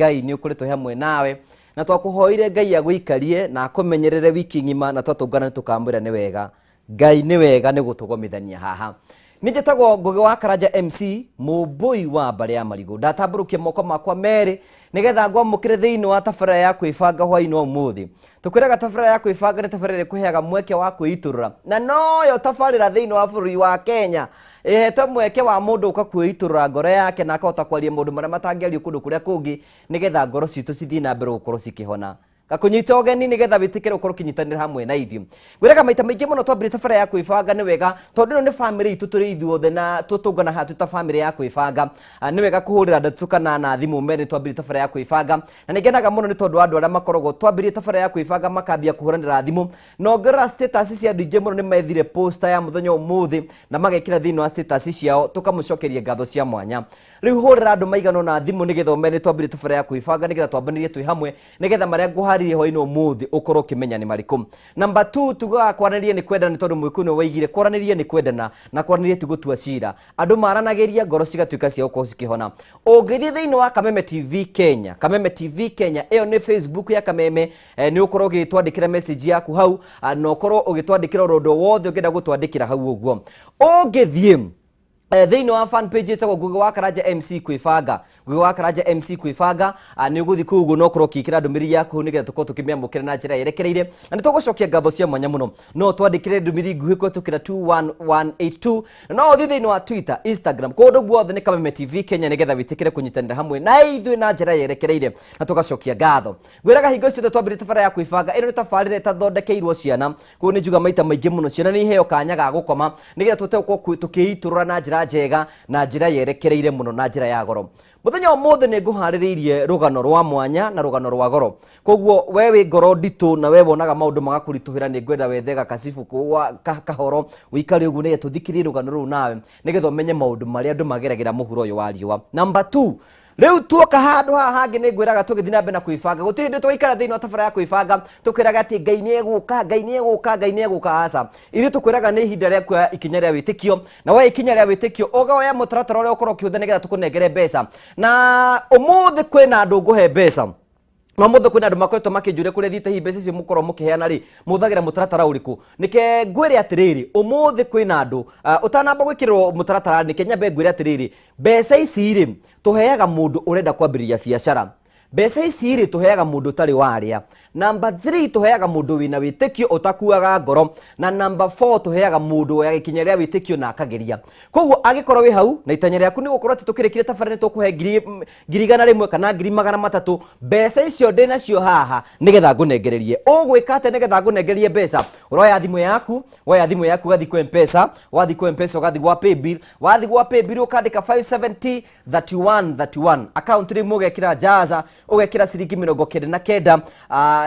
Ngai nĩ ũkoretwo hamwe nawe na twakũhoire Ngai agũikarie na akũmenyerere wiki ng'ima na twatũngana nĩ tũkamwĩra nĩ wega. Ngai nĩ wega nĩ gũtũgomithania haha. Nĩ njĩtagwo Ngũgĩ wa Karanja MC, mũmbũi wa mbarĩ ya marigũ. Ndatambũrũkia moko makwa merĩ nĩgetha ngwamũkĩre thĩinĩ wa tabarĩra ya kwĩbanga hwaĩ-inĩ wa ũmũthĩ. Tũkwĩraga tabarĩra ya kwĩbanga nĩ tabarĩra ĩkũheaga mweke wa kwĩitũrũra, na noyo tabarĩra thĩinĩ wa bũrũri wa Kenya ĩhete mweke wa mũndũ ũka kwĩitũrũra ngoro yake na akahota kwaria maũndũ marĩa matangĩario kũndũ kũrĩa kũngĩ nĩgetha ngoro citũ cithiĩ na mbere gũkorwo cikĩhona. Ngakũnyita ũgeni nĩgetha wĩtĩkĩre ũkorwo ũkĩnyitanĩra hamwe na ithuĩ. Ngwĩraga maita maingĩ mũno twambĩrĩria tabarĩra ya kwĩbanga nĩ wega tondũ ĩno nĩ bamĩrĩ itũ tũrĩ ithuothe na tũtũngana haha twĩ ta bamĩrĩ ya kwĩbanga. Nĩ wega kũhũrĩra andũ kana na thimũ mere nĩ twambĩrĩria tabarĩra ya kwĩbanga, na nĩ ngenaga mũno nĩ tondũ wa andũ arĩa makoragwo twambĩrĩria tabarĩra ya kwĩbanga makambia kũhũranĩra thimũ, na ũngĩrora status cia andũ aingĩ mũno nĩ methire poster ya mũthenya ũmũthĩ na magekĩra thĩinĩ wa status ciao, tũkamũcokeria ngatho cia mwanya. Rĩu hũrĩra andũ maigana ũna thimũ nĩgetha ũmere nĩ twambĩrĩria tabarĩra ya kwĩbanga nĩgetha twambanĩrie twĩ hamwe nĩgetha marĩa ngũharĩrie hwaĩ-inĩ ũmũthĩ ũkorwo ũkĩmenya nĩ marĩkũ. Number 2, tugaga kwaranĩria nĩ kwendana nĩ tondũ mũgĩkũyũ nĩwe waigire kwaranĩria nĩ kwendana na kwaranĩria ti gũtua cira. Andũ maranagĩria ngoro cigatuĩka cia gũkorwo cikĩhona. Ũngĩthiĩ thĩinĩ wa Kameme TV Kenya, Kameme TV Kenya ĩyo nĩ Facebook ya Kameme, nĩ ũkorwo ũgĩtwandĩkĩra message yaku hau, na ũkorwo ũgĩtwandĩkĩra oro ũndũ wothe ũngĩenda gũtwandĩkĩra hau ũguo. Ũngĩthiĩ thĩinĩ wa fan page ĩtagwo Ngũgĩ wa Karanja MC kwĩbanga, Ngũgĩ wa Karanja MC kwĩbanga, nĩ ũgũthiĩ kũu ũguo na ũkorwo ũkĩĩkĩra ndũmĩrĩri yaku hau nĩgetha tũkorwo tũkĩmĩamũkĩra na njĩra yerekereire, na nĩ tũgũcokia ngatho cia mwanya mũno. No twandĩkĩre ndũmĩrĩri nguhĩ kũhetũkĩra 21182, na no ũthiĩ thĩinĩ wa Twitter, Instagram, kũndũ guothe nĩ Kameme TV Kenya nĩgetha wĩtĩkĩre kũnyitanĩra hamwe na ithuĩ na njĩra yerekereire na tũgacokia ngatho. Ngwĩraga hingo ciothe twambĩrĩria tabarĩra ya kwĩbanga, ĩno nĩ tabarĩra ĩtathondekeirwo ciana. Koguo nĩ njuga maita maingĩ mũno ciana nĩ iheo kanya ga gũkoma nĩgetha tũhote gũkorwo tũkĩitũrũra na njĩra njega na njĩra yerekereire mũno na njĩra ya goro. Mũthenya wa ũmũthĩ nĩ ngũharĩrĩirie rũgano rwa mwanya na rũgano rwa goro. Koguo we wĩ ngoro nditũ na we wonaga maũndũ magakũritũhĩra, nĩ ngwenda wethe gakacibu kahoro ũikare ũguo nĩgetha tũthikĩrĩrie rũgano rũu nawe nĩgetha ũmenye maũndũ marĩa andũ mageragĩra mũhuro ũyũ wa riũa. Number 2, rĩu tuoka handũ haha hangĩ nĩ ngwĩraga tũgĩthiĩ na mbere na kwĩbanga. Gũtirĩ hĩndĩ tũgaikara thĩinĩ wa tabarĩra ya kwĩbanga tũkwĩraga atĩ Ngai nĩ egũka, Ngai nĩ egũka, Ngai nĩ egũka. Aca, ithuĩ tũkwĩraga nĩ ihinda rĩa kuoya ikinya rĩa wĩtĩkio, na woya ikinya rĩa wĩtĩkio ũgoya mũtaratara ũrĩa ũkorwo ũkĩhũthĩra nĩgetha tũkũnengere mbeca. Na ũmũthĩ kwĩna andũ ngũhe mbeca, na ũmũthĩ kwĩna andũ makoretwo makĩnjũria kũrĩa thiĩte, hihi mbeca icio mũkorwo mũkĩheana rĩ, mũhũthagĩra mũtaratara ũrĩkũ? Nĩke ngwĩre atĩrĩrĩ, ũmũthĩ kwĩna andũ, ũtanamba gwĩkĩrĩrwo mũtaratara, nĩke nyambe ngwĩre atĩrĩrĩ, mbeca ici rĩ tũheaga mũndũ ũrenda kwambĩrĩria biacara. Mbeca ici rĩ tũheaga mũndũ ũtarĩ warĩa. Number 3, tũheaga mũndũ wĩna wĩtĩkio ũtakuaga ngoro. Na number 4, tũheaga mũndũ woyaga ikinya rĩa wĩtĩkio na akageria. Koguo angĩkorwo wĩ hau na itanya rĩaku nĩ gũkorwo atĩ tũkĩrĩkire tabarĩra nĩ tũkũhe 100,000 kana 300,000, mbeca icio ndĩ nacio haha nĩgetha ngũnengererie. Ũgwĩka atĩa nĩgetha ngũnengererie mbeca? Ũroya thimũ yaku, woya thimũ yaku ũgathiĩ kwĩ M-Pesa, wathiĩ kwĩ M-Pesa ũgathiĩ gwa Paybill, wathiĩ gwa Paybill ũkandĩka 570 31 31, account rĩmwe ũgekĩra jaza, ũgekĩra ciringi 99,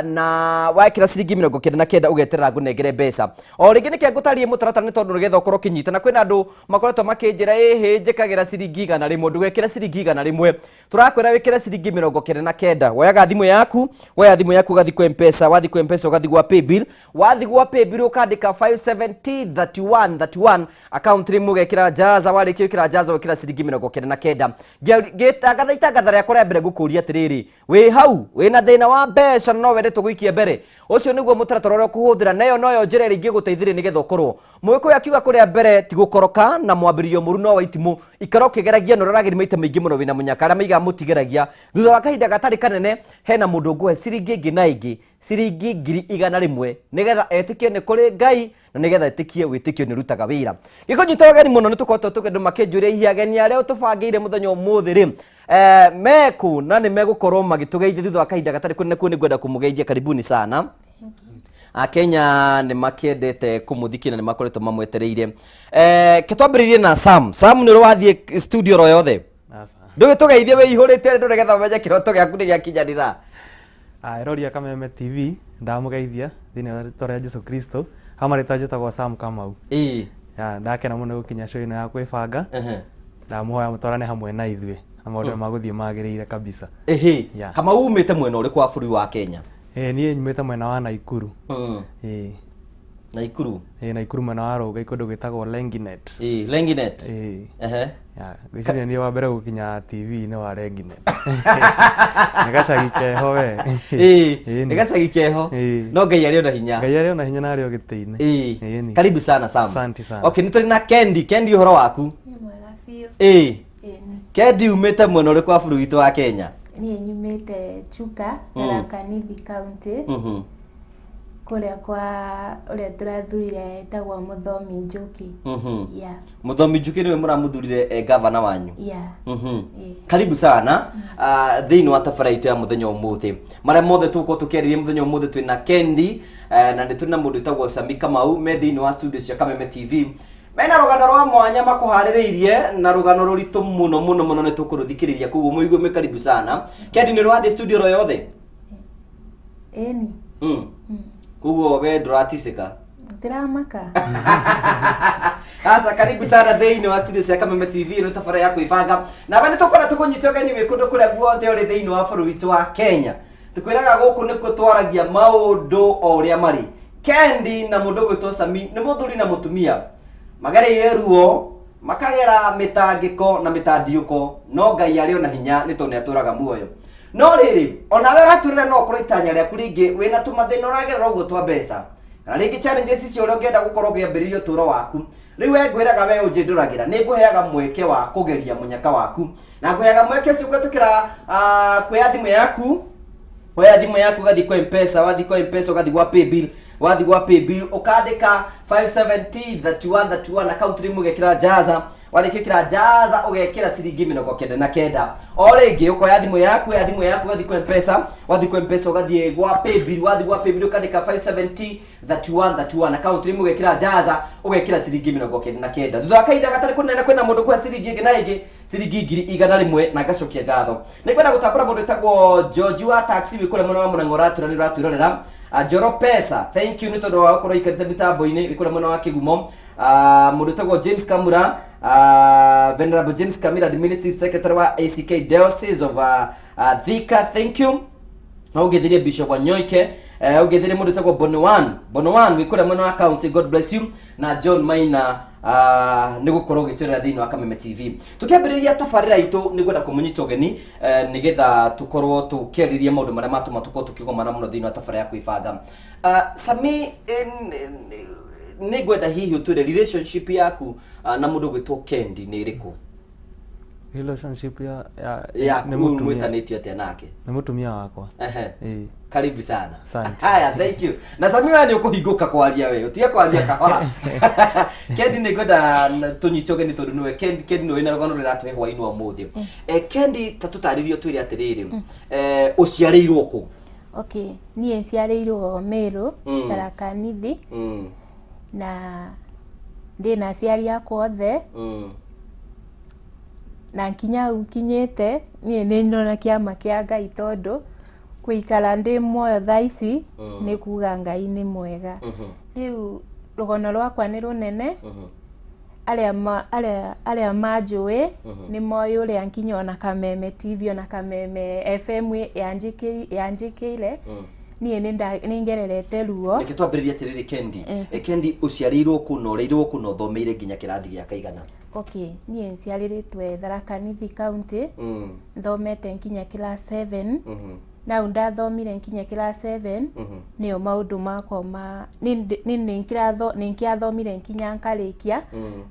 na wekĩra ciringi 99 ũgeterera ngũnengere mbeca. O rĩngĩ nĩke ngũtarie mũtaratara nĩ tondũ nĩgetha ũkorwo ũkĩnyita, na kwĩna andũ makoretwo makĩnjĩra ĩhĩ njĩkagĩra ciringi 100, ndũgekĩre ciringi 100, tũrakwĩra wĩkĩre ciringi 99. Woyaga thimũ yaku, woya thimũ yaku ũgathiĩ kwĩ M-Pesa, wathiĩ kwĩ M-Pesa ũgathiĩ gwa Paybill, wathiĩ gwa Paybill ũkandĩka 570 31 31, account rĩmwe ũgekĩra jaza, warĩkia gwĩkĩra jaza ũgekĩra ciringi 99. Ngĩtangatha itangatha rĩakwa rĩa mbere ngũkũria atĩrĩrĩ, wĩ hau wĩna thĩna wa mbeca no wende tũgũikie mbere, ũcio nĩguo mũtaratara ũrĩa ũkũhũthĩra, na ĩyo noyo njĩra ĩrĩa ingĩgũteithĩrĩria nĩgetha ũkorwo mũgĩkũyũ akiuga kũrĩa mbere ti gũkoroka na mwambĩrĩrio mũru no wa itimũ. Ikara ũkĩgeragia na ũrĩa ũrageria maita maingĩ mũno wĩna mũnyaka, arĩa maigaga mũtigeragia. Thutha wa kahinda gatarĩ kanene hena mũndũ ngũhe ciringi ĩngĩ na ĩngĩ, ciringi 100,000, nĩgetha etĩkie nĩ kũrĩ Ngai na nĩgetha etĩkie wĩtĩkio nĩ ũrutaga wĩra. Gĩkũnyita ũgeni mũno nĩ tũkoretwo tũkĩndũ makĩnjũria hihi ageni arĩa ũtũbangĩire mũthenya ũmũthĩ rĩ, meku na nĩ megũkorwo magĩtũgeithia thutha wa kahinda gatarĩ kũnene. Kuo nĩ ngwenda kũmũgeithia, karibuni sana. Akenya nĩ makĩendete kũmũthikia na nĩ makoretwo mamwetereire. Ke twambĩrĩrie na Sam. Sam nĩ ũrĩ wathiĩ studio ro yothe? Ndũgĩtũgeithie wĩihũrĩte andũ nĩgetha ũmenye kĩroto gĩaku nĩ gĩakinyanĩra. Erori a Kameme TV, ndamũgeithia thĩinĩ wa rĩtwa rĩa Jesu Kristo. Ha marĩtwa njĩtagwo Sam Kamau. Ya, ndakena mũno gũkinya show ĩno ya kwĩbanga. Ndamũhoya mũtwarane hamwe na ithuĩ na maũndũ magũthiĩ magĩrĩire kabisa. Kamau umĩte mwena ũrĩkũ wa bũrũri wa Kenya? Niĩ nyumĩte mwena wa Naikuru. Naikuru. Naikuru mwena wa Rũgai kũndũ gwĩtagwo Lenginet. Lenginet. Ehe. Ya, ngwĩciria niĩ wa mbere gũkinya TV-inĩ wa Lenginet. Nĩ gacagi keho we. Nĩ gacagi keho. No Ngai arĩ ona hinya. Ngai arĩ ona hinya na arĩ o gĩtĩ-inĩ. Karibu sana Sam. Asante sana. Okay, nĩ tũrĩ na Kendi. Kendi, ũhoro waku? Nĩ mwega biũ. Kendi, umĩte mwena ũrĩkũ wa bũrũri witũ wa Kenya? Niĩ nyumĩte Chuka, Tharaka Nithi County. Kũrĩa kwa ũrĩa tũrathurire etagwo Mũthomi Njuki. Yeah. Mũthomi Njuki nĩwe mũramuthurire gavana wanyu. Yeah. Karibu sana thĩinĩ wa tabara itũ ya mũthenya ũmũthĩ. Marĩa mothe tũgũkorwo tũkĩarĩria mũthenya ũmũthĩ twĩna Kendi na nĩ tũrĩ na mũndũ wĩtagwo Sami Kamau me thĩinĩ wa studio cia Kameme TV. Mena rũgano rwa mwanya makũharĩrĩirie na rũgano rũritũ mũno mũno mũno nĩ tũkũrũthikĩrĩria koguo mũigue mwĩ karibu sana. Kendi, nĩ ũrathiĩ studio ro yothe? Ĩni. Koguo we ndũraticĩka? Ndiramaka. Asa, karibu sana thĩinĩ wa studio cia Kameme TV ĩno tabara ya kwĩbanga. Nawe nĩ tũkwenda tũkũnyite ũgeni wĩ kũndũ kũrĩa guothe ũrĩ thĩinĩ wa bũrũri witũ wa Kenya. Tũkwĩraga gũkũ nĩkuo twaragia maũndũ o ũrĩa marĩ. Kendi na mũndũ ũgwĩtwo Sami nĩ mũthuri na mũtumia. Magereire ruo, makagera mĩtangĩko na mĩtandiũko, no Ngai arĩ ona hinya nĩ tondũ nĩ atũraga muoyo. No rĩrĩ, onawe ũratũrĩra no ũkorwo itanya rĩaku rĩngĩ wĩna tũmathĩna ũragerera ũguo twa mbeca. Kana rĩngĩ challenges icio ũrĩa ũngĩenda gũkorwo ũkĩambĩrĩria ũtũũro waku. Rĩu we ngwĩraga we ũnjĩndũragĩra, nĩ ngũheaga mweke wa kũgeria mũnyaka waku. Na ngũheaga mweke ũcio kũhetũkĩra kuoya thimũ yaku, oya thimũ yaku ũgathiĩ kwa M-Pesa, wathiĩ kwa M-Pesa ũgathiĩ gwa Paybill, wathiĩ gwa Paybill ũkandĩka 570 31 31 account name ũgekĩra Jaza, warĩkia gwĩkĩra Jaza ũgekĩra ciringi 99. O rĩngĩ ũkoya thimũ yaku, oya thimũ yaku ũgathiĩ kwa M-Pesa, wathiĩ kwa M-Pesa ũgathiĩ gwa Paybill, wathiĩ gwa Paybill ũkandĩka 570 31 31 account name ũgekĩra Jaza ũgekĩra ciringi 99. Thutha wa kahinda gatarĩ kũnene kwĩna mũndũ kwa ciringi ĩngĩ na ĩngĩ ciringi 100,000 na ngacokia ngatho. Nĩngwenda gũtambũra mũndũ wĩtagwo George wa taxi wĩ kũrĩa mwena wa Mũrang'a ũratwĩra nĩ ũratwĩrorera. Njoro Pesa, thank you nĩ tondũ wa gũkorwo ũikarĩte mĩtambo-inĩ wĩ kũrĩa mwena wa Kĩgumo. Mũndũ wĩtagwo James Kamura, Venerable James Kamura, Administrative Secretary wa ACK Diocese of Thika, thank you. Na ũngĩthirie Bishop Wanyoike, ũngĩthirie mũndũ wĩtagwo Bonowan wĩ kũrĩa mwena wa county, God bless you, na John Maina nĩ gũkorwo ũgĩtwĩrora thĩinĩ wa Kameme TV. Tũkĩambĩrĩria tabarĩra itũ nĩ ngwenda kũmũnyita ũgeni nĩgetha tũkorwo tũkĩarĩria maũndũ marĩa matũma tũkorwo tũkĩgomana mũno thĩinĩ wa tabarĩra ya kwĩbanga. Sami, nĩ ngwenda hihi ũtwĩre relationship yaku na mũndũ ũgwĩtwo Kendi nĩ ĩrĩkũ? Relationship ya yaku mwĩtanĩtio atĩa nake? Nĩ mũtumia wakwa. Karibu sana. Asante. Haya, thank you. Na Sami we nĩ ũkũhingũka kwaria we, ũtige kwaria kahora. Kendi nĩ ngwenda tũnyite ũgeni tondũ nĩwe Kendi, Kendi nĩwe wĩna rũgano rũratũhe hwaĩ-inĩ wa ũmũthĩ. Kendi, ta tũtarĩrie ũtwĩre atĩrĩrĩ, ũciarĩirwo kũ? Okay, niĩ njiarĩirwo Meru, Tharaka Nithi. Na ndĩna aciari akwa othe. Na nkinya hau nkinyĩte niĩ nĩ ndona kĩama kĩa Ngai tondũ gũikara ndĩ muoyo thaa ici nĩ kuga Ngai nĩ mwega. Rĩu rũgano rwakwa nĩ rũnene. Arĩa manjũĩ nĩ moĩ ũrĩa nkinya ona Kameme TV ona Kameme FM yanjĩkĩire. Niĩ nĩ ngererete ruo. Reke twambĩrĩrie atĩrĩrĩ Kendi. Kendi, ũciarĩirwo kũ na ũreirwo kũ na ũthomeire nginya kĩrathi gĩa kaigana? Okay, niĩ njiarĩrĩtwe Tharaka Nithi County. Thomete nginya class 7. Nau ndathomire nginya class 7. Nĩyo maũndũ makwa ma nĩnkĩathomire nginya nkarĩkia,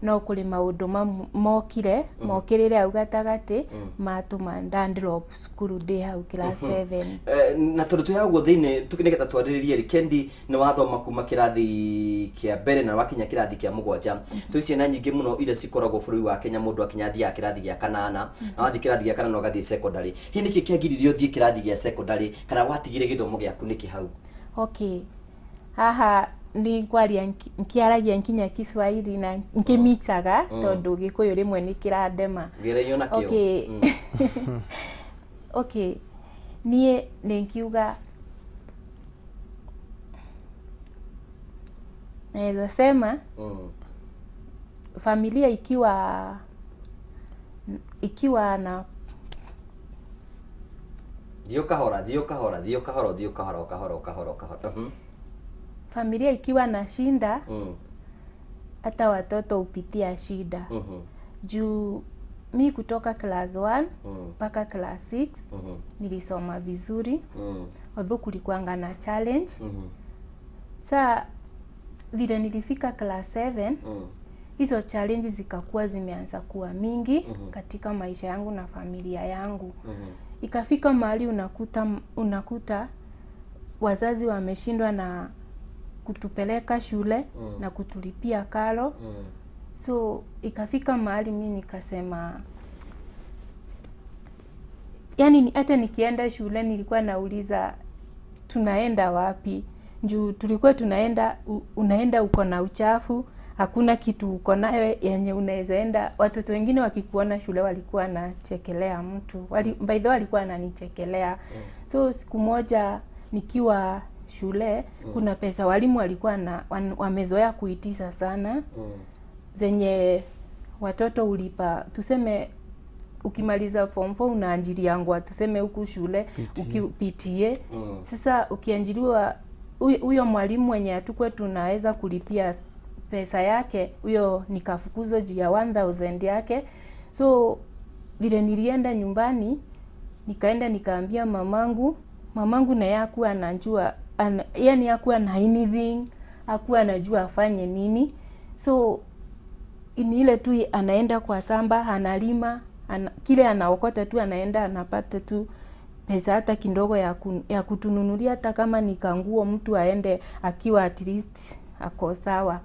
no kũrĩ maũndũ mokire mokĩrĩre hau gatagatĩ matũma nda drop cukuru ndĩ hau class 7. Na tondũ twĩ hau ũguo thĩinĩ nĩgetha twarĩrĩrie rĩ, Kendi nĩ wathoma kuma kĩrathi kĩa mbere na wakinya kĩrathi kĩa mũgwanja. Twĩ ciana nyingĩ mũno iria cikoragwo bũrũri wa Kenya mũndũ akinya athiaga kĩrathi gĩa kanana, na wathiĩ kĩrathi gĩa kanana ũgathiĩ secondary. Hihi nĩkĩ kĩagiririe ũthiĩ kĩrathi gĩa secondary kana watigire gĩthomo gĩaku nĩkĩ hau? Okay, haha nĩ ngwaria nkiaragia nginya Kiswahili na nkĩmixaga tondũ Gĩkũyũ rĩmwe nĩ kĩrandema. Gereio nakĩo. Okay. Okay, niĩ nĩ nkiuga naweza sema familia ikiwa na Thiĩ kahora, thiĩ kahora, thiĩ kahora, thiĩ kahora, kahora, kahora, kahora. Familia ikiwa na shinda, hata watoto hupitia shida. Juu mi kutoka class 1 mpaka class 6 nilisoma vizuri, although kulikuanga na challenge. Saa vile nilifika class 7, hizo challenge zikakuwa zimeanza kuwa mingi katika maisha yangu na familia yangu. Ikafika mahali unakuta wazazi wameshindwa na kutupeleka shule na kutulipia karo. So ikafika mahali mimi nikasema, yani hata nikienda shule nilikuwa nauliza tunaenda wapi? Juu tulikuwa tunaenda, unaenda uko na uchafu, hakuna kitu uko nayo yenye unaweza enda. Watoto wengine wakikuona shule walikuwa wanachekelea mtu. By the way walikuwa wananichekelea. So siku moja nikiwa shule, kuna pesa walimu walikuwa na wamezoea kuitisa sana, zenye watoto ulipa. Tuseme ukimaliza form 4 unaajiriangwa, tuseme huku shule ukipitie. Sasa ukiajiriwa, huyo mwalimu mwenye hatukuwa tunaweza kulipia pesa yake, huyo nikafukuzwa juu ya 1000 yake. So vile nilienda nyumbani, nikaenda nikaambia mamangu. Mamangu naye hakuwa anajua, yani hakuwa na anything, hakuwa anajua afanye nini. So ni ile tu anaenda kwa samba, analima, kile anaokota tu anaenda anapata tu pesa hata kidogo ya kutununulia, hata kama ni kanguo mtu aende akiwa at least ako sawa.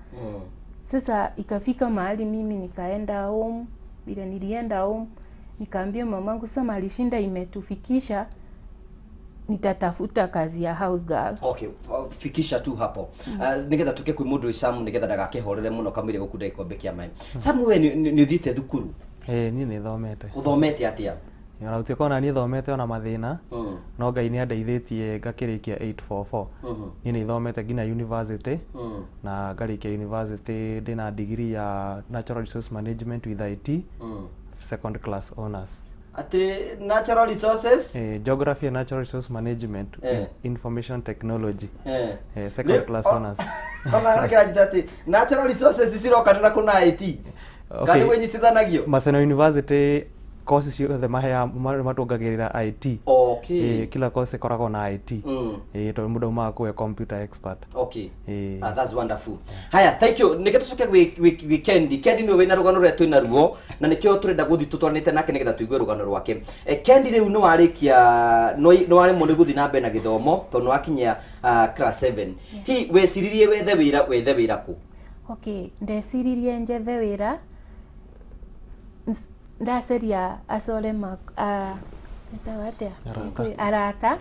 Sasa ikafika mahali mimi nikaenda home. Vile nilienda home nikaambia mamangu, sasa malishinda imetufikisha, nitatafuta kazi ya house girl. Okay, fikisha tu hapo. Nigetha tuke kwi mundu Samu, nigetha ndagakihorere muno kamwire gukunda gikombe kia mai. Samu, we ni uthiite thukuru? Niĩ nĩ thomete. Uthomete atia? Ona gũtuĩka ona niĩ thomete ona mathĩna, no Ngai nĩ andeithĩtie ngakĩrĩkia 844. Niĩ nĩ thomete nginya university, na ngarĩkia university ndĩna degree ya Natural Resource Management with IT, second class honors. Ati natural resources? Geography and Natural Resource Management with Information Technology. Second class honors. Ona kĩranjĩta atĩ natural resources cirokanĩra kũna IT. Kana nĩguo inyitithanagio? Maseno University course ciothe maheaga matũngagĩrĩra IT. Kila course ĩkoragwo na IT. Tondũ mũndũ aumaga kũu e computer expert. Okay. Ah, that's wonderful. Haya, thank you. Nĩkĩo tũcoke gwĩ Kendi. Kendi nĩwe wĩna rũgano rũrĩa twĩna ruo, na nĩkĩo tũrenda gũthiĩ tũtwaranĩte nake nĩgetha tũigue rũgano rwake. Kendi, rĩu nĩ warĩkia, nĩ waremwo nĩ gũthiĩ na mbere na gĩthomo tondũ nĩ wakinyia class 7. Hihi weciririe wethe wĩra kũ? Okay, ndeciririe njethe wĩra, ndaceria acore etagwo atĩa? Arata. Arata.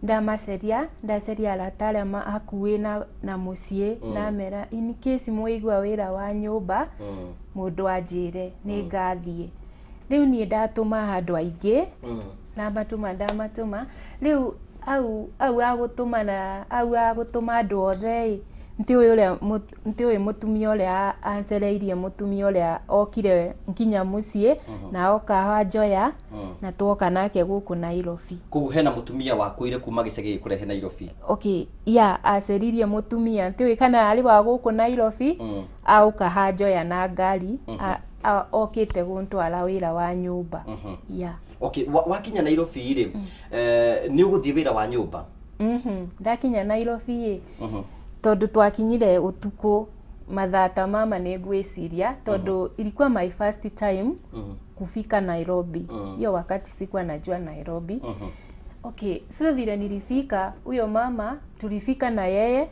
Ndamaceria, ndaceria arata arĩa hakuhĩ na mũciĩ, ndamera in case mwaigua wĩra wa nyũmba, mũndũ anjĩre nĩ ngathiĩ. Rĩu niĩ ndatũma handũ aingĩ, ndamatũma ndamatũma, rĩu au agũtũma na au agũtũma andũ othe ĩ, ntiũĩ mũtumia ũrĩa ancereirie, mũtumia ũrĩa okire nginya mũciĩ na oka anjoya, na twoka nake gũkũ Nairobi. Koguo hena mũtumia wakuire kuma gĩcagi gĩkũrehe Nairobi? Okay, yeah, aceririe mũtumia, ntiũĩ kana arĩ wa gũkũ Nairobi, auka hanjoya na ngari, okĩte gũntwara wĩra wa nyũmba. Yeah. Okay, wakinya Nairobi rĩ, nĩ ũgũthiĩ wĩra wa nyũmba? Ndakinya Nairobi ĩ, tondũ twakinyire ũtukũ mathaa ta mama nĩ ngwĩciria, tondũ ilikuwa my first time kufika Nairobi. Hiyo wakati sikuwa najua Nairobi. Okay, sasa vile nilifika, huyo mama tulifika na yeye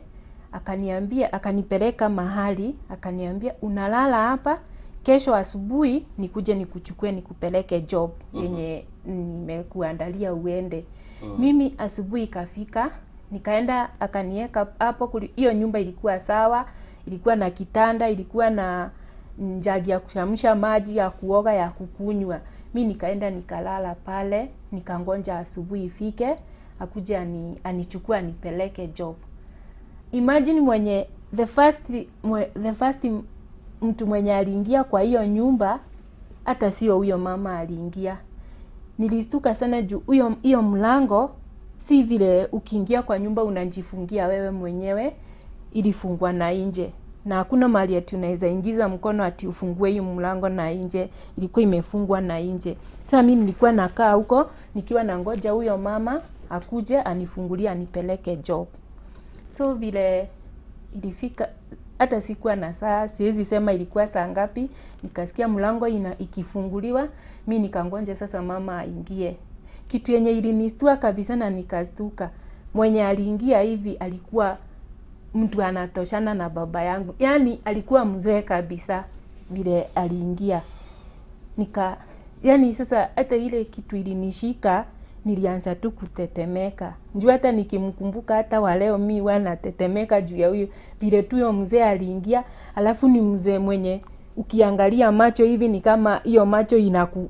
akaniambia, akanipeleka mahali, akaniambia unalala hapa, kesho asubuhi nikuje nikuchukue nikupeleke job yenye nimekuandalia uende. Mimi asubuhi ikafika, nikaenda, akanieka hapo. Hiyo nyumba ilikuwa sawa, ilikuwa na kitanda, ilikuwa na jagi ya kuchemsha maji ya kuoga, ya kukunywa. Mi nikaenda nikalala pale, nikangonja asubuhi ifike, akuje anichukue anipeleke job. Imagine mwenye the first mtu mwenye aliingia kwa hiyo nyumba hata sio huyo mama aliingia. Nilistuka sana juu huyo hiyo mlango Si vile ukiingia kwa nyumba unajifungia wewe mwenyewe, ilifungwa na nje. Na hakuna mahali ati unaweza ingiza mkono ati ufungue hiyo mlango na nje, ilikuwa imefungwa na nje. Sasa mimi nilikuwa nakaa huko nikiwa nangoja huyo mama akuje anifungulie anipeleke job. So vile ilifika, hata sikuwa na saa, siwezi sema ilikuwa saa ngapi, nikasikia mlango ikifunguliwa, mimi nikangonja sasa mama aingie. Kitu yenye ilinistua kabisa na nikastuka, mwenye aliingia hivi alikuwa mtu anatoshana na baba yangu. Yaani alikuwa mzee kabisa vile aliingia. Yaani sasa hata ile kitu ilinishika, nilianza tu kutetemeka. Njoo hata nikimkumbuka hata wa leo mimi huwa natetemeka juu ya huyo vile tu huyo mzee aliingia. Alafu ni mzee mwenye ukiangalia macho hivi ni kama hiyo macho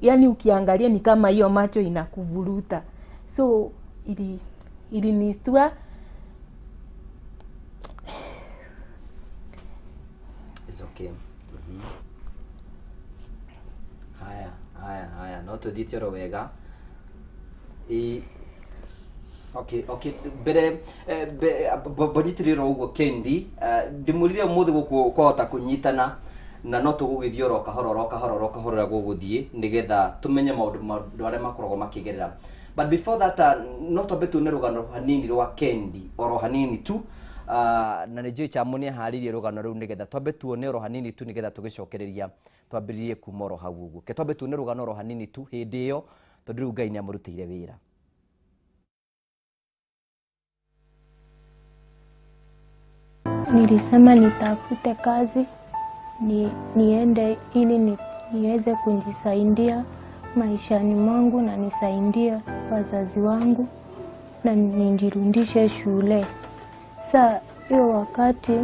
yaani ukiangalia ni kama hiyo macho inakuvuruta. So ilinistua. It's okay. Haya, haya, haya. No tuthiite oro wega. Okay, okay. Mbere mbonyitirire ũguo Kendi, ndimwĩrire ũmũthĩ gũkũ kwahota kũnyitana na no tũgũgĩthiĩ oro kahora oro kahora oro kahora ũrĩa gũgũthiĩ nĩgetha tũmenye maũndũ marĩa makoragwo makĩgerera. But before that, no twambe tuone rũgano hanini rwa Kendi, oro hanini tu. Na nĩ njũĩ Chamu nĩ aharĩirie rũgano rũu nĩgetha twambe tuone oro hanini tu nĩgetha tũgĩcokereria twambĩrĩrie kuma oro hau ũguo. Ke twambe tuone rũgano oro hanini tu hĩndĩ ĩyo tondũ rĩu Ngai nĩ amũrutĩire wĩra. Nilisema nitafute kazi niende ili niweze kujisaidia maishani mwangu na nisaidie wazazi wangu na nijirudishe shule. Sa hiyo wakati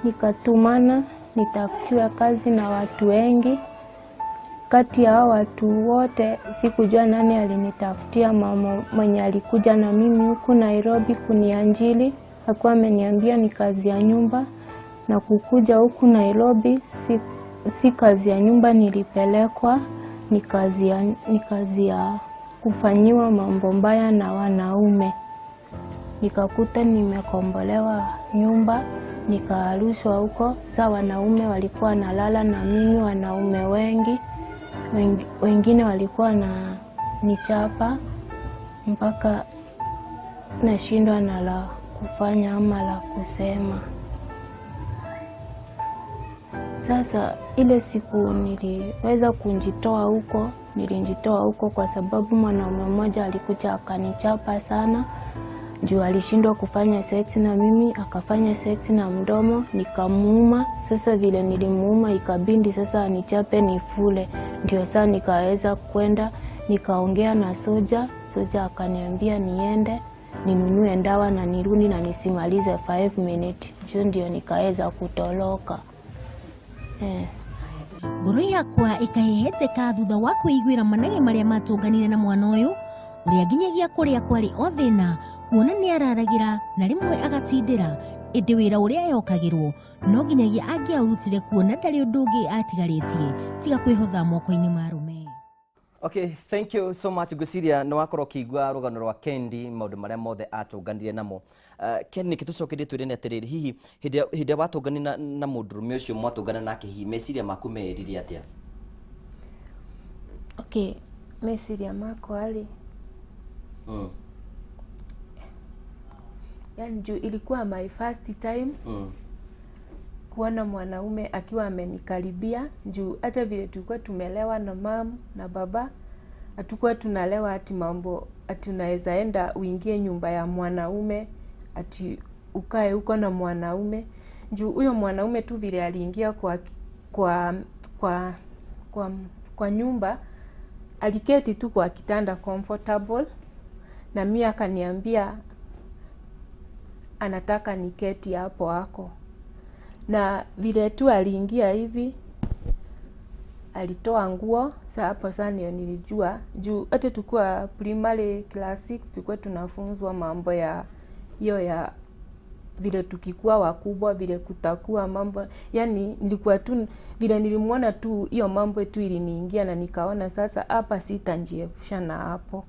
nikatumana nitafutiwe kazi na watu wengi. Kati ya watu wote sikujua nani alinitafutia. Mama mwenye alikuja na mimi huku Nairobi kunianjili hakuwa ameniambia ni kazi ya nyumba, na kukuja huku Nairobi si kazi ya nyumba nilipelekwa, ni kazi ya kufanyiwa mambo mbaya na wanaume. Nikakuta nimekombolewa nyumba, nikarushwa huko. Sa wanaume walikuwa nalala na mimi, wanaume wengi, wengine walikuwa na nichapa mpaka nashindwa na la kufanya ama la kusema. Sasa ile siku niliweza kujitoa huko, nilijitoa huko kwa sababu mwanaume mmoja alikuja akanichapa sana. Juu alishindwa kufanya sex na mimi, akafanya sex na mdomo, nikamuuma. Sasa vile nilimuuma ikabindi sasa anichape nifule. Ndio sasa nikaweza kwenda nikaongea na soja, soja akaniambia niende ninunue ndawa na nirudi na nisimalize 5 minutes. Ndio nikaweza kutoroka. Ngoro yakwa ikahehenjeka thutha wa kwĩiguĩra manage marĩa matũnganire na mwana ũyũ ũrĩa nginyagia kũrĩa kwarĩ o thĩna kuona nĩ araragĩra na rĩmwe agatindĩra ĩndĩ wĩra ũrĩa ehokagĩrwo no nginyagia angĩaũrutire kuona ndarĩ ũndũ ũngĩ atigarĩtie tiga kwĩhotha moko-inĩ ma arũme. Okay, thank you so much Ngwĩciria nĩ wakorwo ũkĩigua rũgano rwa Kendi maũndũ marĩa mothe atũnganire namo. Ken, nĩkĩ tũcokerie twĩrane atĩrĩrĩ, hihi hĩndĩ ĩrĩa watũnganire na mũndũrũme ũcio mwatũngana nake, hihi meciria maku merire atĩa? Okay, meciria makwa rĩ, yani juu ilikuwa my first time kuona mwanaume akiwa amenikaribia. Juu hata vile tulikuwa tumelewa na mam na baba, hatukuwa tunalewa ati mambo ati unaweza enda uingie nyumba ya mwanaume ati ukae huko na mwanaume. Juu huyo mwanaume tu vile aliingia kwa nyumba, aliketi tu kwa kitanda comfortable, na mimi akaniambia anataka niketi hapo hako. Na vile tu aliingia hivi alitoa nguo. Sasa hapo sasa ndio nilijua, juu hata tulikuwa primary class 6 tulikuwa tunafunzwa mambo ya hiyo ya vile tukikuwa wakubwa vile kutakuwa mambo. Yani nilikuwa tu vile nilimuona tu hiyo mambo tu iliniingia, na nikaona sasa hapa sitajiepusha na hapo.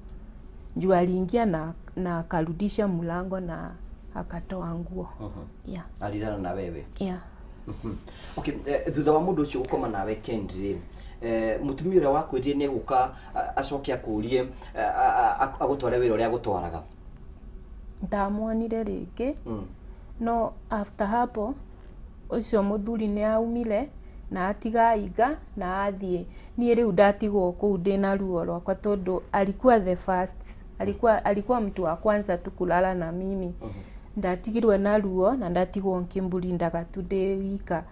Juu aliingia na akarudisha mlango na akatoa nguo. Yeah. Alilala na wewe. Yeah. Okay, thutha wa mundu ucio gukoma nawe Kendi, mutumia uria wakwirire ni eguka acoke akurie agutware wira uria agutwaraga. Ndamuonire ringi. No after hapo ucio muthuri ni aumire na atiga inga na athie. Niĩ rĩu ndatigwo kũu ndĩna ruo rwakwa tondu alikuwa the first, alikuwa mtu wa kwanza tu kulala na mimi. Ndatigirwe na ruo na ndatigwo nkĩmburindaga tu ndĩ wika.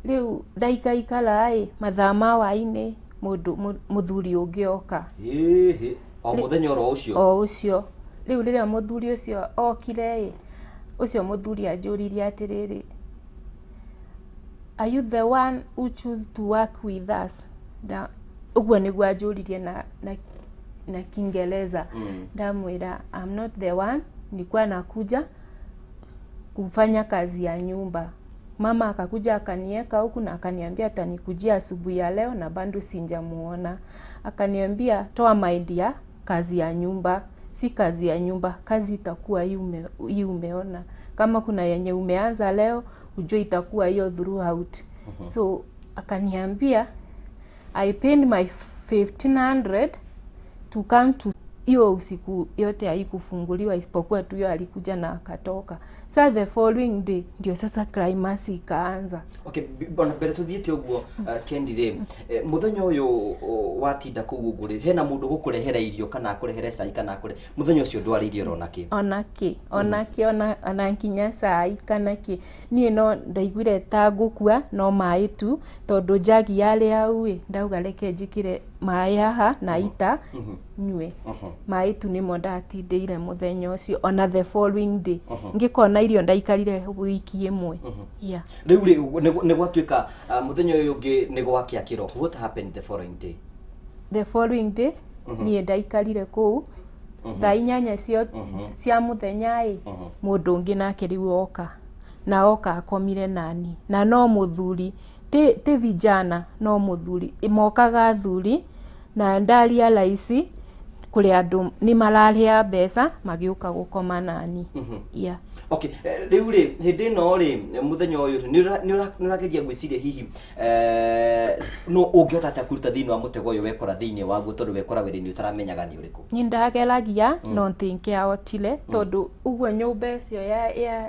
Rĩu ndaikaikara ĩ mathaa ma hwaĩ-inĩ mũndũ mũthuri ũngĩ oka. Ĩhĩ, o mũthenya oro ũcio. O ũcio. Rĩu rĩrĩa mũthuri ũcio okire ĩ, ũcio mũthuri anjũririe atĩrĩrĩ, are you the one who choose to work with us? Na ũguo nĩguo anjũririe na Kiingereza. Ndamwĩra I'm not the one, nilikuwa nakuja kufanya kazi ya nyumba. Mama akakuja akanieka huku na akaniambia atanikujia asubuhi ya leo na bado sijamuona. Akaniambia toa mind ya kazi ya nyumba, si kazi ya nyumba, kazi itakuwa hii umeona. Kama kuna yenye umeanza leo, ujue itakuwa hiyo throughout. So akaniambia I paid my 1500 to come to. Hiyo usiku yote haikufunguliwa isipokuwa tu hiyo alikuja na akatoka. Sa the following day ndio sasa climax ikaanza. Okay, bona mbere tuthiĩte ũguo Kendi rĩ, mũthenya ũyũ watinda kũu ũguo rĩ, hena mũndũ gũkũrehera irio kana akũrehere cai kana akũre mũthenya ũcio ndwarĩirie ona kĩ? Ona kĩ, ona kĩ, ona nginya cai kana kĩ. Niĩ no ndaiguire ta ngũkua no maĩ tu tondũ njagi yarĩ hau ĩ, ndauga reke njĩkĩre maĩ haha na ita nyue. Maĩ tu nĩmo ndatindĩire mũthenya ũcio ona the following day. Ngĩkona irio ndaikarire wiki ĩmwe. Yeah. Rĩu rĩ nĩ gwatuĩka mũthenya ũyũ ũngĩ nĩ gwakĩa kĩroko. What happened the following day? The following day niĩ ndaikarire kũu thaa inyanya cia mũthenya ĩ, mũndũ ũngĩ nake rĩu oka na oka akomire nani na no mũthuri ti vijana no mũthuri mokaga athuri na ndarealize kũrĩ andũ nĩ mararĩa mbeca magĩũka gũkoma nani. Yeah. Okay, rĩu rĩ hĩndĩ ĩno rĩ mũthenya ũyũ nĩ ũrageria gwĩciria hihi no ũngĩhota atĩa kũruta thĩinĩ wa mũtego ũyũ wekora thĩinĩ waguo tondũ wekora wĩra-inĩ ũtaramenyaga nĩ ũrĩkũ? Nĩ ndageragia no ntingĩahotire tondũ ũguo nyũmba ĩcio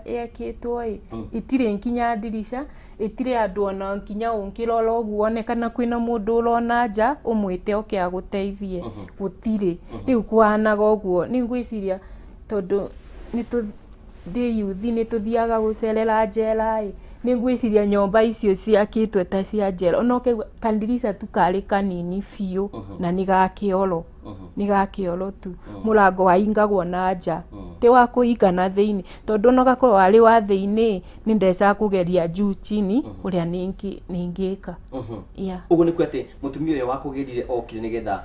yekĩtwo ĩ itirĩ nginya ndirica, itirĩ andũ ona nginya ũngĩrora ũguo wone kana kwĩna mũndũ ũrona nja ũmwĩte oke agũteithie, gũtirĩ. Rĩu kũhanaga ũguo nĩ ngwĩciria tondũ ndĩ yuthi nĩ tũthiaga gũcerera njera ĩ, nĩ ngwĩciria nyũmba icio ciakĩtwo ta cia njera ona ũkaigua kandirica tu karĩ kanini biũ na nĩ ga kĩoro, nĩ ga kĩoro tu, mũrango wahingagwo na nja ti wa kũhinga na thĩinĩ tondũ ona ũgakorwo warĩ wa thĩinĩ nĩ ndecaga kũgeria juu chini ũrĩa ningĩka. Yeah. Ũguo nĩ kuga atĩ mũtumia ũyũ wakũgĩrire okire nĩgetha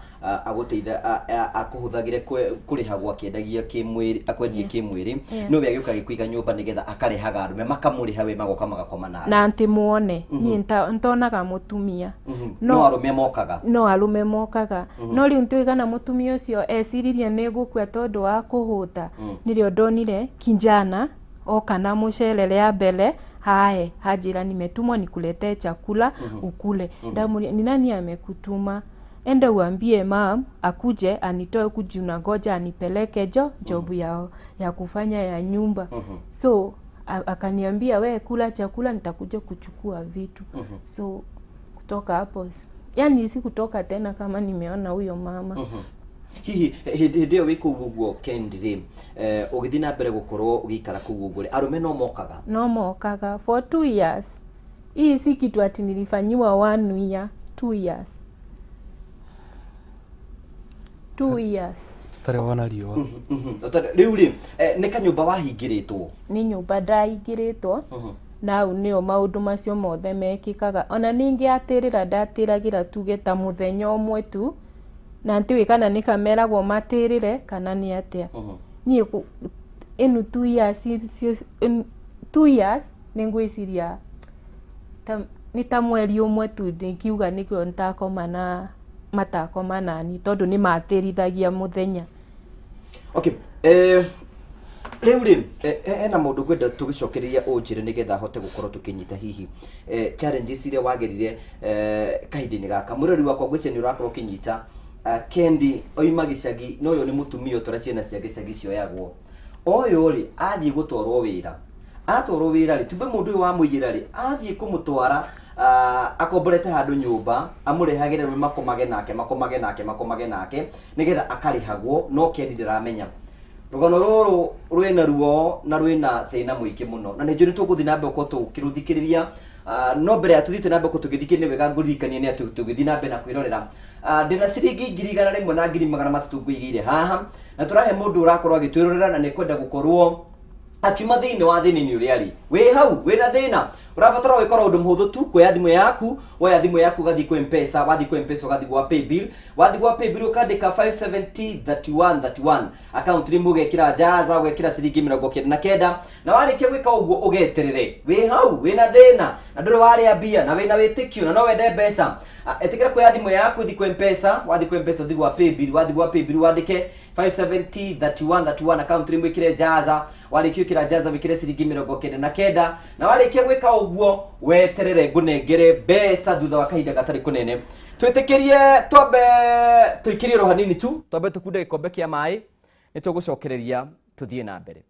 agũteithe akũhũthagĩre kũrĩhagwo akĩendagia kĩmwĩrĩ akwendie kĩmwĩrĩ no we agĩũka agĩkũiga nyũmba nĩgetha akarehaga arũme makamũrĩha we magoka magakoma nawe na atĩ muone niĩ ntonaga mũtumia no arũme mokaga, no arũme mokaga. No rĩu ntiũĩ kana mũtumia ũcio eciririe nĩ ngũkua tondũ wa kũhũta. Nĩrĩo ndonire kijana oka na mũcere rĩa mbere hae hanjĩra nimetumwa nikuletee chakula ukule. Ndamũria ni nani amekutuma? Enda uambie mam akuje anitoe huku juu nangoja anipeleke job ya kufanya ya nyumba. So akaniambia we kula chakula nitakuja kuchukua vitu. So kutoka hapo yani si kutoka tena kama nimeona huyo mama. Hihi hĩndĩ ĩyo wĩ kũu ũguo Kendi rĩ, ũgĩthiĩ na mbere gũkorwo ũgĩikara kũu ũguo rĩ, arũme no mokaga? No mokaga for 2 years. Hii si kitu ati nilifanyiwa 1 year, 2 years. 2 years. Tarĩ wona riũa. Rĩu rĩ, nĩ kanyũmba wahingĩrĩtwo? Nĩ nyũmba ndahingĩrĩtwo. Nau nĩo maũndũ macio mothe mekĩkaga. Ona ningĩ atĩrĩra ndatĩragĩra tuge ta mũthenya ũmwe tu na ntiũĩ kana nĩ kameragwo matĩrĩre kana nĩ atĩa. Niĩ ĩnu 2 years 2 years nĩ ngwĩciria nĩ ta mweri ũmwe tu ndingiuga nĩguo ntakoma na matakoma nani tondũ nĩ matĩrithagia mũthenya. Okay, rĩu rĩ, hena mũndũ ngwenda tũgĩcokereria ũnjĩre nĩgetha hote gũkorwo tũkĩnyita hihi challenges iria wagĩrire kahinda-inĩ gaka. Mũrori wakwa, ngwĩciria nĩ ũrakorwo ũkĩnyita. Kendi oima gĩcagi na ũyũ nĩ mũtumia ũtũra ciana cia gĩcagi cioyagwo. Ũyũ rĩ, athiĩ gũtwarwo wĩra, atwarwo wĩra rĩ, tumbe mũndũ ũyũ wamũiyĩra rĩ, athiĩ kũmũtwara, akomborete handũ nyũmba, amũrehagĩre rĩmwe, makomage nake, makomage nake, makomage nake nĩgetha akarĩhagwo, no Kendi ndaramenya. Rũgano rũrũ rwĩna ruo na rwĩna thĩna mũingĩ mũno, na nĩ njũĩ nĩ tũgũthiĩ na mbere gũkorwo tũkĩrũthikĩrĩria. No mbere ya tũthiĩte na mbere gũkorwo tũgĩthikĩrĩria, nĩ wega ngũririkanie nĩ atĩ tũgĩthiĩ na mbere na kwĩrorera, ndĩna ciringi 103,300 ngũigĩire haha, na tũrahe mũndũ ũrakorwo agĩtwĩrorera na nĩ kwenda gũkorwo akiuma thĩinĩ wa thĩna-inĩ ũrĩa arĩ. Wĩ hau wĩna thĩna, ũrabatara gwĩkora ũndũ mũhũthũ tu, kuoya thimũ yaku. Woya thimũ yaku, ũgathiĩ kwĩ Mpesa. Wathiĩ kwĩ Mpesa, ũgathiĩ gwa paybill. Wathiĩ gwa paybill, ũkandĩka 5703131, account name ũgekĩra jaza, ũgekĩra ciringi 99, na warĩkia gwĩka ũguo ũgeterere. Wĩ hau wĩna thĩna na ndũrĩ warĩa mbia na wĩna wĩtĩkio na no wende mbeca, ĩtĩkĩra kuoya thimũ yaku, ũthiĩ kwĩ Mpesa. Wathiĩ kwĩ Mpesa, ũthiĩ gwa paybill. Wathiĩ gwa paybill, wandĩke 5703131, account name wĩkĩre jaza. Warĩkia gwĩkĩra jaza, wĩkĩre ciringi 99, na warĩkia gwĩka ũguo weterere ngũnengere mbeca thutha wa kahinda gatarĩ kũnene. Twĩtĩkĩrie twambe tũikĩrie ro hanini tu, twambe tũkunde gĩkombe kĩa maĩ, nĩ tũgũcokereria tũthiĩ na mbere.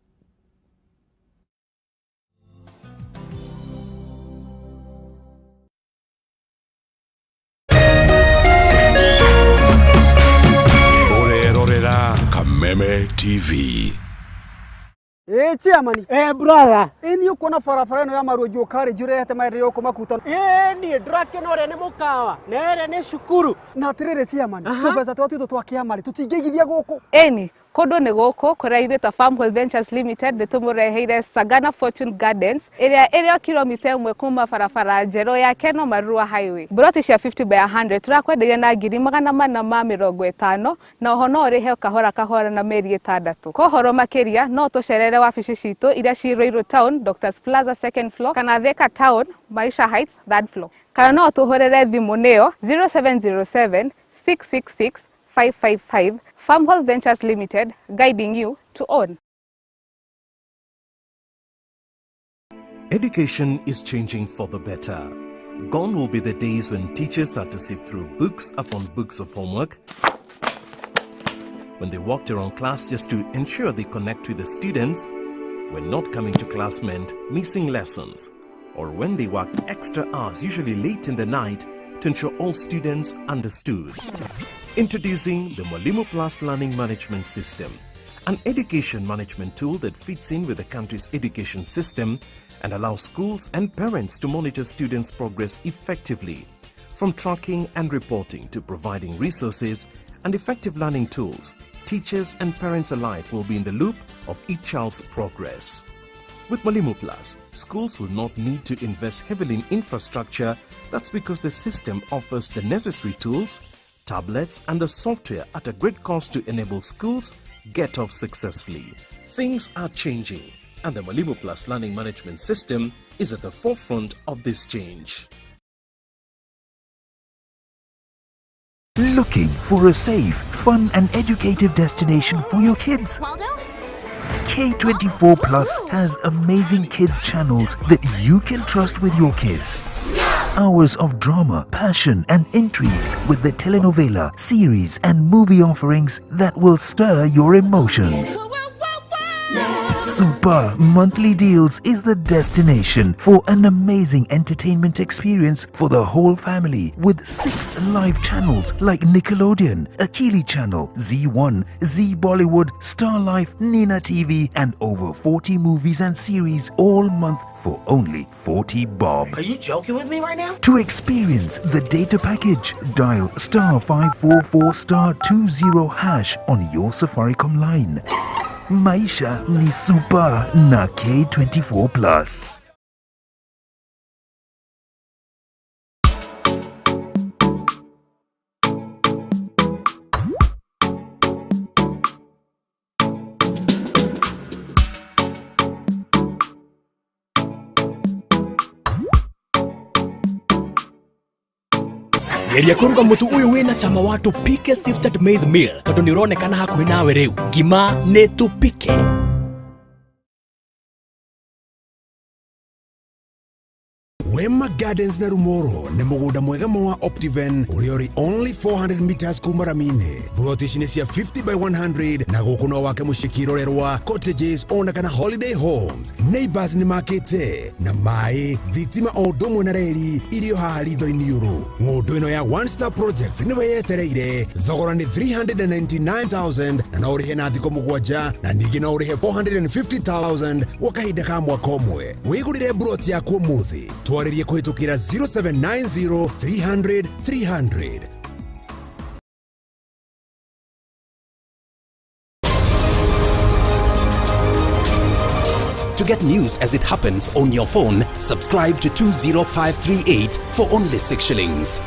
Ũrerorera Kameme TV. Ĩ chairman. Eh, brother. Ĩ niĩ ũkuona barabara ĩno ya Maruo College ũrehete maendeleo gũkũ Makuto. Ĩ niĩ ndũrakĩona ũrĩa nĩ mũkawa na ĩrĩa nĩ cukuru. Na atĩrĩrĩ chairman, tũbeca twa twitũ twa kĩama rĩ, tũtingĩigithia gũkũ. Ĩni kũndũ nĩ gũkũ kũrĩa ithuĩ ta Farmhold Ventures Limited nĩ tũmũreheire Sagana Fortune Gardens, ĩrĩa ĩrĩ o kilomita 1 kuma barabara njerũ ya Keno Marua Highway. Mburoti cia 50 by 100 tũrakwenderia na 450,000, na oho no ũrĩhe kahora kahora na mĩeri 6. Kwa ũhoro makĩria no tũcerere wabici citũ iria ci Ruiru Town, Doctors Plaza, second floor, kana Thika Town, Maisha Heights, third floor, kana no tũhũrĩre thimũ nĩyo 0707 666 555. Farmhold Ventures Limited, guiding you to own. Education is changing for the better. Gone will be the days when teachers had to sift through books upon books of homework, when they walked around class just to ensure they connect with the students, when not coming to class meant missing lessons, or when they worked extra hours, usually late in the night, to ensure all students understood. Introducing the Mwalimu Plus Learning Management System, an education management tool that fits in with the country's education system and allows schools and parents to monitor students' progress effectively. From tracking and reporting to providing resources and effective learning tools, teachers and parents alike will be in the loop of each child's progress. With Mwalimu Plus, schools will not need to invest heavily in infrastructure. That's because the system offers the necessary tools, tablets, and the software at a great cost to enable schools get off successfully. Things are changing, and the Mwalimu Plus Learning Management System is at the forefront of this change. Looking for a safe, fun, and educative destination for your kids? K24 Plus has amazing kids channels that you can trust with your kids. Hours of drama, passion, and intrigues with the telenovela, series, and movie offerings that will stir your emotions. Super Monthly Deals is the destination for an amazing entertainment experience for the whole family with 6 live channels like Nickelodeon, Akili Channel, Z1, Z Bollywood, Star Life, Nina TV, and over 40 movies and series all month for only 40 bob. Are you joking with me right now? To experience the data package, dial *544 *20# on your Safaricom line. Maisha ni super na K24 Plus. Geria kũruga mũtu ũyũ wĩna cama wa Tupike Sifted Maize Meal tondũ nĩ ũronekana hakuhĩ nawe rĩu. Ngima nĩ Tupike. Wema Gardens na Rumoro nĩ mũgũnda mwega ma wa Optiven ũrĩa ũrĩ only 400 meters kuma rami-inĩ. Buroti ici nĩ cia 50 by 100 na gũkũ no wake mũciĩ kĩrorerwa, cottages ona kana holiday homes. Neighbors nĩ makĩte na maĩ, thitima o ũndũ ũmwe na reri irio haha ritho-inĩ ũrũ. Ng'ũndũ ĩno ya One Star Project nĩwe yetereire. Thogora nĩ 399,000 na no ũrĩhe na thikũ 7 na ningĩ no ũrĩhe 450,000 gwa kahinda ka mwaka ũmwe. Wĩgũrĩre buroti yaku ũmũthĩ. Twarĩrie kũhĩtũkĩra 0790 300 300. To get news as it happens on your phone, subscribe to 20538 for only 6 shillings.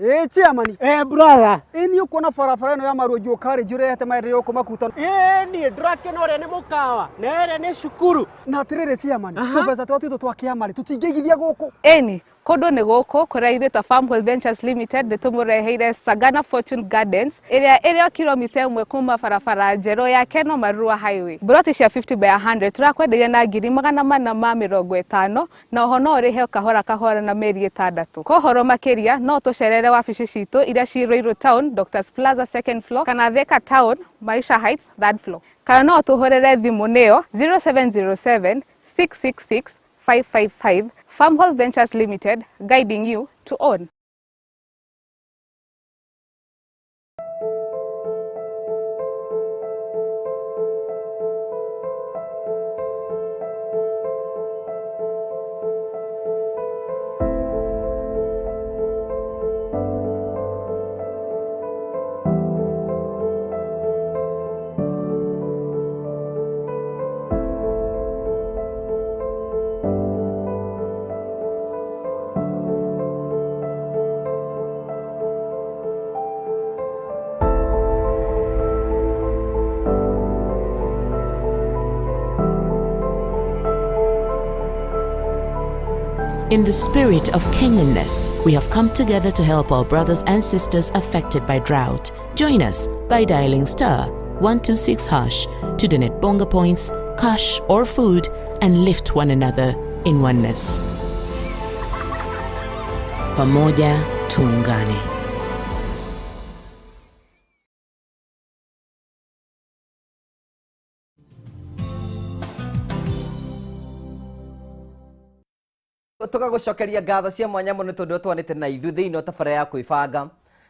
Ĩ chairman. Eh brother. Ĩ niĩ ũkuona barabara ĩno ya Maruo College ũrehete maendeleo gũkũ Makuta. Ĩ niĩ ndũrakĩona ũrĩa nĩ mũkawa na ĩrĩa nĩ cukuru. Na atĩrĩrĩ chairman, tũbeca twa twitũ twa kĩama rĩ tũtingĩigithia gũkũ. Ĩni kũndũ nĩ gũkũ kũrĩa ithuĩ ta Farmhold Ventures Limited nĩ tũmũreheire Sagana Fortune Gardens ĩrĩa ĩrĩ o kilomita 1 kuma barabara njerũ ya Keno Marua Highway. Buroti cia 50 by 100 tũrakwenderia na 450,000 na oho no ũrĩhe kahora kahora na mĩeri 6. Kwa ũhoro makĩria no tũcerere wabici citũ iria ci Ruiru Town, Doctors Plaza second floor, kana Thika Town, Maisha Heights third floor, kana no tũhũrĩre thimũ nĩyo 0707 666 555. Farmhold Ventures Limited, guiding you to own. In the spirit of Kenyanness, we have come together to help our brothers and sisters affected by drought. Join us by dialing *126# to donate bonga points, cash or food, and lift one another in oneness. Pamoja tuungane. Tukagucokeria ngatho cia mwanya muno tondu twanite na ithuĩ thĩinĩ wa tabarĩra ya kwĩbanga.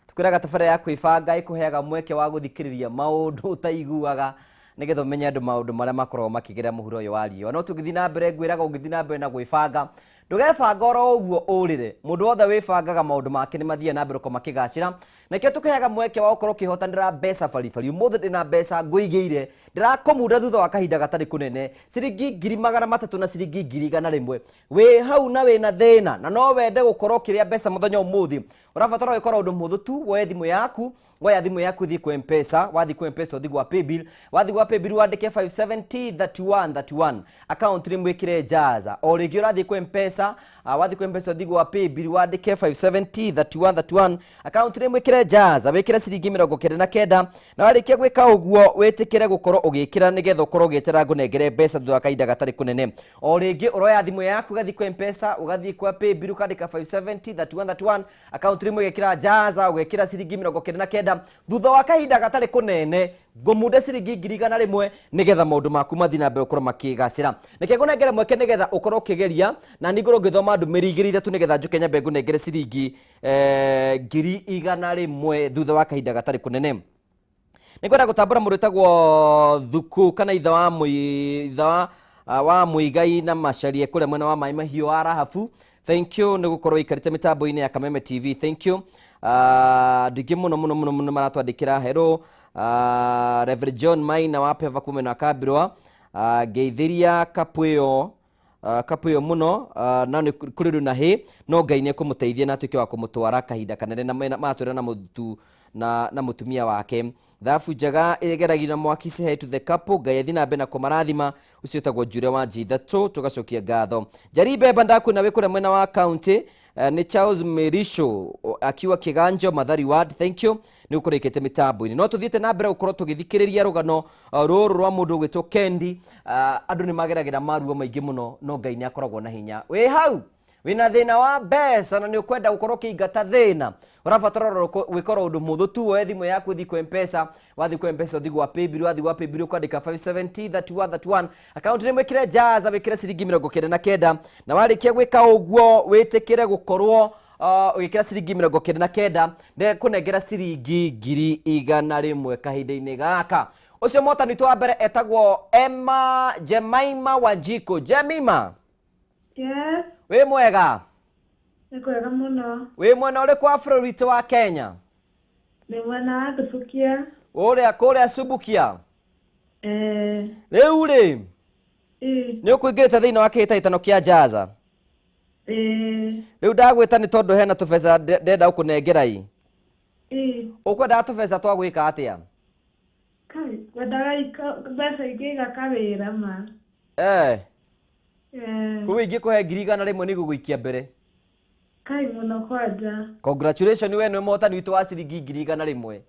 Tukwĩraga tabarĩra ya kwĩbanga ĩkũheaga mweke wa gũthikĩrĩria maũndũ ũtaiguaga nĩgetha ũmenye andũ maũndũ marĩa makoragwo makĩgerera mũhuro ũyũ wa riũa. No tũgĩthiĩ na mbere ngwĩraga ũngĩthiĩ na mbere na gwĩbanga ndũgebanga oro ũguo ũrĩre. Mũndũ wothe wĩbangaga maũndũ make nĩ mathiaga na mbere gũkorwo makĩgacĩra. Nakĩo tũkũheaga mweke wa gũkorwo ũkĩhotanĩra mbeca baribari. Ũmũthĩ ndĩna mbeca ngũigĩire ndĩrakũmunda thutha wa kahinda gatarĩ kũnene ciringi 300,000 na ciringi 100,000. Wĩ hau na wĩna thĩna na no wende gũkorwo ũkĩrĩa mbeca mũthenya ũmũthĩ, ũrabatara gwĩkora ũndũ mũhũthũ tu, woe thimũ yaku. Woya thimũ yaku thiĩ kwa M-Pesa, wathiĩ kwa M-Pesa ũthiĩ gwa Paybill, wathiĩ gwa Paybill wandĩke 5703131 account nĩ mwĩkĩre Jaza. O rĩngĩ ũrathiĩ kwa M-Pesa, wathiĩ kwa M-Pesa ũthiĩ gwa Paybill wandĩke 5703131 account nĩ mwĩkĩre Jaza, wĩkĩre ciringi 99 na warĩkia gwĩka ũguo wĩtĩkĩre gũkorwo ũgĩkĩra nĩgetha ũkorwo ũgĩetera ngũnengere mbeca thutha wa kahinda gatarĩ kũnene. O rĩngĩ ũroya thimũ yaku ũgathiĩ kwa M-Pesa, ũgathiĩ kwa Paybill ũkandĩka 5703131 account nĩ mwĩkĩra Jaza, ũgekĩra ciringi 99 thutha wa kahinda gatarĩ kũnene ngũmunde ciringi 100,000 nĩgetha maũndũ maku mathiĩ na mbere gũkorwo makĩgacĩra. Nĩkĩo ngũnengere mweke nĩgetha ũkorwo ũkĩgeria na ningĩ ũngĩthoma ndũmĩrĩri igĩrĩ ithatũ nĩgetha njũke nyambe ngũnengere ciringi 100,000 thutha wa kahinda gatarĩ kũnene. Nĩngwenda gũtambũra mũndũ wĩtagwo Thuku kana ithe wa Muigai na Macarie kũrĩa mwena wa Maĩ Mahiũ wa Rahabu. Thank you nĩ gũkorwo ikarĩte mĩtambo-inĩ ya Kameme TV. Thank you. Andũ aingĩ mũno mũno mũno mũno maratwandĩkĩra hello. Reverend John Maina wa Peva kuma na Kabirwa, ngeithiria Kapwĩo Kapwĩo mũno, na nĩ kũrĩ ũndũ na hĩ no Ngai nĩ ekũmũteithia na atuĩke wa kũmũtwara kahinda kanene na maratwĩra na mũtu na mutumia wake. Thabu njega ĩgeragio na mwaki say to the couple. Ngai athi na mbere na kũmarathima. Ũcio wĩtagwo Njure wa G3 tũgacokia ngatho. Njeri Mbemba ndakwĩna wĩ kũrĩa mwena wa county. Nĩ Charles Merisho akiwa Kiganjo Mathari Ward, thank you nĩ ũkũrĩkĩte mĩtambo-inĩ. No tũthiĩte na mbere gũkorwo tũgĩthikĩrĩria rũgano rũrũ rwa mũndũ ũgwĩtwo Kendi. Andũ nĩ mageragĩra maruo maingĩ mũno no Ngai nĩ akoragwo na hinya. Wĩ hau wĩna thĩna wa mbeca na nĩ ũkwenda gũkorwo ũkĩingata thĩna, ũrabatara gwĩkora ũndũ mũhũthũ tu, woe thimũ yaku ũthiĩ kwa M-Pesa, wathiĩ kwa M-Pesa ũthiĩ gwa Paybill, wathiĩ gwa Paybill ũkandĩka 570 31 31 akaunti nĩ mwĩkĩre Jaza, wĩkĩre ciringi 99, na warĩkia gwĩka ũguo wĩtĩkĩre gũkorwo ũgĩkĩra ciringi 99 ndekũnengera ciringi 100,000 kahinda-inĩ gaka. Ũcio mũhotani witũ wa mbere etagwo Emma Jemima Wanjiko. Jemima. Yes. Wĩ mwega? Nĩ kwega mũno. Wĩ mwena ũrĩkũ wa bũrũri witũ wa Kenya? Nĩ mwena wa Subukia. Ũrĩa kũrĩa Subukia? Rĩu rĩ, nĩ ũkũingĩrĩte thĩinĩ wa kĩhĩtahĩtano kĩa Jaza? Rĩu ndagwĩta nĩ tondũ hena tũbeca ndenda gũkũnengera ĩ. Ũkwendaga tũbeca twa gwĩka atĩa? Ngwendaga mbeca ingĩiga kawĩra ma. Koguo ingĩkũhe 100,000 nĩ gũgũikia mbere. Kai mũno kwanja. Congratulations, we nĩwe mũhotani witũ wa ciringi 100,000.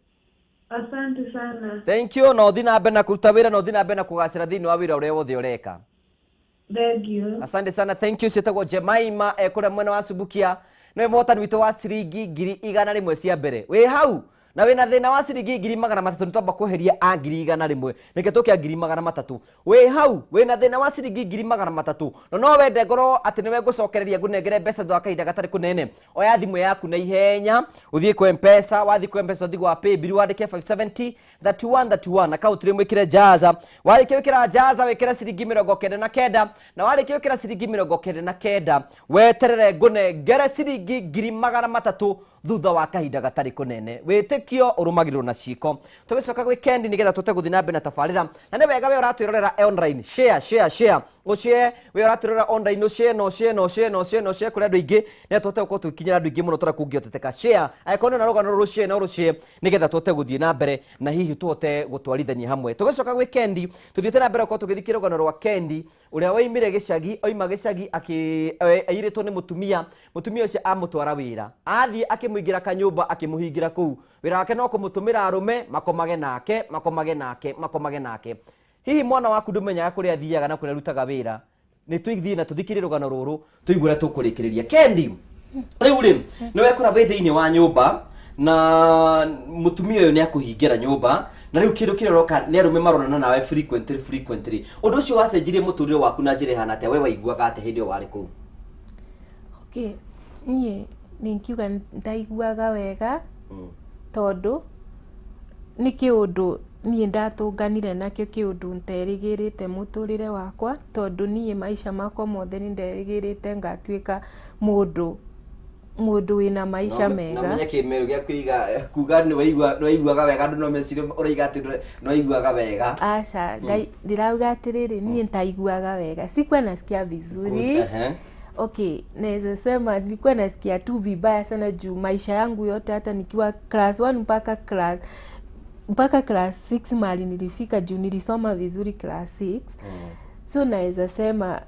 Asante sana. Thank you. Na ũthiĩ na mbere na kũruta wĩra na ũthiĩ na mbere na kũgacĩra thĩinĩ wa wĩra ũrĩa wothe ũreka. Thank you. Asante sana, thank you. Ciĩtagwo Jemima kũrĩa mwena wa Subukia. Nĩwe mũhotani witũ wa ciringi 100,000 cia mbere. Wĩ hau na wĩna thĩna wa ciringi 300,000 nĩ twamba kweheria a 100,000 nĩkĩo tũkĩa 300,000. Wĩ hau wĩna thĩna wa ciringi 300,000 no no wende ngorwo atĩ nĩwe ngũcokereria ngũnengere mbeca thutha wa kahinda gatarĩ kũnene. Oya thimũ yaku na ihenya ũthiĩ kwa M-Pesa, wathiĩ kwa M-Pesa ũthiĩ gwa Paybill wandĩke 570 31 31 akaunti rĩmwe ĩkĩre Jaza. Warĩkia gwĩkĩra Jaza wĩkĩre ciringi 99, na warĩkia gwĩkĩra ciringi 99 weterere ngũnengere ciringi 300,000 thutha wa kahinda gatarĩ kũnene. Wĩtĩkio ũrũmagĩrĩrwo na ciĩko. Tũgĩcoka gwĩ Kendi nĩgetha tũte gũthiĩ na mbere na tabarĩra. Na nĩ wega we ũratwĩrorera online, share share share, ũshare we ũratwĩrorera online, ũshare na ũshare na ũshare na ũshare na ũshare kũrĩ andũ aingĩ nĩgetha tũhote gũkorwo tũgĩkinyĩra andũ aingĩ mũno tũrĩa kũngĩhoteteka. Share angĩkorwo nĩ rũgano rũshare na ũrũshare nĩgetha tũhote gũthiĩ na mbere na hihi tũhote gũtwarithania hamwe. Tũgĩcoka gwĩ Kendi tũthiĩte na mbere gũkorwo tũgĩthiĩ rũgano rwa Kendi ũrĩa woimire gĩcagi, oima gĩcagi airĩtwo nĩ mũtumia, mũtumia ũcio amũtwara wĩra, athiĩ akĩmũingĩra kanyũmba akĩmũhingĩra kũu. Wĩra wake no kũmũtũmĩra arũme makomage nake, makomage nake, makomage nake. Hihi mwana waku ndũmenyaga kũrĩa athiaga na kũrĩa arutaga wĩra. Nĩ tũithiĩ na tũthikĩrĩrie rũgano rũrũ tũigue ũrĩa tũkũrĩkĩrĩria. Kendi, rĩu rĩ nĩ wekora wĩ thĩinĩ wa nyũmba na mũtumia ũyũ nĩ akũhingĩra nyũmba na rĩu kĩndũ kĩrĩa ũroka nĩ arũme maronana nawe frequently frequently. Ũndũ ũcio wacenjirie mũtũrĩre waku na njĩra ĩhana atĩa? We waiguaga atĩa hĩndĩ ĩyo warĩ kũu? Okay, niĩ ningiuga ndaiguaga wega tondũ nĩ kĩũndũ niĩ ndatũnganire nakĩo, kĩũndũ nterĩgĩrĩte mũtũrĩre wakwa, tondũ niĩ maica makwa mothe nĩ nderĩgĩrĩte ngatuĩka mũndũ wĩna maica mega. No menye kĩmero gĩa kũiga kuga nĩ waiguaga wega, andũ no mecirie ũraiga atĩ nĩ waiguaga wega. Aca, ndirauga atĩrĩrĩ, niĩ ntaiguaga wega, sikuwa nasikia vizuri. Okay, naweza sema nilikuwa nasikia tu vibaya sana juu maisha yangu yote hata nikiwa class 1 mpaka class 6 mali nilifika juu nilisoma vizuri class 6. So naweza sema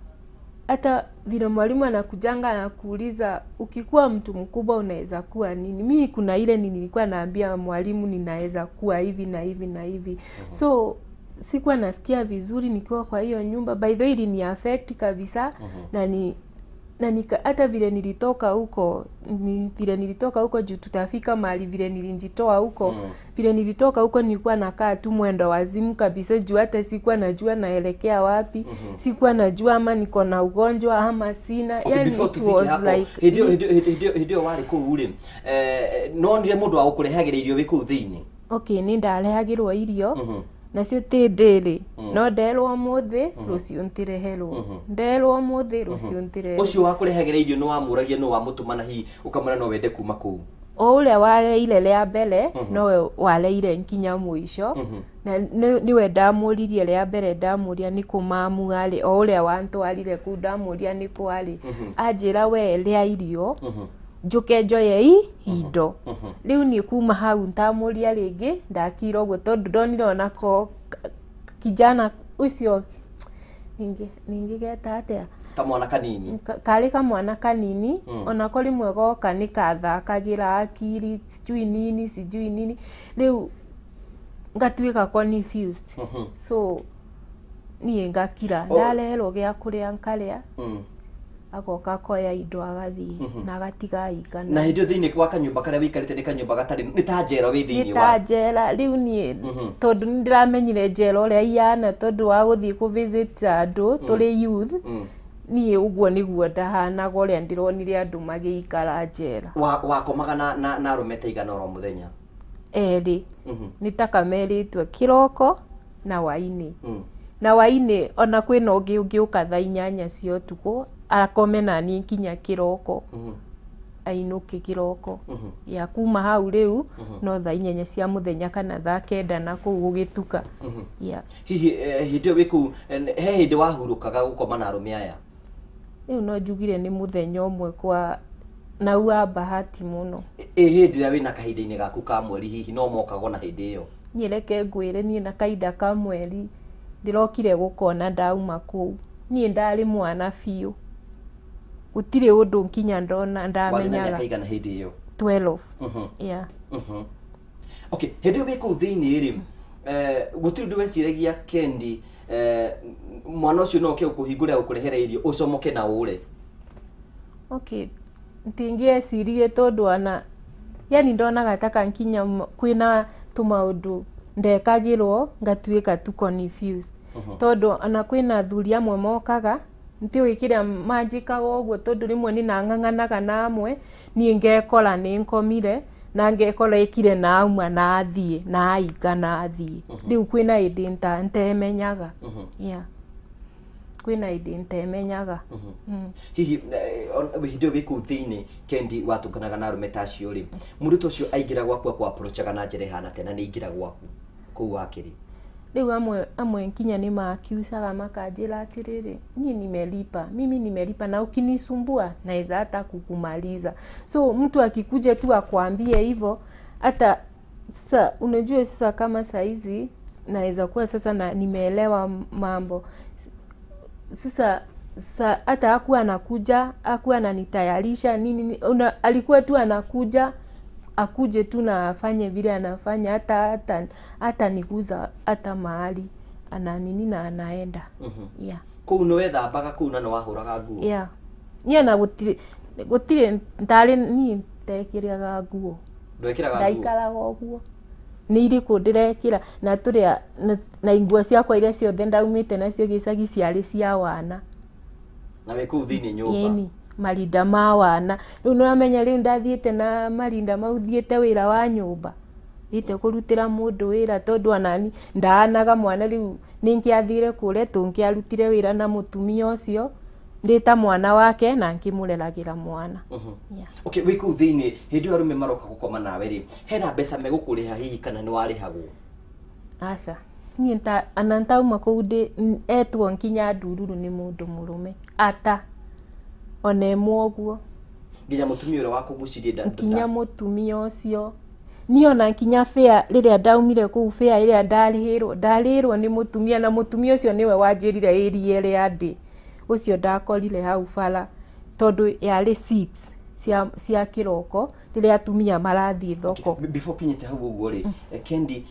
hata vile mwalimu anakujanga anakuuliza ukikuwa mtu mkubwa unaweza kuwa nini, mimi kuna ile nilikuwa naambia mwalimu ninaweza kuwa hivi na hivi na hivi. So sikuwa nasikia vizuri nikiwa kwa hiyo nyumba. By the way ilini affect kabisa. Na hata vile nilitoka huko, vile nilitoka huko juu tutafika mahali vile nilijitoa huko. Vile nilitoka huko nilikuwa nakaa tu mwendo wazimu kabisa juu hata sikuwa najua naelekea wapi. Sikuwa najua ama niko na ugonjwa ama sina. Okay, yani it was like hĩndĩ ĩyo warĩ kũu rĩ, nonire mũndũ wa gũkũrehagĩra irio wĩ kũu thĩinĩ? Okay, nĩ ndarehagĩrwo irio nacio ti daily, no nderwo mũthĩ rũciũ ntireherwo, nderwo mũthĩ rũciũ ntireherwo. Ũcio wa kũrehagĩra irio nĩ wamũragia, nĩ wamũtũma na hihi ũkamwĩra no wende kuma kũu? O ũrĩa wareire rĩa mbere nowe wareire nginya mũico, na nĩwe ndamũririe rĩa mbere, ndamũria nĩ kũ mamu arĩ, o ũrĩa wantwarire kũu ndamũria nĩ kũ arĩ, anjĩra we rĩa irio Njuke njoye i indo. Riu ni kuma hau ntamuria ringi ndakira uguo tondu ndonire onako kijana ucio ningigeta atia kamwana kanini kari kamwana kanini. Onako rimwe goka ni kathakagira akiri sijui nini sijui nini, riu ngatuika confused. So niĩ ngakira ndareherwo gĩa kũrĩa nkarĩa, agoka akoya indo agathiĩ na agatiga aigana. Na hĩndĩ ĩyo thĩinĩ wa kanyũmba karĩa wĩikarĩte nĩ kanyũmba gatarĩ nĩ ta njera wĩ thĩinĩ wa? Nĩ ta njera rĩu niĩ tondũ nĩ ndĩramenyire njera ũrĩa ihana tondũ wa gũthiĩ kũ visit andũ tũrĩ youth. Niĩ ũguo nĩguo ndahanaga ũrĩa ndĩronire andũ magĩikara njera. Wakomaga na arũme ta aigana oro mũthenya? Erĩ. Nĩ ta kamerĩtwe kĩroko na hwainĩ. Na hwainĩ ona kwĩna ũngĩ ũngĩũka thaa 8 cia ũtukũ akome naniĩ nginya kĩroko, ainũke kĩroko. Ya kuma hau rĩu no thaa 8 cia mũthenya kana thaa 9 na kũu gũgĩtuka. Hihi hĩndĩ ĩyo wĩ kũu he hĩndĩ wahurũkaga gũkoma na arũme aya? Rĩu no njugire nĩ mũthenya ũmwe kwa nau wa bahati mũno. Ĩ hĩndĩ ĩrĩa wĩna kahinda-inĩ gaku ka mweri hihi no mokagwo na hĩndĩ ĩyo? Niĩ reke ngwĩre niĩ na kahinda ka mweri ndĩrokire gũkona ndauma kũu. Niĩ ndarĩ mwana biũ, gũtirĩ ũndũ nginya ndona ndamenyaga. Warĩ na mĩaka igana hĩndĩ ĩyo? 12. Yeah. Okay, hĩndĩ ĩyo wĩ kũu thĩinĩ rĩ, gũtirĩ ũndũ weciragia Kendi, mwana ũcio no oke gũkũhingũrĩra gũkũrehera irio ũcomoke na ũre? Okay, ntingĩeciririe tondũ ona yani ndonaga taka nginya kwĩna tũmaũndũ ndekagĩrwo ngatuĩka tu confused. Tondũ ona kwĩna athuri amwe mokaga ntiũĩ kĩrĩa manjĩkaga ũguo tondũ rĩmwe nĩ nang'ang'anaga na amwe niĩ ngekora nĩ nkomire na ngekora ĩkire na auma na athiĩ na ainga na athiĩ. Rĩu kwĩna hĩndĩ ntemenyaga. Yeah. Kwĩna hĩndĩ ntemenyaga. Hihi hĩndĩ ĩyo wĩ kũu thĩinĩ Kendi watũnganaga na arũme ta acio rĩ, mũndũ ta ũcio aingĩra gwaku akũ-approachaga na njĩra ĩhana atĩa na nĩ aingĩra gwaku kũu wakĩrĩ? Rĩu amwe nginya nĩ ma-accusaga makanjĩra atĩrĩrĩ, niĩ nimelipa, mimi nimelipa na ukinisumbua naweza hata kukumaliza. So mtu akikuja tu akwambie hivyo, hata sasa unajua sasa kama saizi naweza kuwa sasa na nimeelewa mambo. Sasa hata hakuwa anakuja, hakuwa ananitayarisha nini, alikuwa tu anakuja akuje tu na afanye vile anafanya, hata niguza hata mahali ana nini na anaenda. Yeah. Kũu nĩ wethambaga kũu na nĩ wahũraga nguo? Yeah. Niĩ na gũtirĩ ndarĩ niĩ ndekĩraga nguo. Ndwekĩraga nguo? Ndaikaraga ũguo. Nĩ irĩkũ ndĩrekĩra na tũrĩa na nguo ciakwa iria ciothe ndaumĩte nacio gĩcagi ciarĩ cia wana. Na wĩ kũu thĩinĩ nyũmba? Ĩni. Marinda ma wana. Rĩu nĩũramenya rĩu ndathiĩte na marinda mau thiĩte wĩra wa nyũmba, thiĩte kũrutĩra mũndũ wĩra tondũ onani ndaanaga mwana rĩu nĩngĩathire kũrĩa tũngĩarutire wĩra na mũtumia ũcio ndĩ ta mwana wake na ngĩmũreragĩra mwana. Okay, wĩ kũu thĩinĩ hĩndĩ ĩyo arũme maroka gũkoma nawe rĩ, hena mbeca megũkũrĩha hihi kana nĩ warĩhagwo? Aca. Niĩ ona ntauma kũu etwo nginya ndururu nĩ mũndũ mũrũme ata ona ĩmwe ũguo. Nginya mũtumia ũrĩa wakũgucirie nda? Nginya mũtumia ũcio. Niĩ ona nginya fare rĩrĩa ndaumire kũu fare ĩrĩa ndarĩhĩrwo nĩ mũtumia na mũtumia ũcio nĩwe wanjĩrire area ĩrĩa ndĩ. Ũcio ndakorire hau bara tondũ yarĩ 6 cia kĩroko rĩrĩa atumia marathiĩ thoko. Before kinyĩte hau ũguo rĩ, Kendi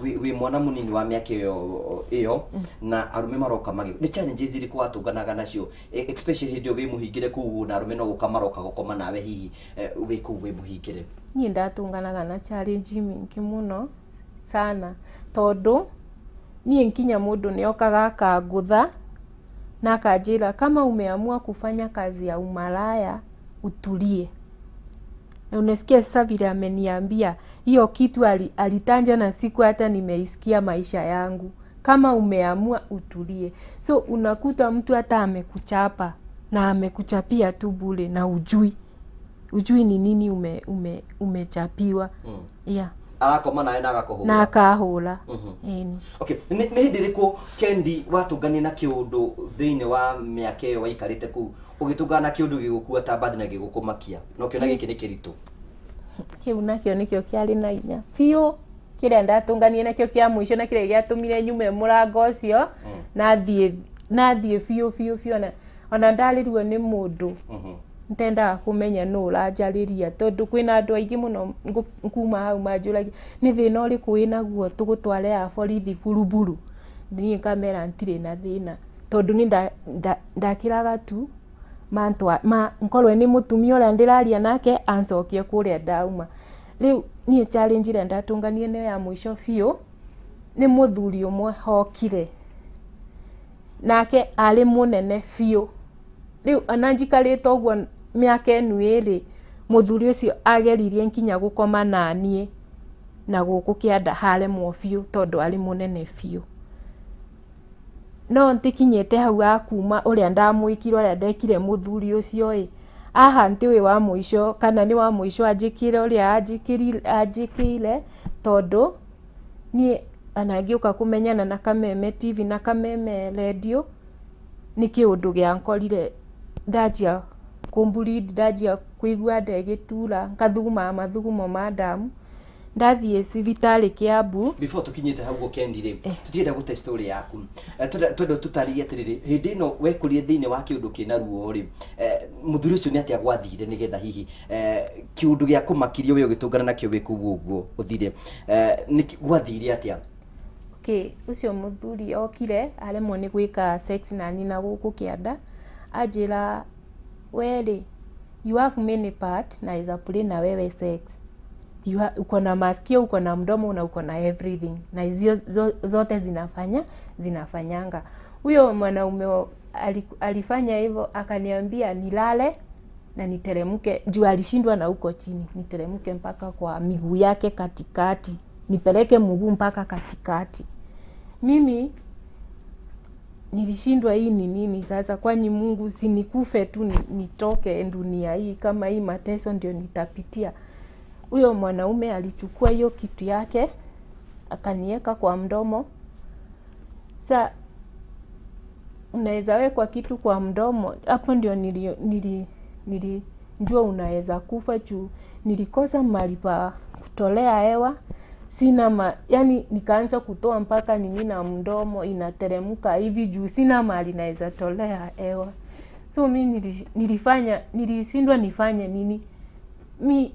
wĩ mwana mũnini wa mĩaka ĩyo na arũme maroka magĩ, nĩ challenges irĩkũ watũnganaga nacio especially hĩndĩ ĩyo wĩ mũhingĩre kũu na arũme no gũka maroka gũkoma nawe hihi wĩ kũu wĩ mũhingĩre? Niĩ ndatũnganaga na challenge mĩingĩ mũno sana tondũ niĩ nginya mũndũ nĩokaga akangũtha na akanjĩra kama umeamua kufanya kazi ya umalaya utulie. Na unasikia sasa vile ameniambia hiyo kitu alitanja na siku hata nimeisikia maisha yangu. Kama umeamua utulie. So unakuta mtu hata amekuchapa na amekuchapia tu bure na ujui ni nini umechapiwa. Yeah. Arakoma nawe na agakũhũra. Na akahũra. Ĩni. Okay, nĩ hĩndĩ ĩrĩkũ Kendi watũnganie na kĩũndũ thĩinĩ wa mĩaka ĩyo waikarĩte kũu, ũgĩtũngana na kĩũndũ gĩgũkua ta mbathi na gĩgũkũmakia na ũkĩona gĩkĩ nĩ kĩritũ? Kĩu nakĩo nĩkĩo kĩarĩ na hinya biũ, kĩrĩa ndatũnganie nakĩo kĩa mũico na kĩrĩa gĩatũmire nyume mũrango ũcio nathiĩ biũ biũ biũ, ona ndarĩrwo nĩ mũndũ ntendaga kũmenya nũ ũranjarĩria, tondũ kwĩna andũ aingĩ mũno kuma hau manjũragia nĩ thĩna ũrĩkũ wĩnaguo tũgũtware a borithi buruburu. Niĩ ngamera ntirĩ na thĩna, tondũ nĩ ndakĩraga tu nkorwo nĩ mũtumia ũrĩa ndĩraria nake ancokie kũrĩa ndauma. Rĩu niĩ challenge ĩrĩa ndatũnganie nayo ya mũico biũ nĩ mũthuri ũmwe hokire, nake arĩ mũnene biũ. Rĩu ona njikarĩte ũguo mĩaka ĩno ĩrĩ, mũthuri ũcio ageririe nginya gũkoma naniĩ na gũkũ kĩanda haremwo biũ tondũ arĩ mũnene biũ. No ntikinyĩte hau ha kuma ũrĩa ndamwĩkire ũrĩa ndekire mũthuri ũcio ĩ, haha ntiũĩ wa mũico kana nĩ wa mũico anjĩkire ũrĩa anjĩkĩire, tondũ niĩ ona ngĩũka kũmenyana na Kameme TV na Kameme Radio nĩ kĩũndũ gĩankorire ndanjia kũmburindi, ndanjia kũigua nda ĩgĩtura, ngathuguma mathugumo ma ndamu. Ndathiĩ cibitarĩ Kiambu. Before tũkinyĩte hau Kendi rĩ, tũtirenda gũte story yaku, twenda tũtarĩrie atĩrĩrĩ, hĩndĩ ĩno wekũrire thĩinĩ wa kĩũndũ kĩna ruo rĩ, mũthuri ũcio nĩ atĩa gwathire nĩgetha hihi kĩũndũ gĩa kũmakirie we ũgĩtũngana nakĩo wĩ kũu ũguo ũthire, gwathire atĩa? Okay, ũcio mũthuri okire aremwo nĩ gwĩka sex nani na gũkũ kĩanda, anjĩra we rĩ, you have many part naweza play na wewe sex, uko na masikio, uko na mdomo na uko na everything, na hizo zote zinafanyanga. Huyo mwanaume alifanya hivyo, akaniambia nilale na niteremke, juu alishindwa na huko chini, niteremke mpaka kwa miguu yake katikati, nipeleke mguu mpaka katikati. Mimi nilishindwa, hii ni nini sasa? Kwani Mungu sinikufe tu nitoke dunia hii, kama hii mateso ndio nitapitia. Huyo mwanaume alichukua hiyo kitu yake akanieka kwa mdomo. Sa unaweza wekwa kitu kwa mdomo, hapo ndio nilijua unaweza kufa, juu nilikosa mahali pa kutolea hewa. Sina yani nikaanza kutoa mpaka nini na mdomo inateremka hivi juu sina mahali naweza tolea hewa. So mimi nilishindwa nifanye nini. Mi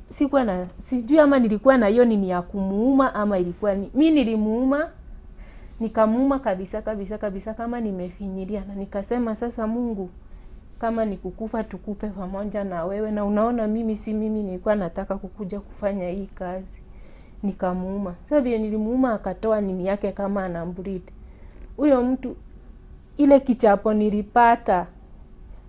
sikuwa na, sijui ama nilikuwa na hiyo nini ya kumuuma ama ilikuwa ni mi nilimuuma, nikamuuma kabisa kabisa kabisa kama nimefinyilia, na nikasema sasa Mungu, kama nikukufa tukupe pamoja na wewe, na unaona mimi si mimi nilikuwa nataka kukuja kufanya hii kazi. Nikamuuma. Sasa vile nilimuuma akatoa nini yake kama anambleed. Huyo mtu ile kichapo nilipata,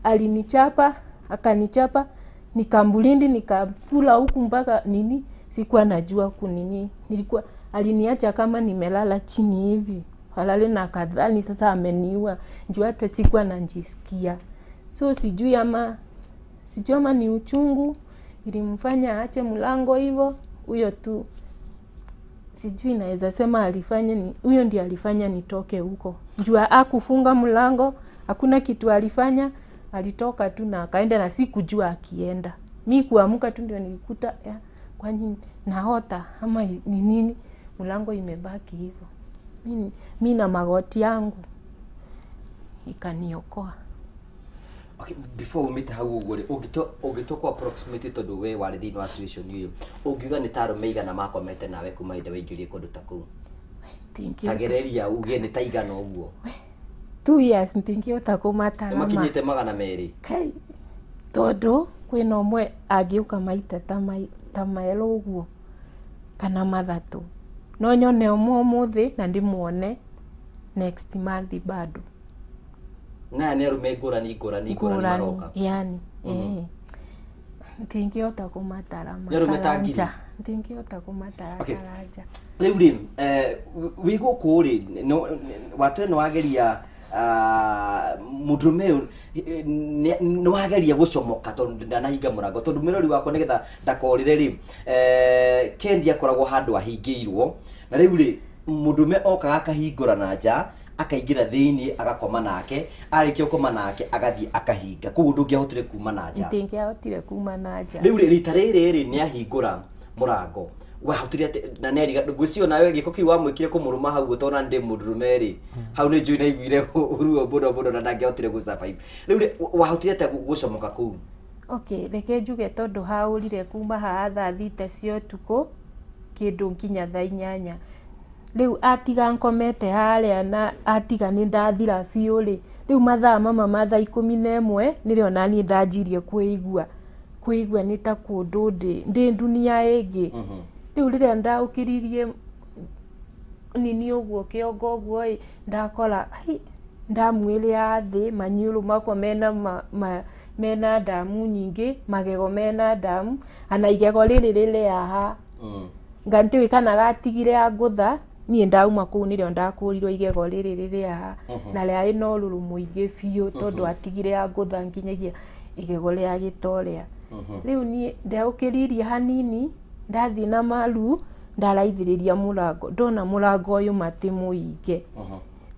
alinichapa, akanichapa, nikambulindi, nikafula huku mpaka nini, sikuwa najua kunini. Nilikuwa aliniacha kama nimelala chini hivi. Halale na kadhani sasa ameniua, juu hata sikuwa najisikia. So sijui ama ni uchungu ilimfanya aache mlango hivyo. Huyo tu sijui naweza sema alifanya huyo ndiye alifanya nitoke huko. Juu hakufunga mlango, hakuna kitu alifanya, alitoka tu na akaenda na sikujua akienda. Mi kuamka tu ndio nilikuta kwani naota ama ni nini, mlango imebaki hivyo. Mi na magoti yangu ikaniokoa. Okay, before we meet hau ũguo rĩ, ũngĩtua approximately tondũ we warĩ thĩinĩ wa situation ĩyo, ũngiuga nĩ ta arũme aigana makomete nawe kuma hĩndĩ waingĩrire kũndũ ta kũu? Tagereria uge nĩ ta igana ũguo. 2 years ntingĩhota kũmatara. Makinyĩte 200. Kai, tondũ kwĩna ũmwe angĩũka maita ta merũ ũguo kana mathatũ, no nyone ũmwe ũmũthĩ na ndĩmuone next month bado. Na nĩ arũme ngũrani ngũrani ngũrani maroka. Yani, ntingĩhota kũmatara makaranja. Ntingĩhota kũmatara karanja. Rĩu rĩ, wĩ gũkũ rĩ, watũre nĩ wageria Mũndũrũme ũyũ nĩ wageria gũcomoka tondũ ndanahinga mũrango, tondũ mwĩrori wakwa nĩgetha ndakorĩre rĩ, Kendi akoragwo handũ ahingĩirwo, na rĩu rĩ mũndũrũme okaga akahingũra na nja, akaingĩra thĩinĩ agakoma nake, arĩkia gũkoma nake agathiĩ akahinga, koguo ndũngĩahotire kuma na nja. Ndingĩahotire kuma na nja. Rĩu rĩ rita rĩrĩ rĩ nĩ ahingũra mũrango, wahotire atĩ na nĩ ariga ngwĩciria nawe gĩko kĩu wamwĩkire kũmũrũma hau ũtona ndĩ mũndũrũme rĩ, hau nĩ njũĩ naiguire ruo mũno mũno na ndangĩahotire gũ survive. Rĩu rĩ wahotire atĩa gũcomoka kũu? Okay, reke njuge tondũ haũrire kuma haha thaa 6 cia ũtukũ kĩndũ nginya thaa 8. Rĩu atiga nkomete harĩa na atiga nĩ ndathira biũ rĩ, rĩu mathaa mama ma thaa 11 nĩrĩo naniĩ ndanjirie kwĩigua nĩ ta kũndũ ndĩ dunia ĩngĩ. Rĩu rĩrĩa ndaũkĩririe nini ũguo kĩongo ũguo ĩ, ndakora ndamu ĩrĩa thĩ, maniũrũ makwa mena ndamu nyingĩ, magego mena ndamu, ana igego rĩrĩ rĩrĩ haha. Nga ntiũĩ kana gatigire angũtha, niĩ ndauma kũu nĩrĩo ndakũrirwo igego rĩrĩ rĩrĩ haha, na rĩarĩ na ũrũrũ mũingĩ biũ tondũ atigire angũtha nginyagia igego rĩa gĩtorea. Rĩu niĩ ndaũkĩririe hanini, ndathiĩ na maru, ndaraithĩrĩria mũrango, ndona mũrango ũyũ matĩ mũinge.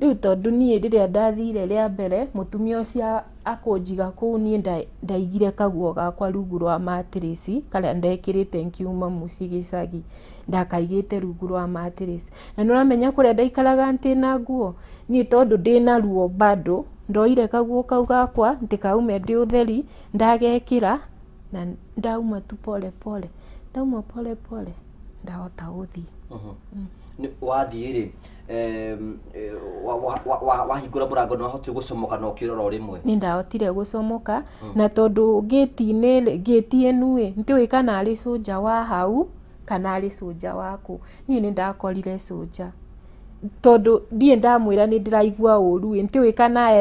Rĩu tondũ niĩ rĩrĩa ndathire rĩa mbere, mũtumia ũcio akũnjiga kũu, niĩ ndaigire kaguo gakwa rungu rwa matirĩci karĩa ndekĩrĩte ngiuma mũciĩ gĩcagi, ndakaigĩte rungu rwa matirĩci. Na nĩ ũramenya kũrĩa ndaikaraga ntĩna nguo, niĩ tondũ ndĩna ruo bado, ndoire kaguo kau gakwa ntikaume ndĩ ũtheri, ndagekĩra na ndauma tu pole pole, ndauma pole pole ndahota gũthiĩ. Wathiĩ rĩ, wahingũra mũrango nĩ wahotire gũcomoka na ũkĩrora o rĩmwe? Nĩ ndahotire gũcomoka, na tondũ ngĩti-inĩ, ngĩti ĩno ĩ, ntiũĩ kana arĩ cũnja wa hau kana arĩ cũnja waku. Niĩ nĩ ndakorire cũnja, tondũ ndiĩ ndamwĩra nĩ ndĩraigua ũru ĩ, ntiũĩ kana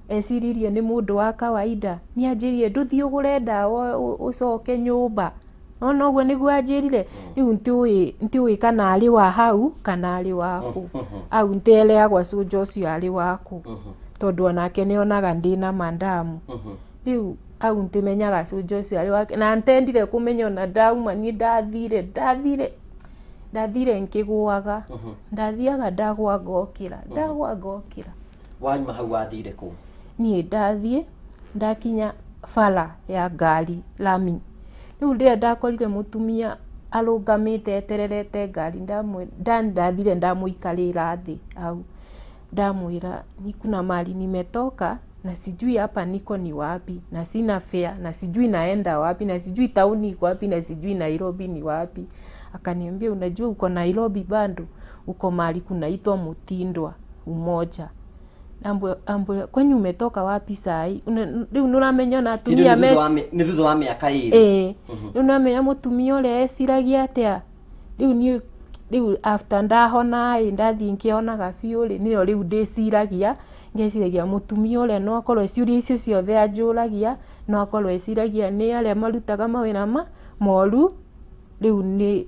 eciririe nĩ mũndũ wa kawaida. Nĩ anjĩrire ndũthiĩ ũgũre ndawa ũcoke nyũmba. Nona ũguo nĩguo anjĩrire. Rĩu ntiũĩ kana arĩ wa hau kana arĩ waku. Au ntieleagwa cũnja ũcio arĩ waku, tondũ onake nĩonaga ndĩna mandamu. Rĩu au ntimenyaga cũnja ũcio arĩ wake, na ntendire kũmenya ona ndauma niĩ ndathire nkĩgũaga. Ndathiaga ndagũa ngokĩra, ndagũa ngokĩra. Wanyuma hau wathire kũ? Niĩ ndathiĩ ndakinya bara ya ngari lami. Rĩu rĩrĩa ndakorire mũtumia arũgamĩte etererete ngari, ndathire ndamũikarĩra thĩ hau, ndamwĩra ni kuna mahali nimetoka na sijui hapa niko ni wapi, na sina fare, na sijui naenda wapi, na sijui tauni iko wapi, na sijui Nairobi ni wapi. Akaniambia unajua uko Nairobi bado, uko mahali kunaitwa Mutindwa Umoja. Ambu kwenye umetoka wapi sai? Rĩu nĩũramenya ona atumia nĩ thutha wa mĩaka 2. Rĩu nĩũramenya mũtumia ũrĩa eciragia atĩa. Rĩu niĩ rĩu after ndahona ĩ, ndathiĩ ngĩonaga biũ rĩ, nĩrĩo rĩu ndĩciragia, ngeciragia mũtumia ũrĩa no akorwo ciũria icio ciothe anjũragia, no akorwo eciragia nĩ arĩa marutaga mawĩra moru. Rĩu nĩ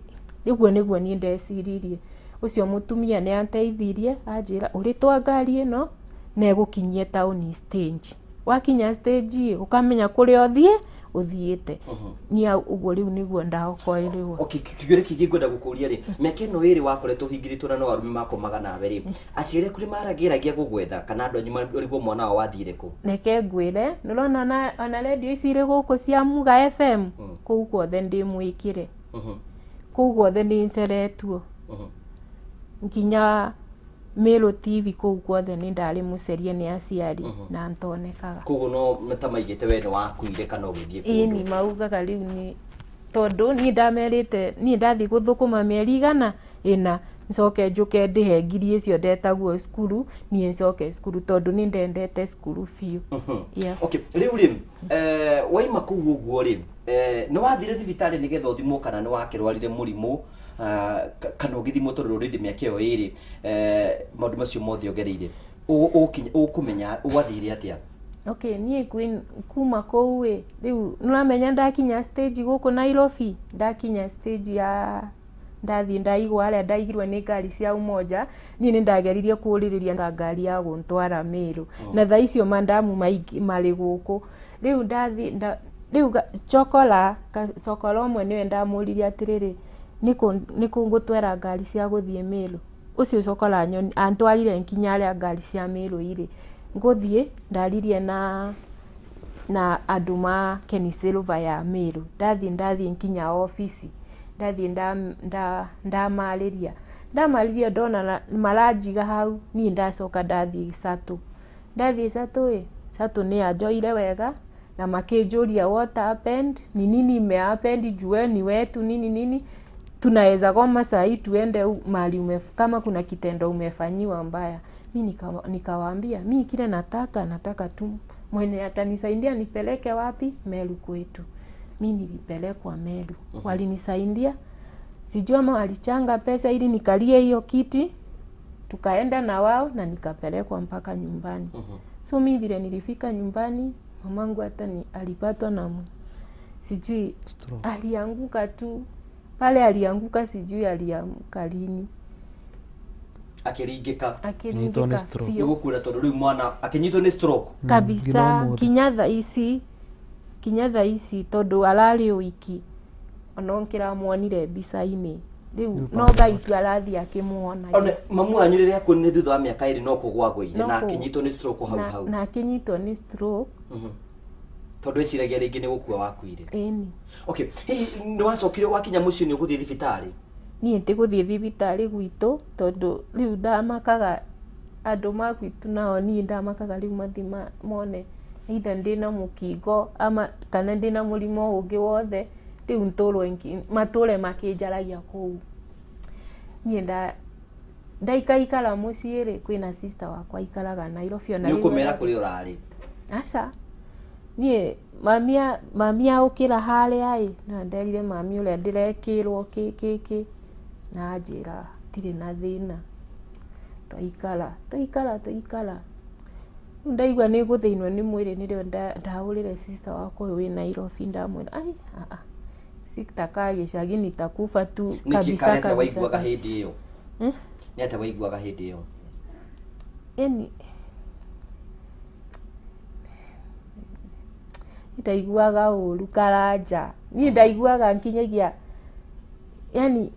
ũguo nĩguo niĩ ndeciririe. Ũcio mũtumia nĩ anteithirie, anjĩra ũrĩtwa ngari ĩno na ĩgũkinyie taũni stage. Wakinya stage ũkamenya kũrĩa ũthiĩte. Niĩ ũguo rĩu nĩguo ndaokoirwo. Okay, kĩũria kĩngĩ ngwenda gũkũria rĩ, mĩaka ĩno 2 wakoretwo ũhingĩrĩtwo na no arũme makomaga nawe rĩ, aciari aku nĩmarageragia gũgwetha kana andũ anyu marigwo mwana wao wathire kũ? Reke ngwĩre, nĩũrona ona redio ici irĩ gũkũ cia Muga FM, kũu guothe ndĩ mwĩkĩre. Kũu guothe nĩ nceretwo. Nginya Mĩrũ TV kũu guothe nĩ ndarĩ mũcerie nĩ aciari na ntonekaga. Koguo no ta maigĩte we nĩ wakuire kana ũgĩthiĩ kũndũ? Ĩni maugaga rĩu nĩ tondũ niĩ ndamerĩte niĩ ndathiĩ gũthũkũma mĩeri 4 ncoke njũke ndĩhe ngiri icio ndetagwo cukuru, niĩ ncoke cukuru tondũ nĩ ndendete cukuru biũ. Okay, rĩu rĩ waima kũu ũguo rĩ, nĩ wathire thibitarĩ nĩgetha ũthimwo kana nĩ wakĩrwarire mũrimũ kana ũgĩthimwo tondũ already mĩaka ĩyo 2 maũndũ macio mothe ũgereire, ũkũmenya wathire atĩa? Okay, niĩ kuma kũu ĩ, rĩu nĩũramenya ndakinya stage gũkũ Nairobi, ndakinya stage ya Ndathiĩ ndaigwo harĩa ndaigirwe nĩ ngari cia Umoja. Niĩ nĩ ndageririe kũũrĩrĩria na ngari ya gũntwara Meru. Na thaa icio mandamu maingĩ marĩ gũkũ. Rĩu ndathiĩ rĩu chokola chokola ũmwe nĩwe ndamũririe atĩrĩrĩ, nĩkũ ngũtwara ngari cia gũthiĩ Meru. Ũcio chokola antwarire nginya harĩa ngari cia Meru irĩ. Ngũthiĩ ndaririe na andũ ma Kenny Silver ya Meru. Ndathiĩ nginya obici. Ndathiĩ ndamarĩria. Ndamarĩria ndona maranjiga hau, niĩ ndacoka ndathiĩ Satũ. Ndathiĩ Satũ ĩ, Satũ nĩ yanjoire wega na makĩnjũria what happened, ni nini ime-happened, juu wewe ni wetu nini nini. Tunaweza goma saa hii tuende mahali kama kuna kitendo umefanyiwa mbaya. Mi nikawaambia mi kile nataka tu mwenye atanisaidia nipeleke wapi? Meru kwetu. Mi nilipelekwa Meru. Walinisaidia, sijui ama walichanga pesa ili nikalie hiyo kiti, tukaenda na wao na nikapelekwa mpaka nyumbani. So mi vile nilifika nyumbani, mamangu hata ni alipatwa na sijui alianguka tu pale, alianguka sijui aliamka lini. Akiringika. Akiringika biũ. Nĩgũkura tondũ rĩu mwana akinyitwo nĩ stroke kabisa kinya thaa ici tondũ ararĩ ũiki ona nkĩramuonire mbica-inĩ rĩu no Ngai tu arathiĩ akĩmuonagia. One mamu wanyu rĩrĩa akuonire thutha wa mĩaka 2 no kũgwa agũire na akinyitwo nĩ stroke hau hau. Na akinyitwo nĩ stroke. Tondũ eciragia rĩngĩ nĩ gũkua wakuire. Ĩni. Okay, hihi nĩ wacokire wakinya mũciĩ nĩ ũgũthiĩ thibitarĩ? Niĩ ndigũthiĩ thibitarĩ gwitũ tondũ rĩu ndamakaga andũ ma gwitũ nao, niĩ ndamakaga rĩu mathiĩ mone either ndĩna mũkingo ama kana ndĩna mũrimũ ũngĩ wothe, rĩu ntũrwe matũre makĩnjaragia kũu. Niĩ ndaikaikara mũciĩ rĩ, kwĩna sister wakwa aikaraga Nairobi ona rĩu. Nĩũkũmera kũrĩa ũrarĩ? Aca. Niĩ mami aũkĩra harĩa ĩ, na nderire mami ũrĩa ndĩrekĩrwo kĩ kĩ kĩ, na anjĩra hatirĩ na thĩna. Twaikara. Rĩu ndaigua nĩ ngũthĩnwo nĩ mwĩrĩ nĩrĩo ndahũrĩre sister wakwa ũyũ wĩ Nairobi, ndamwĩra ai a sitakaa gĩcagi nitakufa tu kabisa kabisa. Waiguaga hĩndĩ ĩyo? Nĩ atĩa waiguaga hĩndĩ ĩyo? Yaani ndaiguaga ũru karanja. Niĩ ndaiguaga nginyagia, yani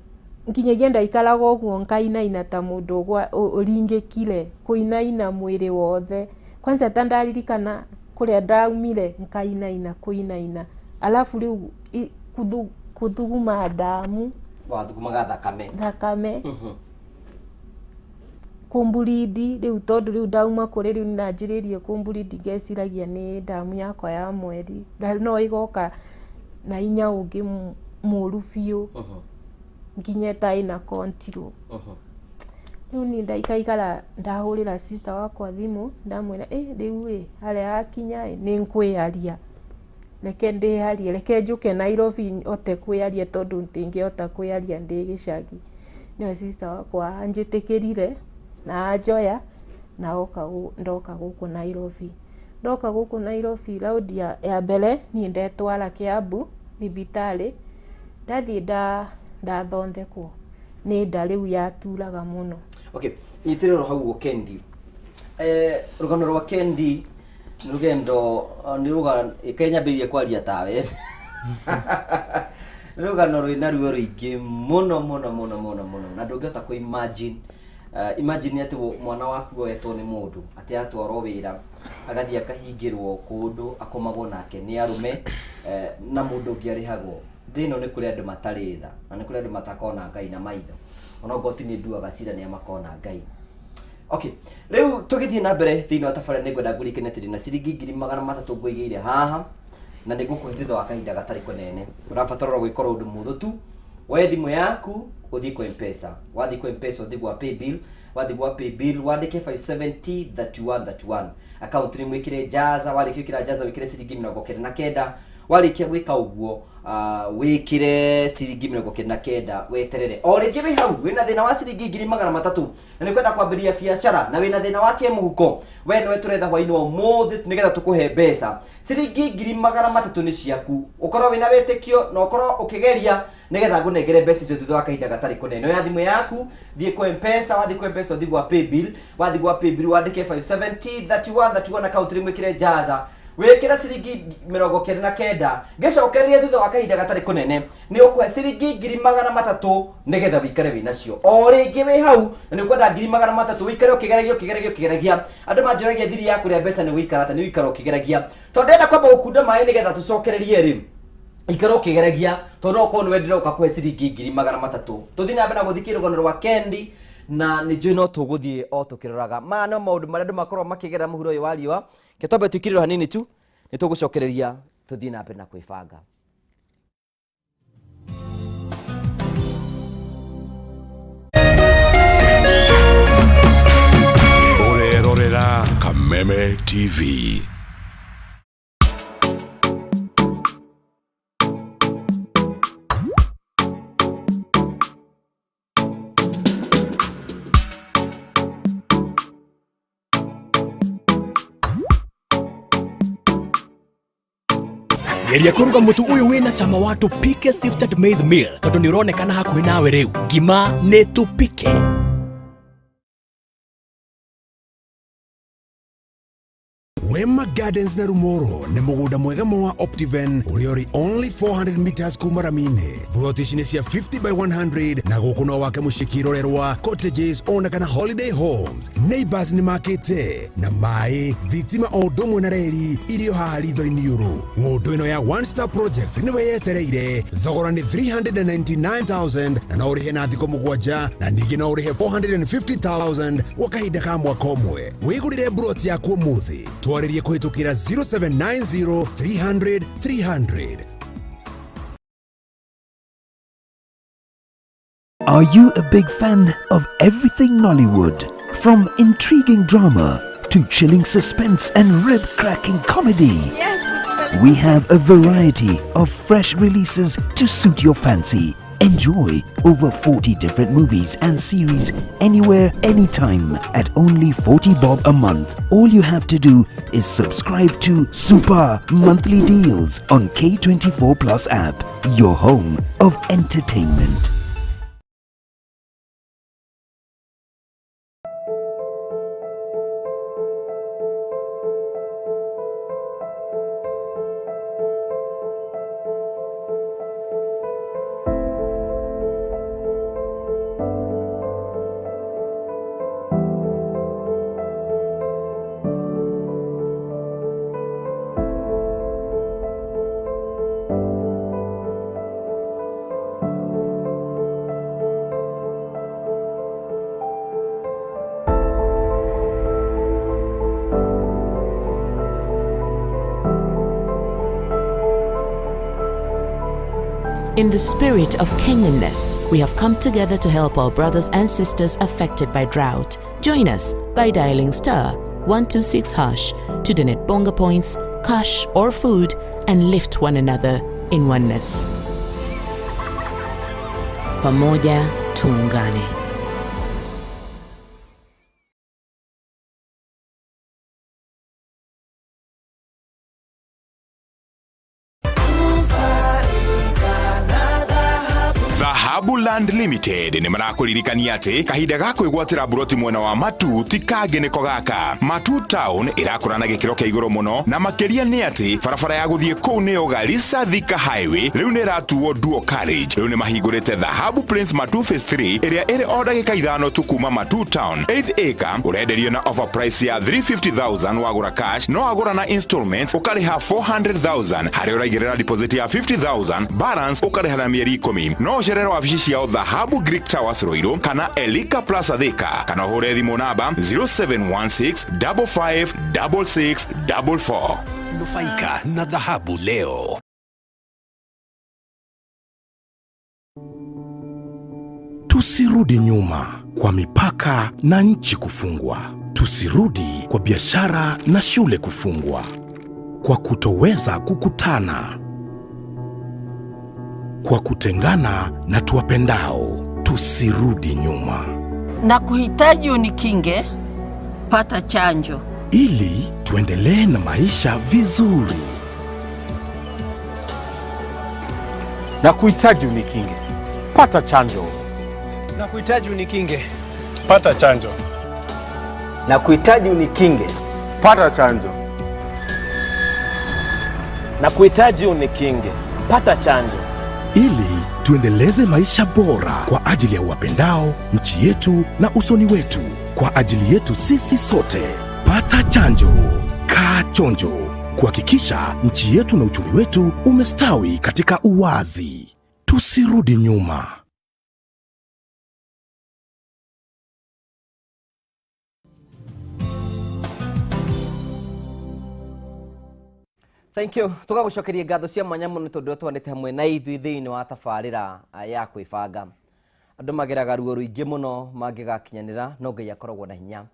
nginyagia ndaikaraga ũguo nkainaina ta mũndũ ũringĩkire, kũinaina mwĩrĩ wothe. Kwanza ta ndaririkana kũrĩa ndaumire nkainaina kũinaina. Alafu rĩu kuthuguma damu. Wathugumaga thakame. Thakame. Kũmburindi rĩu tondũ rĩu ndauma kũrĩ rĩu nĩndanjĩrĩirie kũmburindi ngeciragia nĩ damu yakwa ya mweri no ĩgoka na hinya ũngĩ mũru biũ nginya ĩtarĩ na control. Rĩu niĩ ndaikaikara ndahũrĩra sister wakwa thimũ ndamwĩra rĩu ĩ harĩa hakinya ĩ nĩ ngwĩyaria, reke ndĩyarie, reke njũke Nairobi hote kwĩyaria tondũ ndingĩhota kwĩyaria ndĩ gĩcagi. Nĩyo sister wakwa anjĩtĩkĩrire na anjoya na ndoka gũkũ Nairobi. Ndoka gũkũ Nairobi raundi ya mbere niĩ ndetwara Kiambu thibitarĩ, ndathiĩ ndathondekwo nĩ nda rĩu yaturaga mũno. Okay, nyitĩrĩra hau ũguo Kendi. Rũgano rwa Kendi nĩ rũgendo nĩ rũgano kenyambĩrĩrie kwaria tawe. Nĩ rũgano rwĩna ruo rũingĩ mũno mũno mũno mũno mũno na ndũngĩhota kũ imagine. Imagine atĩ mwana waku oetwo nĩ mũndũ atĩ atwarwo wĩra agathiĩ akahingĩrwo kũndũ akomagwo nake nĩ arũme na mũndũ ũngĩ arĩhagwo. Thĩ ĩno nĩ kũrĩ andũ matarĩ tha na nĩ kũrĩ andũ matakona Ngai na maitho, ona ngoti nĩ nduaga cira nĩ makona Ngai. Okay, rĩu tũgĩthiĩ na mbere thĩinĩ wa tabarĩra nĩ ngwenda ngũririkane atĩ ndĩna ciringi 300,000 ngũigĩire haha na nĩ ngũkũhe thutha wa kahinda gatarĩ kũnene. Ũrabatara gwĩkora ũndũ mũhũthũ tu, woe thimũ yaku ũthiĩ kwa M-Pesa. Wathiĩ kwa M-Pesa ũthiĩ gwa paybill, wathiĩ gwa paybill wandĩke 570 31 31. Account nĩ mwĩkĩre Jaza, warĩkia gwĩkĩra Jaza wĩkĩre ciringi 99. Warĩkia gwĩka ũguo Wikire ciringi 99 weterere o ringi wi hau wina thina wa ciringi 300 na ni kwenda kwambiria biashara na wina thina wa kimuhuko we niwe turetha hwaini wa umuthi nigetha tukuhe mbeca ciringi 300 ni ciaku ukorwo wina witikio na ukorwo ukigeria nigetha ngunengere mbeca icio thutha wa kahinda gatari kunene oya thimu yaku thie kwa M-Pesa wathi kwa M-Pesa uthi gwa paybill wathi gwa paybill wandike 570 31 31 account rimwe kire jaza wikira ciringi 99 ngicokereria thutha wa kahinda gatari kunene ni ukuhe ciringi 300 nigetha wikare wi nacio o ringi wi hau na ni ukwenda 300 wikare ukigeragia ukigeragia ukigeragia andu manjuragia thiri ya kuria mbeca ni wikara ta ni wikara ukigeragia tondu ndenda kwamba gukunda mai nigetha tucokererie ri ikara ukigeragia tondu no ukorwo ni wendire ukakuhe ciringi 300 tuthii na mbere na guthikira rugano rwa Kendi na nä njå no tå gå thiä o tå kä roraga maya no maå ndå marä a andå makorwo makä muhuro å yå wa riũa ke twambe twikirĩrwo hanini tu nä tå gå cokereria tå thiä na mbere na kwĩbanga. Ũrerorera Kameme TV. Geria kũruga mũtu ũyũ wĩna cama wa Tupike Sifted Maize Meal tondũ nĩ ũronekana hakuhĩ nawe rĩu. Ngima nĩ Tupike. Wema Gardens na Rumoro nĩ mũgũnda mwega wa Optiven ũrĩa ũrĩ only 400 meters kuma rami-inĩ. Buroti ici nĩ cia 50 by 100 na gũkũ no wake mũciĩ kĩrorerwa, cottages ona kana holiday homes. Neighbors nĩ makĩte na maĩ, thitima o ũndũ ũmwe na reri irio haha ritho-inĩ ũrũ. Ng'ũndũ ĩno ya One Star Project nĩwe yetereire. Thogora nĩ 399,000 na no ũrĩhe na thikũ 7 na ningĩ no ũrĩhe 450,000 gwa kahinda ka mwaka ũmwe. Wĩgũrĩre buroti yaku ũmũthĩ. Twarĩrie kũhĩtũkĩra 0790 300 300. Are you a big fan of everything Nollywood? From intriguing drama to chilling suspense and rib-cracking comedy. Yes, we have a variety of fresh releases to suit your fancy. Enjoy over 40 different movies and series anywhere, anytime at only 40 bob a month. All you have to do is subscribe to Super Monthly Deals on K24 Plus app, your home of entertainment. In the spirit of Kenyanness, we have come together to help our brothers and sisters affected by drought. Join us by dialing *126# to donate bonga points, cash or food and lift one another in oneness. Pamoja tuungane. Dhahabu Land Limited nĩ marakuririkania atĩ kahinda ga kwĩgwatĩra buroti mwena wa Matu ti kangĩ nĩko gaka. Matu Town ĩrakũra na gĩkĩro kĩa igũrũ mũno na makĩria nĩ atĩ barabara ya gũthiĩ kũu nĩyo Garissa Thika Highway rĩu nĩ ĩratuo Dual Carriage. Rĩu nĩ mahingũrĩte Dhahabu Prince Matu Phase 3 ĩrĩa ĩrĩ o ndagĩka 5 tu kuma Matu Town. 8th acre ũrenderio na offer price ya 350,000 wagũra cash, no wagũra na installments ũkarĩha 400,000 harĩa ũraigĩrĩra deposit ya 50,000 balance ũkarĩha na mĩeri 10. No ũcerere wabici ciao Dhahabu Greek Towers Ruiru kana Elika Plaza Thika kana ũhũre thimũ namba 0716 55 66 44. Nufaika na dhahabu leo. Tusirudi nyuma kwa mipaka na nchi kufungwa. Tusirudi kwa biashara na shule kufungwa. Kwa kutoweza kukutana. Kwa kutengana na tuwapendao, tusirudi nyuma. Na kuhitaji unikinge, pata chanjo ili tuendelee na maisha vizuri. Na kuhitaji unikinge, pata chanjo. Na kuhitaji unikinge, pata chanjo. Na kuhitaji unikinge, pata chanjo. Na kuhitaji unikinge, pata chanjo. Ili tuendeleze maisha bora kwa ajili ya wapendao, nchi yetu na usoni wetu, kwa ajili yetu sisi sote. Pata chanjo, kaa chonjo, kuhakikisha nchi yetu na uchumi wetu umestawi katika uwazi. Tusirudi nyuma. Thank you. Tugagucokeria ngatho cia mwanya muno tondu twanite hamwe na ithuĩ thĩinĩ wa tabarĩra ya kwĩbanga. Andũ mageraga ruo rũingĩ mũno mangĩgakinyanĩra, no Ngai akoragwo na hinya.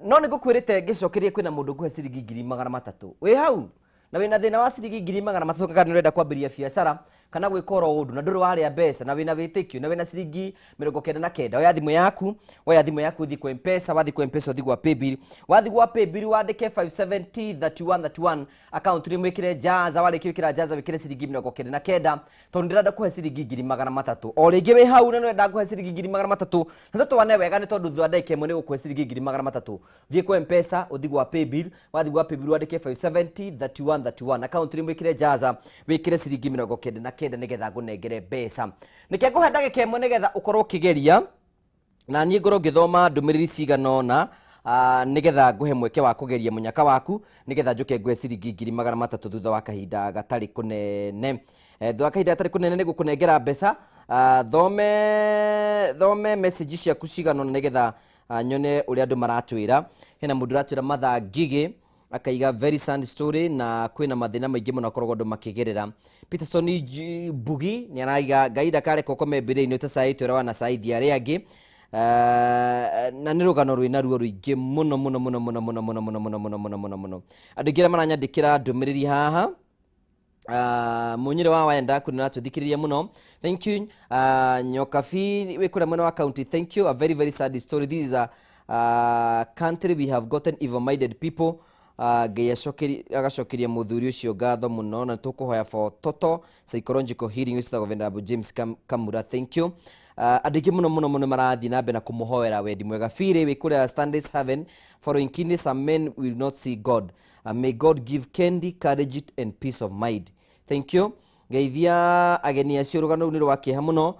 No nĩ ngũkwĩrĩte ngĩcokerie kwĩna mũndũ ngũhe ciringi 300,000. Wĩ hau na wĩna thĩna wa ciringi 300,000 kana nĩ ũrenda kwambĩrĩria biacara kana gwĩka oro ũndũ na ndũrĩ warĩa mbeca na wĩna wĩtĩkio na wĩna ciringi 99, oya thimũ yaku, oya thimũ yaku ũthiĩ kwa M-Pesa, wathiĩ kwa M-Pesa ũthiĩ gwa Paybill, wathiĩ gwa Paybill wandĩke 5703131 account nĩ mwĩkĩre Jaza, warĩkia gwĩkĩra Jaza wĩkĩre ciringi 99 tondũ ndĩrenda kũhe ciringi 300,000. O rĩngĩ wĩ hau na nĩũrenda kũhe ciringi 300,000 na tũtwane wega nĩ tondũ thutha wa ndagĩka ĩmwe nĩ gũkũhe ciringi 300,000. Thiĩ kwa M-Pesa ũthiĩ gwa Paybill, wathiĩ gwa Paybill wandĩke 5703131 account nĩ mwĩkĩre Jaza wĩkĩre ciringi 99 nigetha ngũnengere mbeca. Nĩkĩo ngũhe ndagĩka ĩmwe nĩgetha ũkorwo ũkĩgeria na niĩ ngorwo ngĩthoma ndũmĩrĩri cigana ũna nĩgetha ngũhe mweke wa kũgeria mũnyaka waku nĩgetha njũke ngũhe ciringi 300,000 thutha wa kahinda gatarĩ kũnene. Thutha wa kahinda gatarĩ kũnene nĩ gũkũnengera mbeca. Thome message ciaku cigana ũna nĩgetha nyone ũrĩa andũ maratwĩra. Hena mũndũ ũratwĩra Mathaa Ngigĩ akaiga very sad story na kwĩna mathĩna maingĩ mũno akoragwo andũ makĩgerera. Peterson Mbugi nĩ araiga Ngai ndakareka ũkome mbĩrĩra-inĩ ũtacaĩte ũrĩa wanacaithia arĩa angĩ. Na nĩ rũgano rwĩna ruo rũingĩ mũno mũno mũno mũno mũno mũno mũno mũno mũno mũno mũno mũno. Andũ aingĩ arĩa maranyandĩkĩra ndũmĩrĩri haha, Munyire wa Wayanda kuna natũthikĩrĩria mũno, thank you. Nyokabi wĩ kũrĩa mwena wa county, thank you. A very very sad story. This is a country we have gotten evil minded people. Ngai agacokeria mũthuri ũcio ngatho mũno na tũkũhoya for total psychological healing ũcio Venerable James Kamura, thank you. Andũ aingĩ mũno mũno mũno marathiĩ na mbere na kũmũhoera wendi mwega. Bire wĩ kũrĩa Stanley's Haven, following kidney some men will not see God. May God give Kendi courage and peace of mind, thank you. Ngeithia ageni acio rũgano rũu nĩ rwa kĩeha mũno.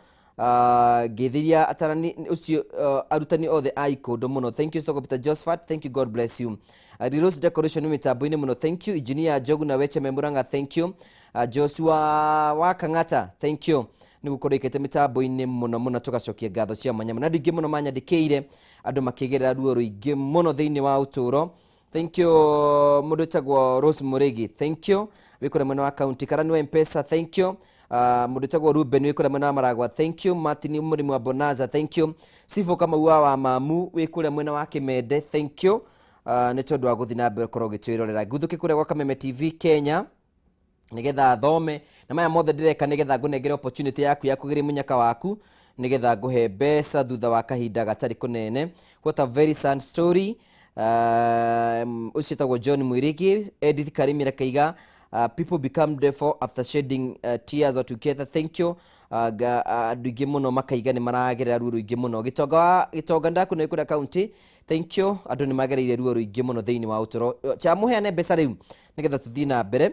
Ngeithiria atarani ũcio arutani othe a Ikondo mũno, thank you. Soko Peter Josephat, thank you, God bless you. Rose decoration mitambo-inĩ mũno, thank you. Engineer Njogu na Weche Memuranga, thank you. Joshua wa Kang'ata, thank you nĩ gũkorwo ikĩte mĩtambo-inĩ mũno mũno. Tũgacokia ngatho cia mwanya mũno. Andũ aingĩ mũno manyandĩkĩire andũ makĩgerera ruo rũingĩ mũno thĩinĩ wa ũtũũro, thank you. Mũndũ wĩtagwo Rose Mũrĩgi, thank you, wĩ kũrĩa mwena wa county. Karani wa M-Pesa, thank you. Mũndũ wĩtagwo Ruben wĩ kũrĩa mwena wa Maragwa, thank you. Martin mũrĩmi wa Bonaza, thank you. Sifo Kamau wa Mamu wĩ kũrĩa mwena wa Kĩmende, thank you. Nĩ tondũ wa gũthiĩ na mbere gũkorwo ũgĩtwĩrorera. Nguthũke kũrĩa gwa Kameme TV Kenya nigetha thome na maya mothe ndĩreka nigetha ngũnengere opportunity yaku ya kũgeria mũnyaka waku nigetha ngũhe mbeca thutha wa kahinda gatarĩ kũnene. What a very sad story. Ũcio wĩtagwo John Mwirigi. Edith Karimira kaiga people become deaf after shedding tears or together, thank you. Andũ aingĩ mũno makaiga nĩ maragerera ruo rũingĩ mũno. Gĩtonga ndakuna kũrĩa county, thank you. Andũ nĩ magereire ruo rũingĩ mũno thĩinĩ wa ũtũũro. Chamũheane mbeca rĩu nĩgetha tũthiĩ na mbere.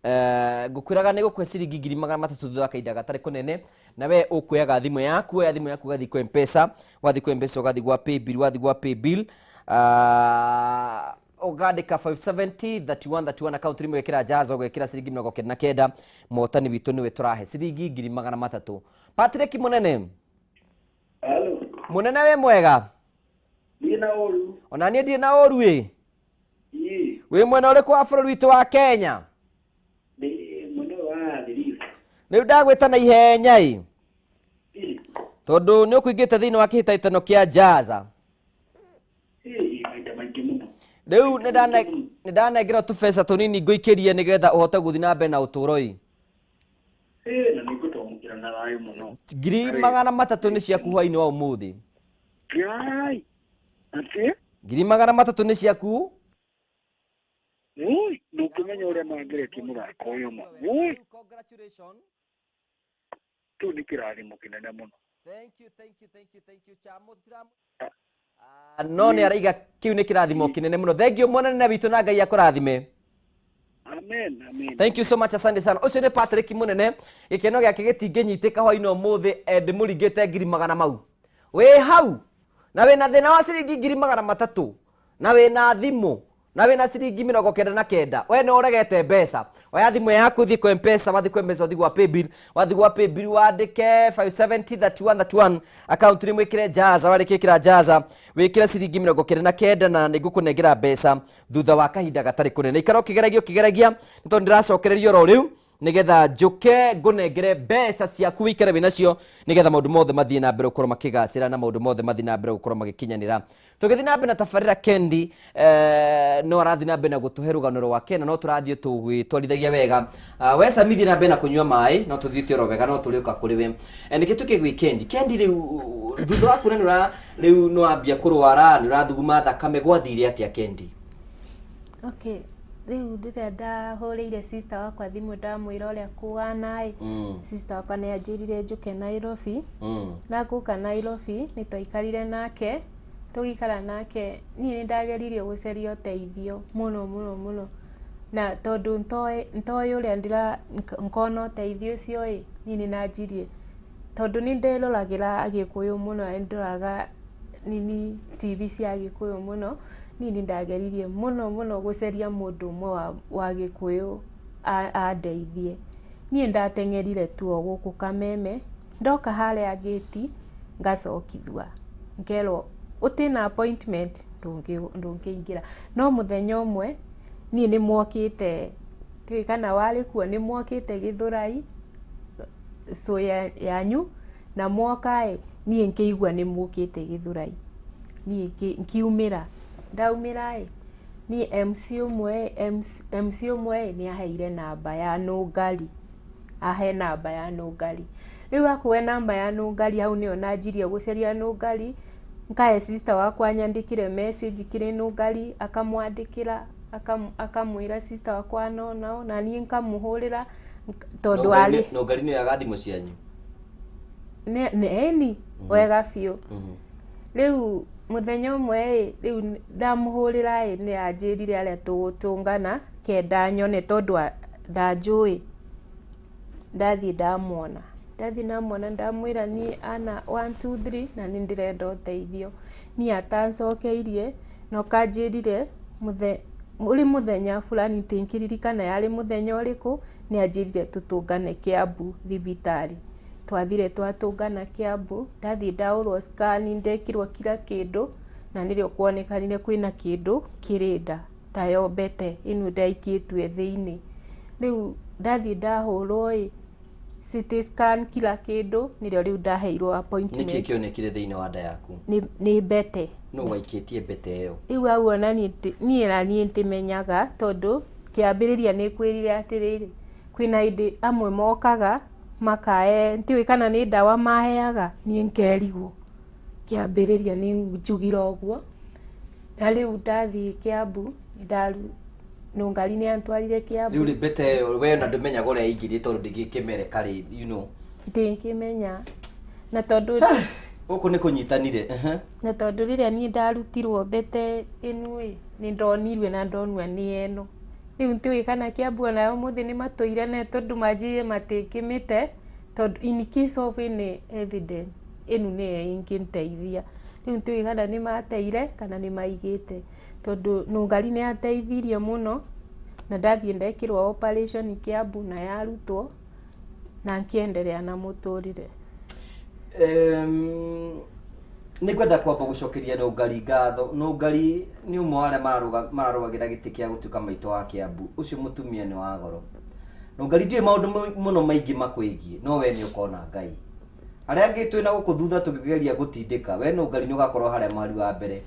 Ngũkwĩraga nĩ gũkũhe ciringi 300,000 thutha wa kahinda gatarĩ kũnene na we ũkuoyaga thimũ yaku, oya thimũ yaku ũgathiĩ kwa M-Pesa, wathiĩ kwa M-Pesa ũgathiĩ gwa Paybill, wathiĩ gwa Paybill ũgandĩka 570 31 31 account rimwe ũgekĩra Jaza ũgekĩra ciringi 99. Mũhotani witũ nĩwe tũrahe ciringi 300,000. Patrick Mũnene. Hello. Mũnene wĩ mwega? Ndirĩ na ũru. Ona niĩ ndirĩ na ũru ĩ. Wĩ mwena ũrĩkũ wa bũrũri witũ wa Kenya? Rĩu ndagwĩta na ihenya ĩ tondũ nĩ ũkũingĩte thĩinĩ wa kĩhĩtahĩtano kĩa Jaza. Rĩu nĩ ndanengerwo tũbeca tũnini ngũikĩrie nĩgetha ũhote gũthiĩ na mbere na ũtũũro ĩ. Na thayũ mũno. 300,000 nĩ ciaku hwainĩ wa ũmũthĩ. Ngai. Atĩ? 300,000 nĩ ciaku. Ui, ndũngĩmenya ũrĩa mangeretie mũthako ũyũ ma. Ui. Congratulations. Kĩu nĩ kĩrathimo kĩnene mũno. Thank you, thank you, thank you, thank you. Chamo no nĩ araiga kĩu nĩ kĩrathimo kĩnene mũno. Thank you mwanene witũ na Ngai akũrathime. Amen, amen. Thank you so much, asante sana. Ũcio nĩ Patrick Munene, gĩkeno gĩake gĩtingĩnyitĩka hwainĩ ũmũthĩ ndĩmũringĩte 100,000 mau. Wĩ hau na wĩna thĩna wa ciringi 300,000 na wĩna thimũ na wĩna ciringi 99, we nĩ ũregete mbeca. Oya thimũ yaku thiĩ kwa M-Pesa, wathiĩ kwa M-Pesa ũthiĩ gwa Paybill, wathiĩ gwa Paybill wandĩke 570 31 31 account nĩ mwĩkĩre Jaza, warĩkia ĩkĩra Jaza wĩkĩre ciringi 99 na nĩngũkũnengera mbeca thutha wa kahinda gatarĩ kũnene. Ikara ũkĩgeragia ũkĩgeragia nĩ tondũ ndĩracokereria oro rĩu nigetha njuke ngũnengere mbeca ciaku wĩikare wĩnacio nigetha maũndũ mothe mathiĩ na mbere gũkorwo makĩgacĩra na maũndũ mothe mathiĩ na mbere gũkorwo magĩkinyanĩra. Tũgĩthiĩ na mbere na tabarĩra Kendi no arathiĩ na mbere na gũtũhe rũgano rwake na no tũrathiĩ tũgĩtwarithagia wega. We Sami thiĩ na mbere na kũnyua maĩ no tũthiĩte oro wega no tũrĩũka kũrĩ we. Nĩkĩ tũkĩ gwĩ Kendi? Kendi rĩu thutha wa kuona nĩũra rĩu nĩwambia kũrwara nĩũrathuguma thakame gwathire atĩa Kendi? Okay. Rĩu rĩrĩa ndahũrĩire sister wakwa thimũ ndamwĩra ũrĩa kũhana ĩ, sister wakwa nĩ anjĩrire njũke Nairobi. Na ngũka Nairobi nĩ twaikarire nake, tũgĩikara nake niĩ nĩ ndageririe gũcaria ũteithio mũno mũno mũno, na tondũ ntoĩ ũrĩa ndĩra ngona ũteithio ũcio ĩ, niĩ nĩ nanjirie tondũ nĩ nderoragĩra Agĩkũyũ mũno, nĩ ndoraga nini TV cia Agĩkũyũ mũno. Niĩ nĩ ndageririe mũno mũno gũcaria mũndũ ũmwe wa Gĩkũyũ andeithie. Niĩ ndateng'erire tu o gũkũ Kameme, ndoka harĩa gĩti ngacokithua ngerwo ũtĩna appointment ndũngĩingĩra. No mũthenya ũmwe niĩ nĩ mwokĩte, ndiũĩ kana warĩ kuo, nĩ mwokĩte Gĩthũrai cũ yanyu na mwoka ĩ, niĩ ngĩigua nĩ mũkĩte Gĩthũrai, niĩ ngiumĩra. Ndaumĩra ĩ, niĩ MC ũmwe nĩ aheire namba ya Nũngari, ahe namba ya Nũngari. Rĩu akũhe namba ya Nũngari hau nĩyo nanjirie gũcaria Nũngari, nkahe sister wakwa anyandĩkĩre message kĩrĩ Nũngari, akamwandĩkĩra akamwĩra sister wakwa no nao, na niĩ nkamũhũrĩra tondũ arĩ Nũngari nĩyo yaga thimũ cianyu? Ĩni wega biũ. Rĩu mũthenya ũmwe ĩ, rĩu ndamũhũrĩra ĩ, nĩ anjĩrire arĩa tũgũtũngana kenda nyone tondũ ndanjũĩ. Ndathiĩ ndamwona, ndathiĩ ndamwona ndamwĩra niĩ ana 1 2 3 na nĩ ndĩrenda ũteithio. Niĩ atancokeirie na ũkanjĩrire ũrĩ mũthenya fulani ntingĩririkana yarĩ mũthenya ũrĩkũ, nĩ anjĩrire tũtũngane Kiambu thibitarĩ. Twathire twatũngana Kiambu, ndathiĩ ndahũrwo scan, ndekirwo kila kĩndũ na nĩrĩo kuonekanire kwĩna kĩndũ kĩrĩ nda tayo mbete ĩno ndaikĩtue thĩinĩ. Rĩu ndathiĩ ndahũrwo ĩ CT scan kila kĩndũ, nĩrĩo rĩu ndaheirwo appointment. Nĩkĩ kĩonekire thĩinĩ wa nda yaku? Nĩ mbete. Nũ waikĩtie mbete ĩyo? Rĩu hau ona niĩ na niĩ ntimenyaga tondũ kĩambĩrĩria nĩ kwĩrire atĩrĩrĩ, kwĩna hĩndĩ amwe mokaga makae ntiũĩ kana nĩ ndawa maheaga, niĩ nkerigwo. Kĩambĩrĩria nĩ njugire ũguo. Na rĩu ndathiĩ Kiambu, Nũngari nĩ antwarire Kiambu. Rĩu rĩ mbete ĩyo we ona ndũmenyaga ũrĩa ĩingĩrire tondũ ndĩngĩkĩmereka rĩ, you know. Ndingĩmenya. Na tondũ gũkũ nĩ kũnyitanire. Na tondũ rĩrĩa niĩ ndarutirwo mbete ĩno ĩ, nĩ ndonirwe na ndonua nĩ ĩno. Rĩu ntiũĩ kana Kiambu onayo ũmũthĩ nĩ matũire nayo tondũ manjĩrire matingĩmĩte tondũ in case of any evidence ĩno nĩyo ĩngĩndeithia. Rĩu ntiũĩ kana nĩ mateire kana nĩ maigĩte tondũ Nũngari nĩ ateithirie mũno na ndathiĩ ndekirwo operation Kiambu na yarutwo na ngĩenderea na mũtũrĩre. Nĩ ngwenda kwamba gũcokeria Nũngari ngatho. Nũngari nĩ ũmwe wa arĩa mararũagĩra gĩtĩ kĩa gũtuĩka maitũ wa Kiambu. Ũcio mũtumia nĩ wa goro. Nũngari ndiũĩ maũndũ mũno maingĩ makwĩgiĩ, no we nĩ ũkona Ngai. Arĩa angĩ twĩna gũkũ thutha tũkĩgeria gũtindĩka, we Nũngari nĩ ũgakorwo harĩa mweri wa mbere.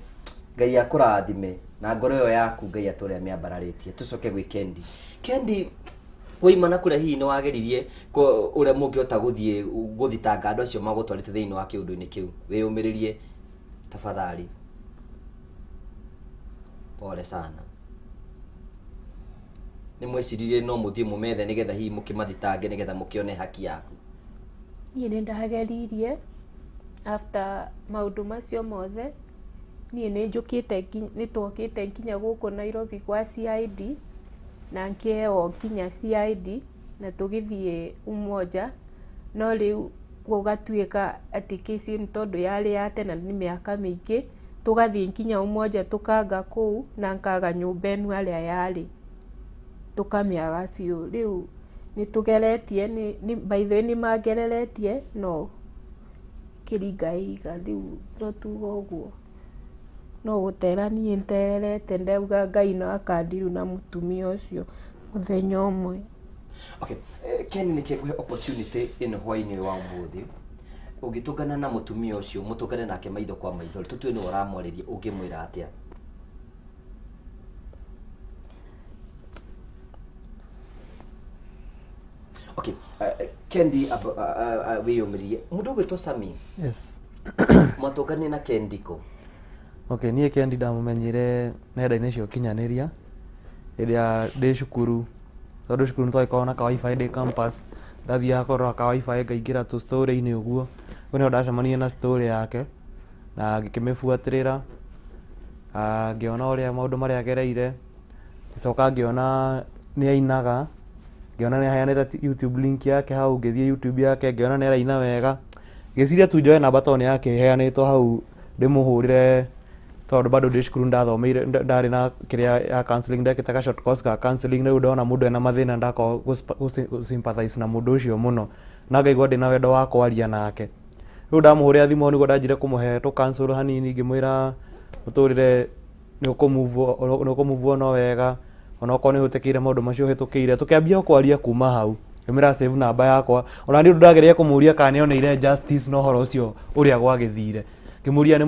Ngai akũrathime na ngoro ĩyo yaku Ngai atũre amĩambararĩtie. Tũcoke gwĩ Kendi. Kendi, Waima na kũrĩa hihi nĩ wageririe ũrĩa mũngĩhota gũthiĩ gũthitanga andũ acio magũtwarĩte thĩinĩ wa kĩũndũ-inĩ kĩu? Wĩyũmĩrĩrie tafadhali. Pole sana. Nĩ mweciririe no mũthiĩ mũmethe nĩgetha hihi mũkĩmathitange nĩgetha mũkĩone haki yaku? Niĩ nĩ ndageririe after maũndũ macio mothe. Niĩ nĩ njũkĩte, nĩ twokĩte nginya gũkũ Nairobi kwa CID na nkĩheo nginya CID na tũgĩthiĩ Umoja, no rĩu gũgatuĩka atĩ kesi nĩ tondũ yarĩ ya tene nĩ mĩaka mĩingĩ, tũgathiĩ nginya Umoja tũkanga kũu na nkaga nyũmba ĩno harĩa yarĩ tũkamĩaga biũ. Rĩu nĩ tũgeretie, by the way nĩ mangereretie no kĩringa ihiga, rĩu no tuge ũguo no gũtera niĩ nterete, ndauga Ngai no akandiru na mũtumia ũcio mũthenya ũmwe. Okay, Ken, nĩkĩ ngũhe opportunity ĩno hwaĩ-inĩ wa ũmũthĩ ũngĩtũngana na mũtumia ũcio, mũtũngane nake maitho kwa maitho, tũtue nĩwe ũramwarĩria, ũngĩmwĩra atĩa? Okay, Kendi, wĩyũmĩrĩrie. Mũndũ ũgwĩtwo Sami. Yes. Mwatũnganie na Kendi kũ? Okay, niĩ Kendi ndamũmenyire nenda-inĩ cia ũkinyanĩria hĩndĩ ya ndĩ cukuru, tondũ cukuru nĩtwagĩkoragwo na ka wifi ndĩ campus, ndathiaga kũrora ka wifi ngaingĩra tũ story-inĩ ũguo. Rĩu nĩho ndacemanirie na story yake na ngĩkĩmĩbuatĩrĩra, ngĩona ũrĩa maũndũ marĩa agereire, ngĩcoka ngĩona nĩ ainaga, ngĩona nĩ aheanĩte YouTube link yake hau, ngĩthiĩ YouTube yake ngĩona nĩ araina wega, ngĩciria tu njoe namba tondũ nĩ yakĩheanĩtwo hau ndĩmũhũrĩre, tondũ bado ndĩ cukuru ndathomeire, ndarĩ na kĩrĩa ya counseling, ndekĩte ka short course ka counseling. Rĩu ndona mũndũ ena mathĩna ndakorwo gũ sympathize na mũndũ ũcio mũno na ngaigua ndĩna wendo wa kwaria nake. Rĩu ndamũhũrĩra thimũ nĩguo ndanjire kũmũhe tũ counsel hanini, ngĩmwĩra mũtũrĩre nĩ ũkũ move on wega onokorwo nĩ ũhĩtũkĩire maũndũ macio ũhĩtũkĩire. Tũkĩambia kwaria kuma hau, ngĩmwĩra save namba yakwa. Ona niĩ ũndũ ndageria kũmũria kana nĩoneire justice na ũhoro ũcio ũrĩa gwagĩthire, ngĩmũria nĩ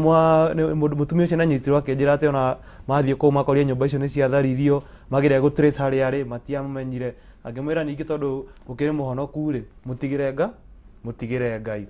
mũtumia ũcio nĩanyitirwo, akĩnjĩra atĩ ona mathiĩ kũu makorire nyũmba icio nĩ ciatharirio, mageria gũ trace harĩa arĩ matiamenyire. Angĩmwĩra ningĩ tondũ ũkĩrĩ mũhonoku rĩ, mũtigĩre Ngai.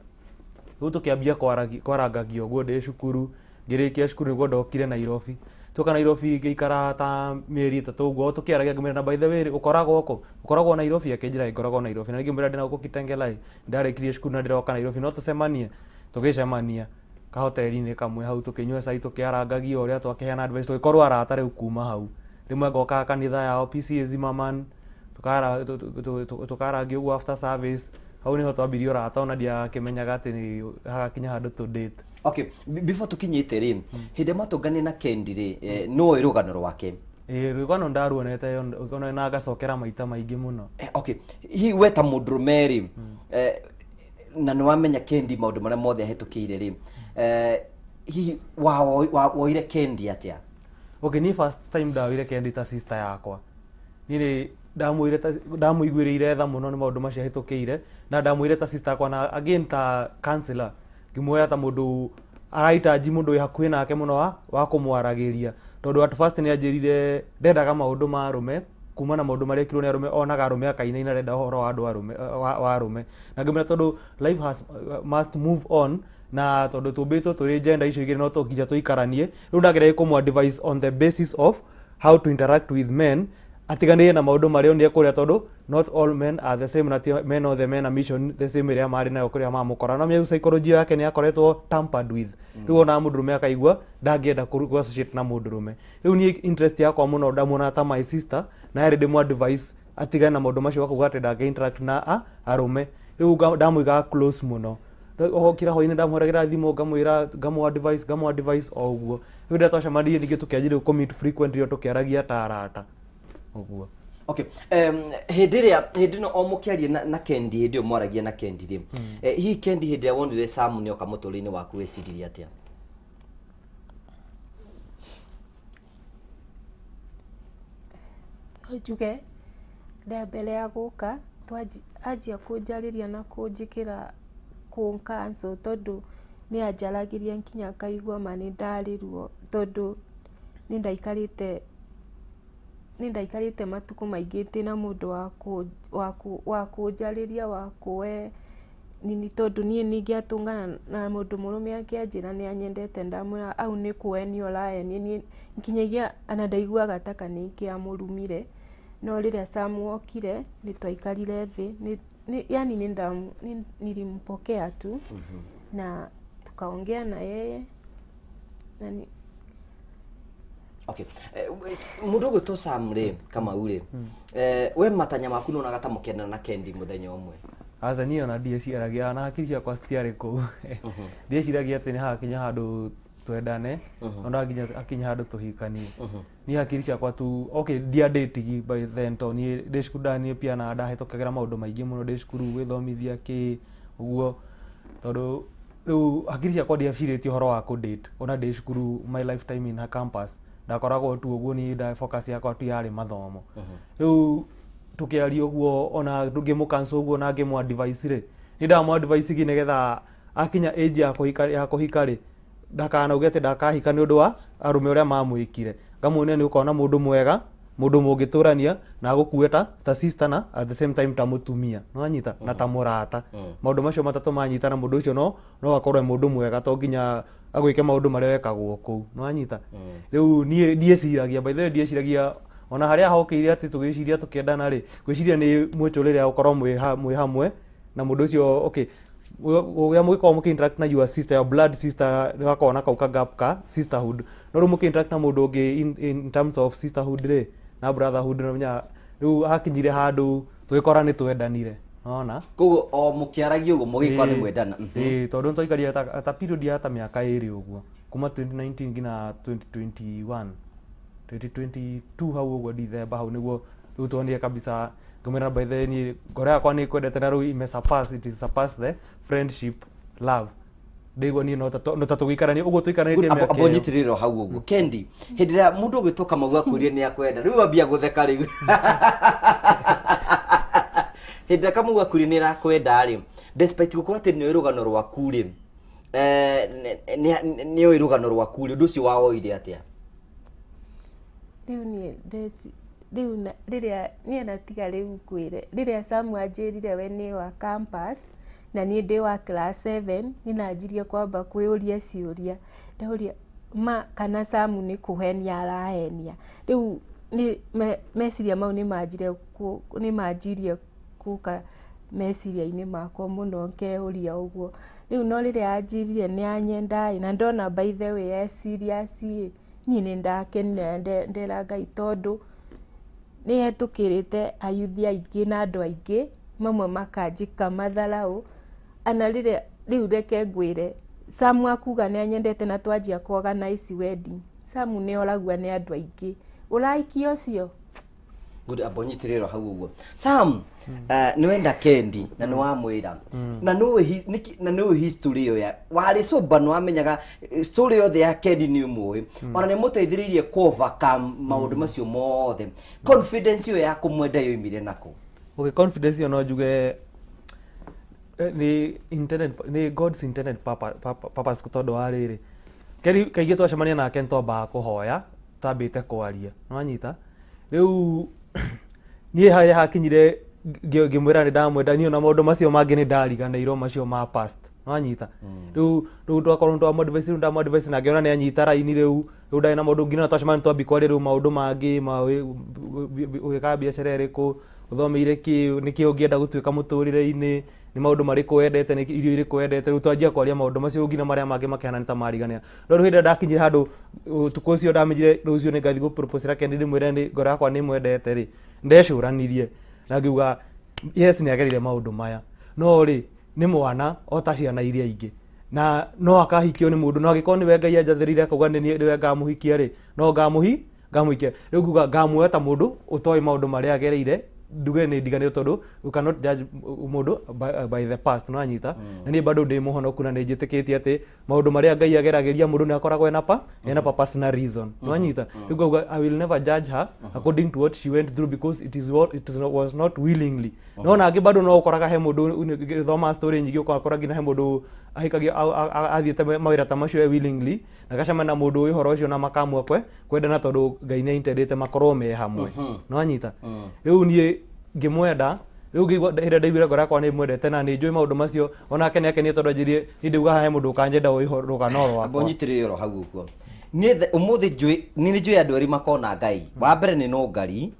Rĩu tũkĩambia kwarangagia ũguo ndĩ cukuru. Ngĩrĩkia cukuru nĩguo ndokire Nairobi. Tuoka Nairobi ngĩikara ta mĩeri 3 ũguo tũkĩaragia, ngĩmwĩra na by the way ũkoragwo kũ? Ũkoragwo Nairobi? Akĩnjĩra ngoragwo Nairobi. Na ngĩmwĩra ndĩna gũkũ Kitengela, ndarĩkirie cukuru na ndĩroka Nairobi, no tũcemanie? Tũgĩcemania kahoteri-inĩ kamwe hau, tũkĩnyua cai, tũkĩarangagia ũrĩa twakĩheana advice, tũgĩkorwo arata. Rĩu kuma hau rĩmwe ngokaga kanitha yao PCEA Zimmerman, tũkarangia ũguo after service. Hau nĩho twambirie ũrata, ona ndiakĩmenyaga atĩ nĩ hagakinya handũ tũ date. Okay, before tukinyĩte rĩ, hĩndĩ ĩrĩa mwatũnganire na Kendi rĩ, nĩwoĩ rũgano rwake? Ĩĩ, rũgano ndaruonete ona na ngacokera maita maingĩ mũno. Okay, hihi we ta mũndũrũme rĩ, na nĩ wamenya Kendi maũndũ marĩa mothe ahĩtũkĩire rĩ, hihi woire Kendi atĩa? Okay, niĩ first time ndawoire Kendi ta sister yakwa. Niĩ nĩ ndamwĩre ta ndamũiguĩrĩire tha mũno nĩ maũndũ macio ahĩtũkĩire, na ndamwĩre ta sister yakwa na again ta counselor, ngĩmuoya ta mũndũ arahitaji mũndũ wĩ hakuhĩ nake mũno wa kũmwaragĩria, tondũ at first nĩ anjĩrire ndendaga maũndũ ma arũme, kuma na maũndũ marĩa ekirwo nĩ arũme, onaga arũme akainaina, arenda ũhoro wa andũ arũme wa arũme. Na ngĩmwĩra tondũ life has must move on, na tondũ tũmbĩtwo tũrĩ gender icio igĩrĩ no to nginya tũikaranie. Rĩu ndageragia kũmũ advise on the basis of how to interact with men, atiganĩrie na maũndũ marĩa onire kũrĩa, tondũ not all men are the same, na ti men othe mena mission the same ĩrĩa marĩ nayo kũrĩa mamũkora. No mĩu psychology yake nĩ akoretwo tampered with, rĩu ona mũndũrũme akaigua ndangĩenda kũ associate na mũndũrũme. Rĩu niĩ interest yakwa mũno ndamuona ta my sister, na yarĩ ndĩmũ advice atigane na maũndũ macio wakuga atĩ ndangĩ interact na arũme. Rĩu ndamũigaga close mũno. Oho kira hwainĩ ndamũhũragĩra thimũ, ngamwĩra, ngamũ advice o ũguo. Rĩu rĩrĩa twacemanirie ningĩ tũkĩanjia rĩu kũ meet frequently, o tũkĩaragia ta arata ũguo. Okay, hĩndĩ ĩrĩa hĩndĩ ĩno o mũkĩaria na Kendi, hĩndĩ ĩyo mwaragia na Kendi rĩ, hihi Kendi hĩndĩ ĩrĩa wonire Sam nĩoka mũtũrĩre-inĩ waku weciririe atĩa? No njuge rĩa mbere ya gũka anjia kũnjarĩria na kũnjĩkĩra kũn-counsel, tondũ nĩ anjaragĩria nginya ngaigua ma nĩ ndarĩ ruo, tondũ nĩ ndaikarĩte Nĩ ndaikarĩte matukũ maingĩ ndĩ na mũndũ wa kũnjarĩria, wa kũe nini, tondũ niĩ ningĩatũngana na mũndũ mũrũme akĩanjĩra nĩ anyendete, ndamwĩra au nĩ kũenia ũraenia. Niĩ nginyagia ona ndaiguaga ta nĩ ingĩamũrumire. No rĩrĩa Sam okire, nĩ twaikarire thĩ, yani nilimpokea tu na tukaongea na yeye na ni, Okay. Mũndũ ũgwĩtwo Sam rĩ, Kamau rĩ, we matanya maku nĩwonaga ta mũkĩendana na Kendi mũthenya ũmwe? Aca, niĩ ona ndieciragia, na hakiri ciakwa citiarĩ kũu. Ndieciragia atĩ nĩ hagakinya handũ twendane, ona nginya akinya handũ tũhikanie. Niĩ hakiri ciakwa tu, okay, ndiandĩtigi by then, to niĩ ndĩ cukuru niĩ pia na ndahĩtũkagĩra maũndũ maingĩ mũno ndĩ cukuru, gwĩthomithia kĩ ũguo, tondũ rĩu hakiri ciakwa ndiecirĩtie ũhoro wa kũ-date ona ndĩ cukuru. My lifetime in campus ndakoragwo tu ũguo, niĩ nda focus yakwa tu yarĩ mathomo. Rĩu tũkĩaria ũguo, ona ngĩmũ-counsel ũguo na ngĩmũ advice rĩ, nĩ ndamũ advice gi nĩgetha akinya age ya kũhika rĩ, ndakanauge atĩ ndakahika nĩ ũndũ wa arũme ũrĩa mamwĩkire. Ngamuonia nĩ ũkona mũndũ mwega, mũndũ mũngĩtũrania na agũkue ta sister na at the same time ta mũtumia, nĩwanyita, na ta mũrata. Maũndũ macio matatũ manyitana, mũndũ ũcio no akorwo e mũndũ mwega, to nginya agwĩke maũndũ marĩa wekagwo kũu, nĩwanyita. Rĩu niĩ ndieciragia, by the way, ndieciragia ona harĩa hokĩire atĩ tũgĩciria tũkĩendana rĩ, ngwĩciria nĩ mwĩtũrĩre gũkorwo mwĩ hamwe na mũndũ ũcio. Okay, ũrĩa mũgĩkorwo mũkĩ interact na your sister, your blood sister, nĩ gakorwo na kau ka gap ka sisterhood, no rĩu mũkĩ interact na mũndũ ũngĩ in terms of sisterhood rĩ na brotherhood, nĩ rĩu hakinyire handũ tũgĩkora nĩ twendanire, nona. Koguo o mũkĩaragia ũguo mũgĩkora nĩ mwendana. Ĩĩ, tondũ nĩtwaikarire ta period ya ta mĩaka 2 ũguo, kuma 2019 nginya 2021, 2022 hau ũguo December hau nĩguo rĩu tuonire kabisa. Ngĩmwĩra, by the way, niĩ ngoro yakwa nĩ ĩkwendete na rĩu ime surpass, it is surpass the friendship love. Ndĩigua niĩ no ta tũgĩikarania ũguo tũikaranĩtie mĩaka Amba ĩyo. ũnyitĩrĩre hau ũguo, Kendi. Hĩndĩ ĩrĩa mũndũ ũgwĩtwo Kamau akwĩrire nĩ akwenda, rĩu ambia gũtheka. Rĩu hĩndĩ ĩrĩa Kamau akwĩrire nĩ arakwenda rĩ, despite gũkorwo atĩ nĩ ũĩ rũgano rwaku rĩ, nĩ ũĩ rũgano rwaku rĩ, ũndũ ũcio wawoire atĩa? Rĩu niĩ rĩu rĩrĩa niĩ natiga rĩu ngwĩre, rĩrĩa Sam anjĩrire we nĩ wa campus na niĩ ndĩ wa class 7, nĩ nanjirie kwamba kwĩyũria ciũria. Ndauria ma kana Sam nĩ kũhenia arahenia. Rĩu nĩ meciria mau nĩ manjirie gũka meciria-inĩ makwa mũno, ngeyũria ũguo. Rĩu no rĩrĩa anjĩrire nĩ anyenda ĩ, na ndona by the way e serious ĩ, niĩ nĩ ndakenire na ndera Ngai, tondũ nĩ hetũkĩrĩte ayuthi aingĩ na andũ aingĩ mamwe makanjĩka matharaũ. Ana rĩrĩa rĩu reke ngwĩre, Sam akuga nĩ anyendete na twanjia ku organize wedding, Sam nĩ oragua nĩ andũ aingĩ ũraikia ũcio. Good, amba ũnyitĩrĩre hau ũguo. Sam, nĩ wenda Kendi na nĩ wamwĩra na nĩũĩ na nĩũĩ history ĩyo ya warĩ sober, nĩ wamenyaga story yothe ya Kendi, nĩ ũmũĩ, ona nĩ mũteithĩrĩirie ku overcome maũndũ macio mothe. Confidence ĩyo ya kũmwenda yoimire nako? Okay, confidence ĩyo no njuge nĩ intended, nĩ God's intended purpose, tondũ wa rĩrĩ, Keri kaingĩ twacemania nake nĩtwambaga kũhoya tambĩte kwaria, nĩwanyita. Rĩu niĩ harĩa hakinyire ngĩmwĩra nĩ ndamwenda, niĩ ona maũndũ macio mangĩ nĩ ndariganĩirwo, macio ma past, nĩwanyita. Rĩu twakorwo nĩtwamũ-advise, rĩu ndamũ-advise na ngĩona nĩ anyita raini. Rĩu ndarĩ na maũndũ nginya twacemania twambi kwaria rĩu maũndũ mangĩ ma ũgĩkaga biacara ĩrĩkũ, ũthomeire kĩ, nĩkĩ ũngĩenda gũtuĩka mũtũrĩre-inĩ, nĩ maũndũ marĩkũ wendete, nĩ irio irĩkũ wendete. Rĩu twanjia kwaria maũndũ macio nginya marĩa mangĩ makĩhana nĩ ta mariganĩra. No rĩu hĩndĩ ĩrĩa ndakinyire handũ ũtukũ ũcio ndamenyire rũciũ nĩ ngathiĩ gũproposera Kendi ndĩmwĩre nĩ ngoro yakwa nĩ mwendete rĩ, ndecũranirie na ngiuga yes, nĩ agerire maũndũ maya, no rĩ nĩ mwana o ta ciana iria ingĩ na no akahikio nĩ mũndũ, no angĩkorwo nĩwe Ngai anjathĩrĩire akauga nĩ niĩ nĩwe ngamuhikia rĩ, no ngamuhikia. Rĩu nguga ngamuoya ta mũndũ ũtoĩ maũndũ marĩa agereire, nduge nĩ ndiganĩrwo, tondũ you cannot judge mũndũ by the past, nĩwanyita. Na niĩ bado ndĩ mũhonoku na nĩ njĩtĩkĩtie atĩ maũndũ marĩa Ngai ageragĩria mũndũ nĩ akoragwo ena purpose na reason, nĩwanyita. Rĩu ngauga I will never judge her according to what she went through because it is what it is not, was not willingly. No nangĩ bado no ũkoraga he mũndũ, thoma story nyingĩ, ũgakora nginya he mũndũ ahikagia athiĩte mawĩra ta macio willingly na gacemania na mũndũ ũĩ ũhoro ũcio na makamua kwendana tondũ Ngai nĩ intendete makorwo me hamwe. No anyita rĩu niĩ ngĩmwenda rĩu ngĩigua hĩndĩ ndaiguire ngoro yakwa nĩ mwendete na nĩ njũĩ maũndũ macio onake nĩ akenire tondũ anjĩrire niĩ ndauga he mũndũ ũkanjenda ũĩ rũgano rwakwa. Amba ũnyitĩrĩre oro hau ũguo. Niĩ ũmũthĩ njũĩ nĩ njũĩ andũ erĩ makona Ngai. Wa mbere nĩ Nũngari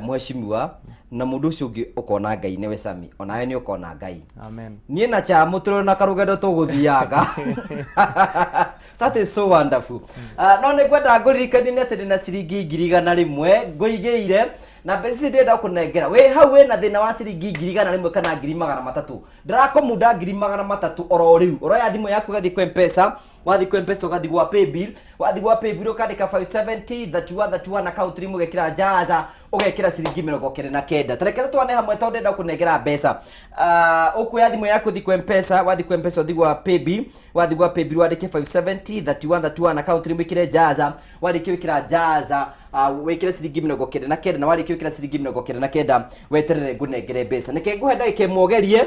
mheshimiwa na mũndũ ũcio ũngĩ ũkona Ngai nĩwe Sami onawe nĩ ũkona Ngai. Amen. Niĩ na Chamu tũrĩ na karũgendo tũgũthianga. That is so wonderful. No nĩ ngwenda ngũririkanie atĩ ndĩna ciringi 100,000 ngũigĩire na mbeca ici ndĩrenda kũnengera. Wĩ hau wĩna thĩna wa ciringi 100,000 kana 300,000. Ndĩrakũmunda 300,000 oro rĩu. Ũroya thimũ yaku ũgathiĩ kwa M-Pesa, wathiĩ kwa M-Pesa ũgathiĩ gwa Paybill, wathiĩ gwa Paybill ũkandĩka 570 31 31 account name ũgekĩra Jaza ũgekĩra ciringi 99. Tareke tũtwane hamwe tondũ ndĩrenda kũnengera mbeca. Ũkuoya thimũ yaku ũthiĩ kwa M-Pesa, wathiĩ kwa M-Pesa ũthiĩ gwa Paybill, wathiĩ gwa Paybill wandĩke 570 31 31 account name wĩkĩre Jaza, warĩkia gwĩkĩra Jaza wĩkĩre ciringi 99 na warĩkia gwĩkĩra ciringi 99 weterere ngũnengere mbeca. Nĩke ngũhe ndagĩka ĩmwe ũgerie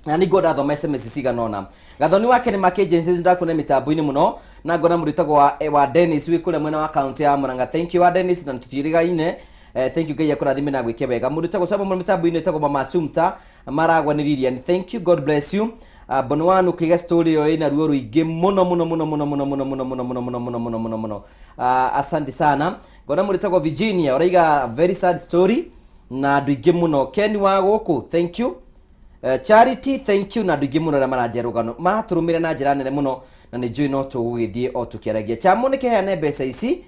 na nĩ ngwenda thoma SMS cigana ũna. Gathoni wake nĩ Mark Agencies ndakuna mĩtambo-inĩ mũno na ngona mũndũ wĩtagwo wa Dennis wĩ kũrĩa mwena wa kaunti ya Murang'a. Thank you wa Dennis na tũtiĩrĩgaine. Thank you Ngai akũrathime na gwĩke wega. Mũndũ wĩtagwo Samuel mĩtambo-inĩ wĩtagwo Mama Sumta maragwa nĩ Lilian. Thank you, God bless you. Bonwanu kiga story ĩyo ĩna ruo rũingĩ mũno mũno mũno mũno mũno mũno mũno mũno mũno mũno mũno mũno mũno mũno. Asante sana. Ngona mũndũ wĩtagwo Virginia ũraiga very sad story na andũ aingĩ mũno. Ken wa gũkũ, thank you. Charity, thank you na andũ aingĩ mũno arĩa maranjia rũgano maratũrũmĩrĩra na njĩra nene mũno na nĩ njũĩ no tũgũgĩthiĩ o tũkĩaragia. Chamu nĩ kĩheane mbeca ici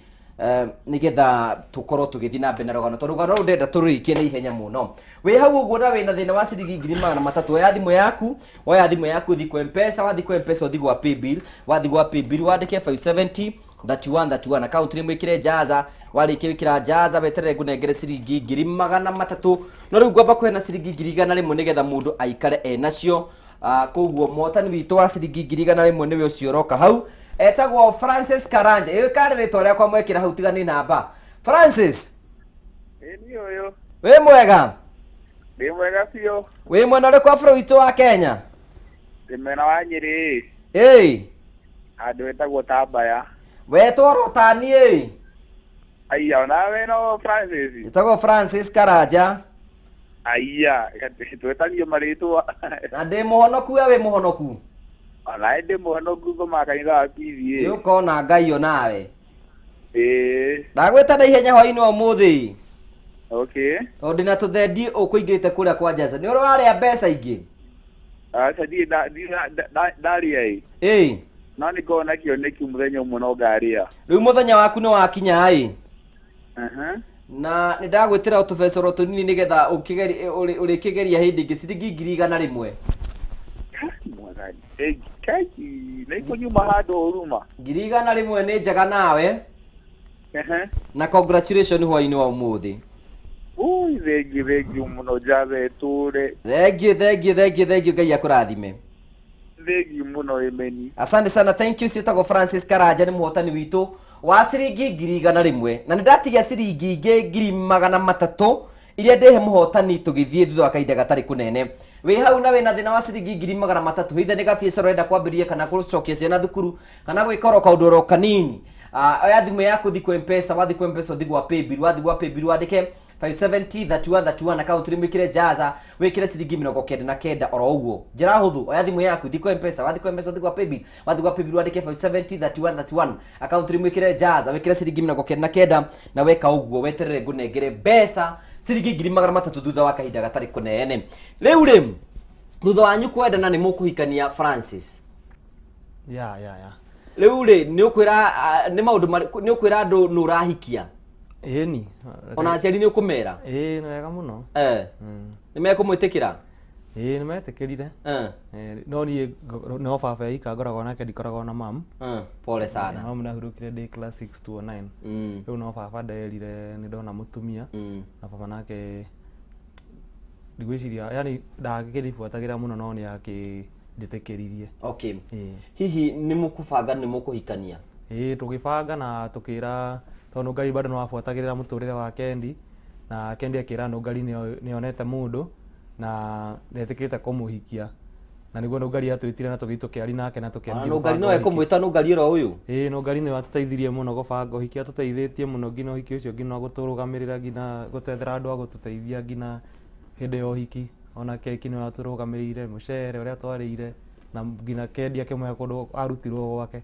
nĩgetha tũkorwo tũgĩthiĩ na mbere na rũgano tondũ rũgano rũu ndĩrenda tũrũrĩkie na ihenya mũno. Wĩ hau ũguo na wĩna thĩna wa ciringi 300,000 oya thimũ yaku, oya thimũ yaku ũthiĩ kwa M-Pesa, wathiĩ kwa M-Pesa ũthiĩ gwa Paybill, wathiĩ gwa Paybill wandĩke 570 31 31 account name wĩkĩre Jaza, warĩkia gwĩkĩra Jaza weterere ngũnengere ciringi 300,000. No rĩu ngwamba kũheana ciringi 100,000 nĩgetha mũndũ aikare enacio. Koguo mũhotani witũ wa ciringi 100,000 nĩwe ũcio ũroka hau etagwo Francis Karanja. Ĩyo karĩ rĩtwa rĩakwa mwekĩra hau tiga nĩ namba. Francis. Ĩ niĩ ũyũ. Wĩ mwega? Ndĩ mwega biũ. Wĩ mwena ũrĩkũ wa bũrũri witũ wa Kenya? Ndĩ mwena wa Nyĩrĩ. Ĩĩ. Handũ hetagwo Tambaya. Wetwo tani ĩ. Aiya, onawe no Francis. Njĩtagwo Francis Karanja. Aiya, twetagio marĩtwa. Na ndĩ mũhonoku we wĩ mũhonoku? Ona ndĩ mũhonoku kuma kanitha wa PVA. Nĩ ũkona Ngai onawe. Ĩĩ. Ndagwĩta na ihenya hwaĩ-inĩ wa ũmũthĩ. Okay. Tondũ ndĩna tũthendi ũkũingĩrĩte kũrĩa kwa Jaza. Nĩ ũrĩ warĩa mbeca ingĩ? Aca ndirĩ ndarĩa ĩ. Ĩĩ. No nĩ ngoragwo na kĩoneki mũthenya ũmwe no ngarĩa. Rĩu mũthenya waku nĩ wakinya ĩ. Na nĩ ndagwĩtĩra tũbecoro tũnini nĩgetha ũrĩkĩgeria hĩndĩ ĩngĩ ciringi 100,000. Nĩ ikũnyuma handũ huruma. 100,000 nĩ njega nawe. Na congratulations hwaĩ-inĩ wa ũmũthĩ. Ui, thengiũ thengiũ mũno Jaza ĩtũre. Thengiũ thengiũ thengiũ thengiũ Ngai akũrathime. Thengiũ mũno ĩmeni. Asante sana, thank you. Ciĩtagwo Francis Karanja nĩ mũhotani witũ wa ciringi 100,000 na nĩ ndatigia ciringi ingĩ 300,000 iria ndĩhe mũhotani tũgĩthiĩ thutha wa kahinda gatarĩ kũnene. Wĩ hau na wĩna thĩna wa ciringi 300,000 hithe nĩ gabiacara ũrenda kwambĩrĩria kana gũcokia ciana thukuru kana gwĩka oro kaũndũ oro kanini. Oya thimũ yaku ũthiĩ kwa M-Pesa, wathiĩ kwa M-Pesa ũthiĩ gwa Paybill, wathiĩ gwa Paybill wandĩke 570 31 31 account name wĩkĩre Jaza wĩkĩre ciringi 99 oro ũguo. Njĩra hũthũ, oya thimũ yaku ũthiĩ kwa M-Pesa, wathiĩ kwa M-Pesa ũthiĩ gwa Paybill, wathiĩ gwa Paybill wandĩke 570 31 31 account name wĩkĩre Jaza wĩkĩre ciringi 99 na weka ũguo weterere ngũnengere mbeca ciringi 300,000 thutha wa kahinda gatarĩ kũnene. Rĩu rĩ thutha wanyu kwendana nĩ mũkũhikania Francis. Yeah, yeah, yeah. Rĩu rĩ nĩ ũkwĩra nĩ maũndũ nĩ ũkwĩra andũ nĩ ũrahikia? Ĩni. Ona aciari nĩ ũkũmera? Ĩĩ, nĩ wega mũno. Nĩ mekũmwĩtĩkĩra? Ĩĩ, nĩ metĩkĩrire. No niĩ no baba ika ngoragwo nake ndikoragwo na mam. Pole sana. Mam ndahurũkire ndĩ class 6 209. Rĩu no baba nderire nĩ ndona mũtumia. Na baba nake ndigwĩciria yani ndakĩribuatagĩra mũno no nĩ akĩnjĩtĩkĩririe. Okay. Hihi nĩ mũkũbanga nĩ mũkũhikania? Ĩĩ, tũgĩbanga na tũkĩra tondũ Ngai bado no abuatagĩrĩra mũtũrĩre wa Kendi na Kendi akĩra Ngai nĩ onete mũndũ na ndetĩkĩrĩte kũmũhikia. Na nĩguo Nũngari atwĩtire na tũgĩthiĩ tũkĩaria nake na tũkĩanjia Nũngari gũbanga nowe ũhiki. kũmwĩta Nũngari oro ũyũ? Ĩĩ, Nũngari nĩwe atũteithirie mũno gũbanga ũhiki, atũteithĩtie mũno nginya ũhiki ũcio, nginya gũtũrũgamĩrĩra, nginya gũtwethera andũ a gũtũteithia nginya hĩndĩ ya ũhiki. Ona keki nĩwe atũrũgamĩrĩire, mũcere ũrĩa twarĩire, na nginya Kendi akĩmũhe kũndũ arutirwo gwake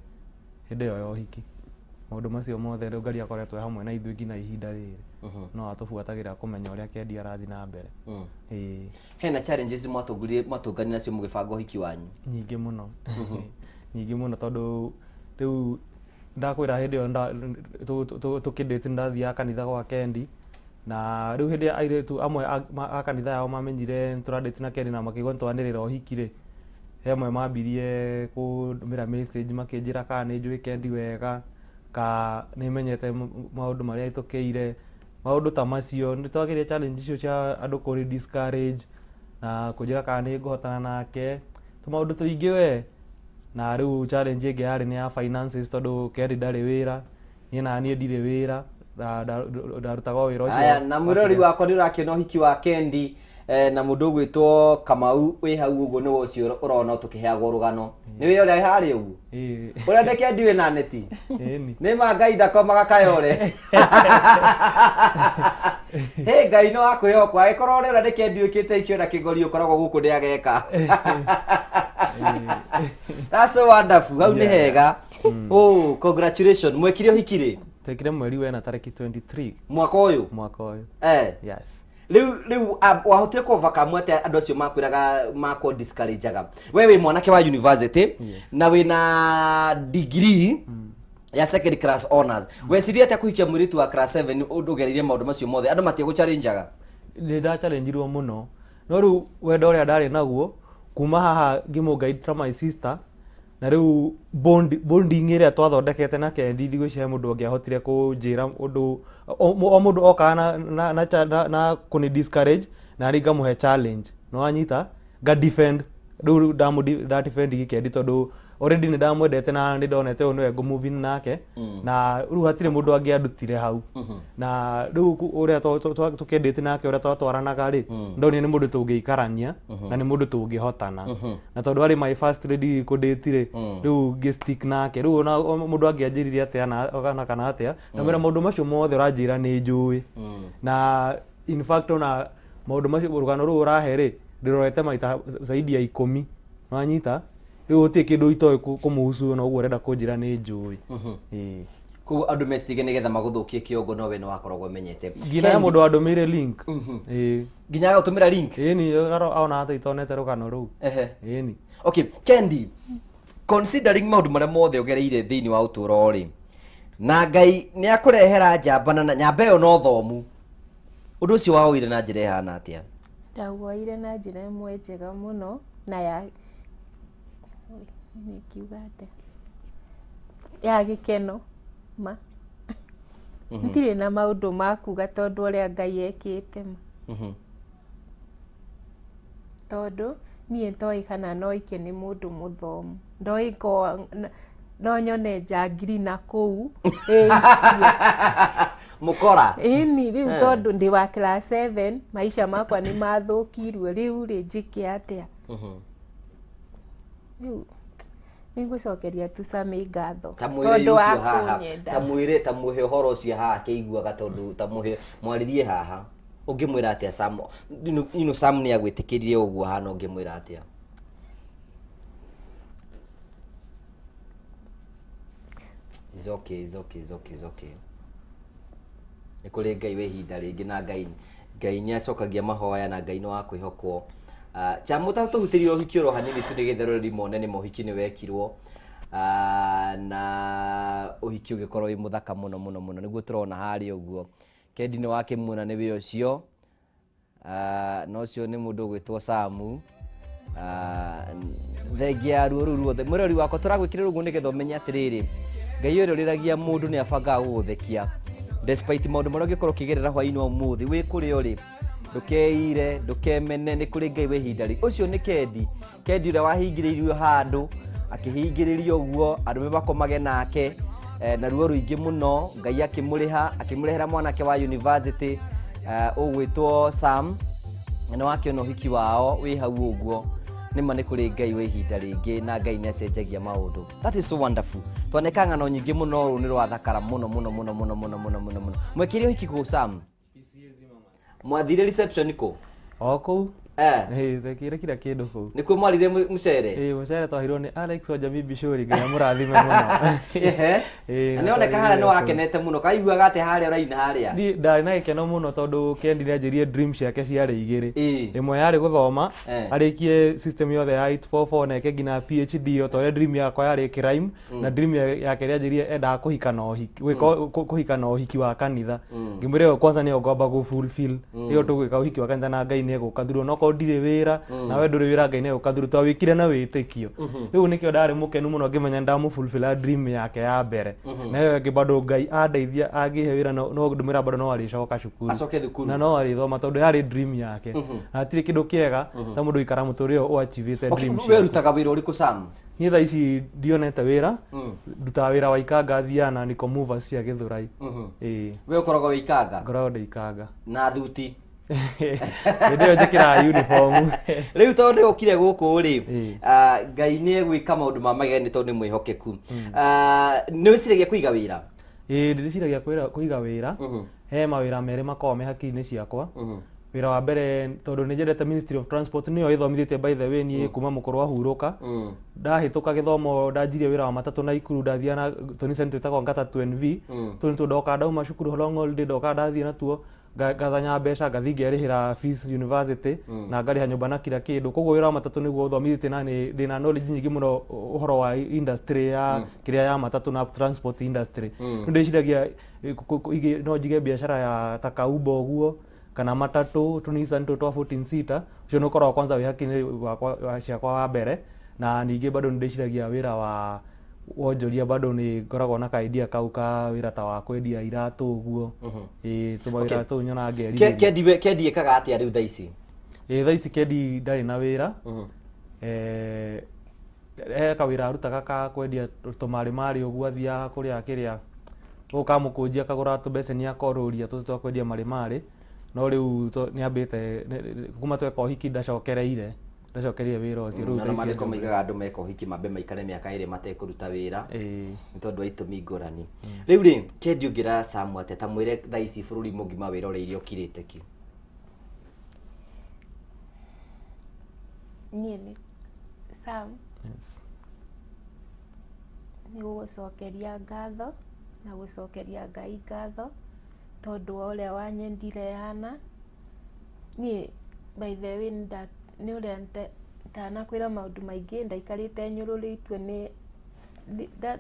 hĩndĩ ĩyo ya ũhiki. Maũndũ macio mothe Nũngari akoretwo e hamwe na ithuĩ nginya ihinda rĩrĩ. No atũbuatagĩra kũmenya ũrĩa Kendi arathiĩ na mbere. Ĩĩ. Hena challenges mwatũnganire nacio mũgĩbanga ũhiki wanyu? Nyingĩ mũno. Nyingĩ mũno tondũ rĩu ndakwĩra hĩndĩ ĩyo tũkĩndĩti ndathiaga kanitha gwa Kendi, na rĩu hĩndĩ ĩrĩa airĩtu amwe a kanitha yao mamenyire nĩtũrandĩti na Kendi na makĩigua nĩtwanĩrĩra ũhiki rĩ, he amwe mambirie kũndũmĩra message makĩnjĩra kana nĩ njũĩ Kendi wega, ka nĩmenyete maũndũ marĩa ahĩtũkĩire, maũndũ ta macio. Nĩtwagĩire challenge icio cia andũ kũrĩ discourage na kũnjĩra kana nĩ ngũhotana nake, tũmaũndũ tũingĩ we. Na rĩu challenge ĩngĩ yarĩ nĩ ya finances tondũ Kendi ndarĩ wĩra, niĩ na niĩ ndirĩ wĩra, ndarutaga o wĩra ũcio. Aya, na mwĩrori wakwa nĩ ũrakĩona ũhiki wa Kendi na mũndũ ũgwĩtwo Kamau wĩ hau ũguo nĩwe ũcio ũrona tũkĩheagwo rũgano. Nĩ wĩ ũrĩa harĩa ũguo? Ĩĩ. Ũrĩa nĩ Kendi wĩna neti? Ĩni. Nĩ ma Ngai ndakomaga kayore. Hĩ Ngai nĩ wa kwĩhokwo, angĩkorwo ũrĩa nĩ Kendi wĩkĩte ikio na kĩgori ũkoragwo gũkũ nĩ ageka. That's so wonderful. Hau nĩ hega. Oh, congratulations. Mwekire ũhiki rĩ? Twekire mweri wena tarĩki 23. Mwaka ũyũ? Mwaka ũyũ. Yes. Rĩu wahotire kũ overcome atĩa andũ acio makwĩraga makwo discourageaga? We wĩ mwanake wa university na wĩna degree ya second class honors. Weciria atĩa kũhikia mũirĩtu wa class 7 ũndũ ũgereire maũndũ macio mothe? Andũ matiegũchallengeaga? Nĩ ndachallengeirwo mũno. No rĩu wendo ũrĩa ndarĩ naguo kuma haha ngĩmũ-guide ta my sister, na rĩu bonding ĩrĩa twathondekete na Kendi ndigwĩciria mũndũ angĩahotire kũnjĩra ũndũ. O mũndũ okaga na kũni discourage na niĩ ngamũhe challenge. Nĩ wanyita? Nga defend. Rĩu nda defend Kendi tondũ already nĩ ndamwendete na nĩ ndonete ũyũ nĩwe ngũ-move in nake. Na rĩu hatirĩ mũndũ angĩandutire hau. Na rĩu ũrĩa tũkĩendete nake, ũrĩa twatwaranaga rĩ, ndonire nĩ mũndũ tũngĩikarania na nĩ mũndũ tũngĩhotana. Na tondũ arĩ my first lady kũndĩti rĩ, rĩu ngĩ stick nake. Rĩu ona mũndũ angĩanjĩrire atĩa na kana atĩa, ndamwĩra maũndũ macio mothe ũranjĩra nĩ njũĩ. Na in fact ona maũndũ macio rũgano rũu ũrahe rĩ, ndĩrorete maita zaidi ya 10. Wanyita? Rĩu gũtirĩ kĩndũ itoĩ kũmũhusu ona ũguo ũrenda kũnjĩra nĩ njũĩ. Ĩĩ. Koguo andũ mecirie nĩgetha magũthũkie kĩongo no we nĩ wakoragwo ũmenyete. Nginya he mũndũ wandũmĩire link. Ĩĩ. Nginya agagũtũmĩra link? Ĩĩ ni ona hata itonete rũgano rũu. Ĩĩ ni. Okay, Kendi, considering maũndũ marĩa mothe ũgereire thĩinĩ wa ũtũũro rĩ, na Ngai nĩ akũrehera njamba na nyamba ĩyo no thomu. Ũndũ ũcio wawoire na njĩra ĩhana atĩa? Ndawoire na njĩra ĩmwe njega mũno na ya nĩ ngiuga atĩa, ya gĩkeno ma. Ndirĩ na maũndũ ma kuga tondũ ũrĩa Ngai ekĩte ma. Tondũ niĩ ndoĩ kana no ike nĩ mũndũ mũthomu, ndoĩ no nyone njangiri na kũu ĩikie. Mũkora. Ĩni rĩu tondũ ndĩ wa class 7, maica makwa nĩ mathũkirwo, rĩu rĩ njĩke atĩa? Rĩu nĩngũcokeria tu Sami ngatho Ta mwĩre tondũ wa ũcio haha. kũnyenda. Ta mwĩre, ta mũhe ũhoro ũcio haha akĩiguaga tondũ ta mũhe mwarĩrie haha. Ũngĩmwĩra atĩa Sam? You know, Sam nĩ agwĩtĩkĩrire ũguo hana, ũngĩmwĩra atĩa? It's okay, it's okay, it's okay, it's okay. Nĩ kũrĩ Ngai wĩ ihinda rĩngĩ na Ngai nĩ acokagia mahoya na Ngai nĩ wa kwĩhokwo. Chamu ta tũhutĩrie ũhiki oro hanini tu nĩgetha eroreri mone nĩ ma ũhiki nĩ wekirwo. Na ũhiki ũgĩkorwo wĩ mũthaka mũno mũno mũno nĩguo tũrona harĩa ũguo. Kendi nĩ wakĩmuona nĩ wĩ ũcio. Na ũcio nĩ mũndũ ũgwĩtwo Samu. Thengia ya ruo rũu ruothe mwĩrori wakwa tũragwĩkĩrĩra ũguo nĩgetha ũmenye atĩrĩrĩ, Ngai ũrĩa ũrĩragia mũndũ nĩ abangaga gũgũthekia despite maũndũ marĩa ũngĩkorwo ũkĩgerera hwaĩ-inĩ wa ũmũthĩ. Wĩ kũrĩa ũrĩ, ndũkeire, ndũkemene, nĩ kũrĩ Ngai wĩ ihinda rĩ. Ũcio nĩ Kendi. Kendi ũrĩa wahingĩrĩirio handũ, akĩhingĩrĩrio ũguo arũme makomage nake na ruo rũingĩ mũno. Ngai akĩmũrĩha, akĩmũrehera mwanake wa university ũgwĩtwo Sam, na nĩ wakĩona ũhiki wao wĩ hau ũguo. Nĩ ma nĩ kũrĩ Ngai wa ihinda rĩngĩ na Ngai nĩ acenjagia maũndũ. That is so wonderful. Twaneka ng'ano nyingĩ mũno, rũũ nĩ rwathakara mũno mũno mũno mũno mũno mũno mũno mũno. Mwekire ũhiki kũ, Sam? Mwathire reception kũ? O kũu. Eh. Twekire kila kĩndũ kũu. Nĩkuo mwarire mũcere? Ĩĩ, mũcere twaheirwo nĩ Alex wa Jamii Bishori, Ngai amũrathime mũno. Ehe. Ĩĩ, Na nĩoneka harĩa nĩ wakenete mũno, kaiguaga atĩ harĩa ũraina harĩa? Niĩ ndarĩ na gĩkeno mũno tondũ Kendi nĩanjĩrire dream ciake ciarĩ igĩrĩ. Ĩmwe yarĩ gũthoma, arĩkie system yothe ya 844 na eke nginya PhD, o ta ũrĩa dream yakwa yarĩ crime, na dream yake nĩanjĩrire endaga kũhika na ũhiki, gwĩka kũhika na ũhiki wa kanitha. Ngĩmwĩra ĩyo kwanza nĩyo ngwamba gũ fulfill. Ĩyo tũgwĩka ũhiki wa kanitha na Ngai nĩegũka through, onokorwo ndirĩ wĩra, nawe ndũrĩ wĩra, Ngai nĩegũka through. Twawĩkire na wĩtĩkio. Rĩu nĩkĩo ndarĩ mũkenu mũno ngĩmenya nĩndamũ dream yake ya mbere. Na ĩyo ĩngĩ bado Ngai andeithia angĩhe wĩra, no ndĩmwĩra bado no arĩcoka cukuru. Acoke thukuru. Na no arĩthoma tondũ yarĩ dream yake. Na hatirĩ kĩndũ kĩega ta mũndũ gũikara mũtũrĩre ũyũ ũachievĩte dream We ciake. ũrutaga wĩra ũrĩkũ, Sam? Niĩ thaa ici ndionete wĩra, ndutaga wĩra wa Ikanga, thiaga na Niko Movers cia Gĩthũrai. Ĩĩ. We ũkoragwo wĩ Ikanga? Ngoragwo ndĩ Ikanga. Na thuti? Hĩndĩ ĩyo njĩkĩraga uniform. Rĩu tondũ nĩ ũkire gũkũ rĩ, Ngai nĩ egwĩka maũndũ ma magegania tondũ nĩ mwĩhokeku. Nĩ wĩciragia kũiga wĩra? Ĩĩ, ndĩciragia kũiga wĩra. He mawĩra merĩ makoragwo me hakiri-inĩ ciakwa. Wĩra wa mbere, tondũ nĩ nyendete Ministry of Transport, nĩyo ĩthomithĩtie by the way niĩ kuma mũkũrũ ahurũka. Ndahĩtũka gĩthomo, ndanjirie wĩra wa matatũ Naikuru, ndathiaga na tũnicani twĩtagwo Ngata 2NV. Tũu nĩtuo ndoka ndauma cukuru long holiday, ndoka ndathiĩ natuo ngathanya mbeca, ngathiĩ ngerĩhĩra fees university na ngarĩha nyũmba na kila kĩndũ. Koguo wĩra wa matatũ nĩguo ũthomithĩtie na nĩ ndĩna knowledge nyingĩ mũno ũhoro wa industry ya kĩrĩa ya matatũ na transport industry. Rĩu ndĩciragia no njige biacara ya ta kauba ũguo kana matatũ, tũnissan tũtũ twa 14 seater. Ũcio nĩ ũkoragwo kwanza wĩ hakiri-inĩ wakwa ciakwa wa mbere. Na ningĩ bado nĩ ndĩciragia wĩra wa wonjoria, bado nĩ ngoragwo na ka idea kau ka wĩra ta wa kwendia iratũ ũguo. Ĩĩ, tũmawĩra tũu nyonaga ngerirĩria. Kendi, we Kendi ĩkaga atĩa rĩu thaa ici? Ĩĩ, thaa ici Kendi ndarĩ na wĩra. He kawĩra arutaga ka kwendia tũmarĩ marĩ ũguo, athiaga kũrĩa kĩrĩa gũkũ kamũkũnji akagũra tũmbeceni akorũria tũtũ twa kwendia marĩ marĩ, no rĩu nĩambĩte kuma tweka ũhiki ndacokereire wĩra ũcio. Rĩu Na thaa ici maandĩko andũ- maigaga andũ meka ũhiki mambe maikare mĩaka 2 matekũruta wĩra Ĩĩ. nĩ tondũ wa itũmi ngũrani. Rĩu rĩ, Kendi, ũngĩra Sam atĩa, ta mwĩre thaa ici bũrũri mũgima wĩroreire ũkirĩte ki? Niĩ nĩ Sam. Nĩ gũgũcokeria ngatho na gũcokeria Ngai ngatho tondũ wa ũrĩa wanyendire hana. Niĩ by the way nĩ ũrĩa ndanakwĩra maũndũ maingĩ, ndaikarĩte nyũrũrĩtio nĩ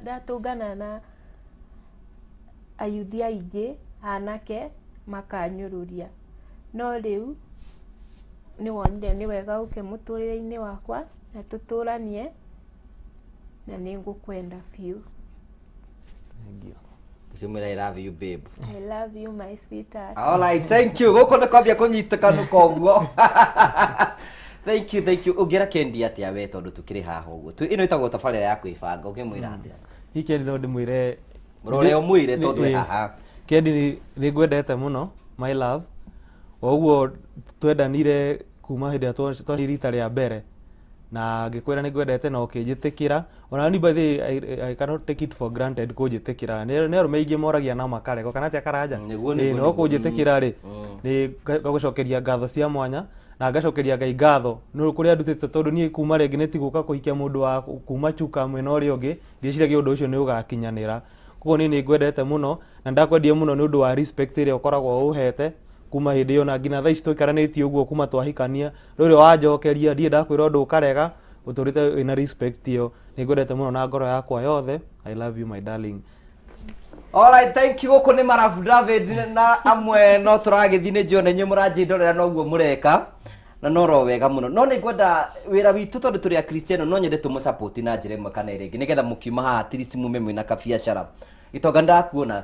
ndatũngana na ayuthi aingĩ anake makanyũrũria, no rĩu nĩ wonire nĩ wega ũke mũtũrĩre-inĩ wakwa na tũtũranie, na nĩ ngũkwenda biũ. Ngĩmwĩra I love you, babe. I love you, my sweetheart. All right, thank you. Gũkũ nĩ kwambia kũnyitĩkanu koguo. Thank you, thank you. Ũngĩra Kendi atĩa we, tondũ tũkĩrĩ haha ũguo? Ĩno ĩtagwo tabarĩra ya kwĩbanga. Ũngĩmwĩra atĩa? Niĩ Kendi no ndĩmwĩre Mũrore ũmwĩre tondũ wĩ Ĩĩ. haha. Kendi, nĩ ngwendete mũno, my love. O ũguo twendanire kuma hĩndĩ ĩrĩa twa rita rĩa mbere na ngĩkwĩra nĩ ngwendete na ũkĩnjĩtĩkĩra. Ona niĩ by the way, I cannot take it for granted kũnjĩtĩkĩra. Nĩ arũme aingĩ moragia na makarego kana atĩa, Karanja? Nĩguo, Ĩĩ, nĩguo, no nĩguo. kũnjĩtĩkĩra rĩ, nĩ ngagũcokeria ngatho cia mwanya na ngacokeria Ngai ngatho nĩ kũrĩa ndutĩte, tondũ niĩ kuma rĩngĩ nĩ tigũka kũhikia mũndũ wa kuma Chuka mwena ũrĩa ũngĩ, ndieciragia ũndũ ũcio nĩ ũgakinyanĩra. Koguo niĩ nĩ ngwendete mũno na ndakwendire mũno nĩ ũndũ wa respect ĩrĩa ũkoragwo ũhete kuma hĩndĩ ĩyo na nginya thaa ici tũikaranĩtie ũguo kuma twahikania. Rĩu wanjokeria, ndirĩ ndakwĩra ũndũ ũkarega, ũtũrĩte wĩna respect ĩyo. Nĩ ngwendete mũno na ngoro yakwa yothe. I love you, my darling. Alright, thank you. Gũkũ nĩ Marabu David na amwe no tũragĩthiĩ, nĩ njiona inyuĩ mũranjĩndorera noguo mũreka na no ro wega mũno, no nĩ ngwenda wĩra witũ, tondũ tũrĩ akristiano, no nyende tũmũsupport na njĩra ĩmwe kana ĩrĩa ĩngĩ, nĩgetha mũkiuma haha at least mume mwĩna kabiacara gĩtonga. Ndakuona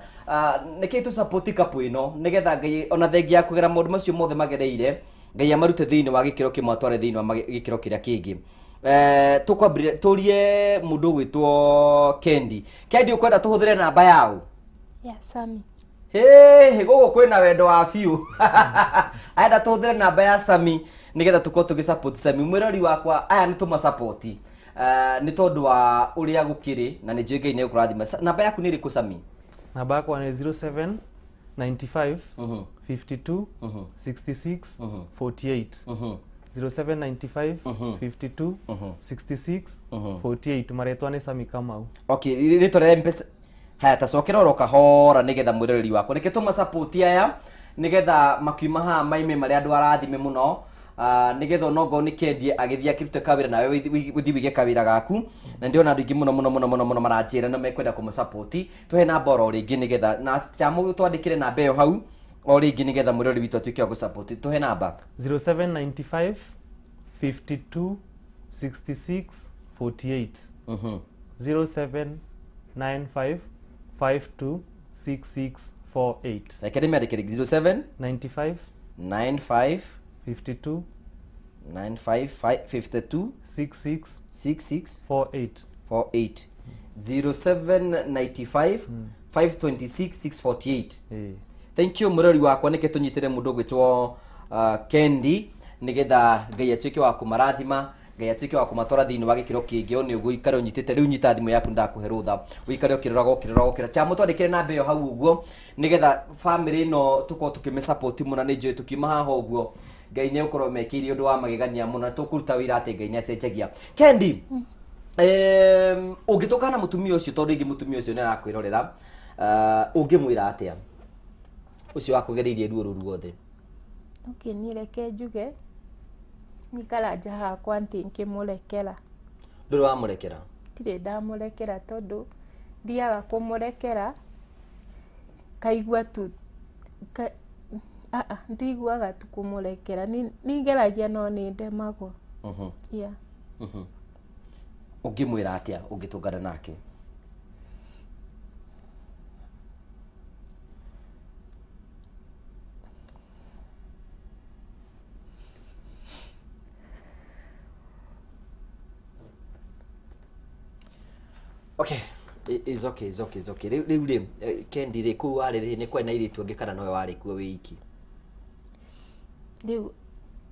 nĩkĩ tũ support couple ĩno, nĩgetha Ngai ona thengia ya kũgera maũndũ macio mothe magereire, Ngai amarute thĩinĩ wa gĩkĩro kĩmwe atware thĩinĩ wa gĩkĩro kĩrĩa kĩngĩ. Tũkwambĩrĩria tũrie mũndũ ũgwĩtwo Kendi. Kendi, ũkwenda tũhũthĩre namba yao? Ya Sami. Hĩhĩ, gũkũ kwĩna wendo wa biũ. Arenda tũhũthĩre namba ya Sami. Nĩgetha tũkorwo tũgĩ support Sami. Mwĩrori wakwa, aya nĩ tũma support. Nĩ tondũ wa ũrĩa gũkĩrĩ na nĩ njũĩ Ngai nĩ egũkũrathima. Namba yaku nĩ ĩrĩkũ Sami? Namba yakwa nĩ 07 95 52 66 48. 0795 52 66 48. Marĩtwa nĩ Sami Kamau. Okay, rĩtwa rĩa Mpesa. Haya, tacokera oro kahora nĩgetha mwĩroreri wakwa reke tũma support aya nĩgetha makiuma haha maime marĩa andũ arathime mũno. Nĩgetha onongorwo nĩ kendie agĩthiĩ akĩrute kawĩra nawe ũthiĩ wĩige kawĩra gaku, na ndĩrona andũ aingĩ mũno mũno mũno mũno mũno maranjĩra na mekwenda kũmũsupport. Tũhe namba oro rĩngĩ nĩgetha na chamũ twandĩkĩre namba ĩyo hau o rĩngĩ nĩgetha mwĩroreri witũ atuĩke wa gũsupport. Tũhe namba. 0795 52 66 48. 0795 52 66 48. Reke ndĩmĩandĩkĩre 07 95 95 52 95 52 66 66 48. 48. 0795 526 648. Thank you mũrori wakwa, nĩke tũnyitĩre mũndũ ũgwĩtwo Kendi nĩgetha Ngai atuĩke wa kũmarathima, Ngai atuĩke wa kũmatwara thĩinĩ wa gĩkĩro kĩngĩ. O nĩ ũguo ikare ũnyitĩte rĩu, nyita thimũ yaku, ndakũhe rũtha ũikare ũkĩroraga ũkĩroraga ũkĩroraga. Chamũ twandĩkĩre namba ĩyo hau ũguo nĩgetha family ĩno tũkorwo tũkĩmĩsupport mũno. Nĩ njũĩ tũkiuma haha ũguo Ngai nĩ egũkorwo mekĩire ũndũ wa magegania mũno, na tũkũruta wĩra atĩ Ngai nĩ acenjagia. Kendi, ũngĩtũkana na mũtumia ũcio, tondũ rĩngĩ mũtumia ũcio nĩ arakwĩrorera, ũngĩmwĩra atĩa ũcio wakũgereirie ruo rũu ruothe? Okay, niĩ reke njuge niĩ Karanja hakwa ntingĩmũrekera. Ndũrĩ wamũrekera? Ndirĩ ndamũrekera, tondũ thiaga kũmũrekera kaigua tu ndiguaga tu kũmũrekera. Nĩ ngeragia no nĩ ndemagwo. Yeah. Ũngĩmwĩra atĩa ũngĩtũngana nake? Okay, it's okay, it's okay, it's okay. Rĩu rĩ, Kendi rĩ, kũu warĩ rĩ, nĩ kwarĩ na airĩtu angĩ kana nowe warĩ kuo wĩ iki? Rĩu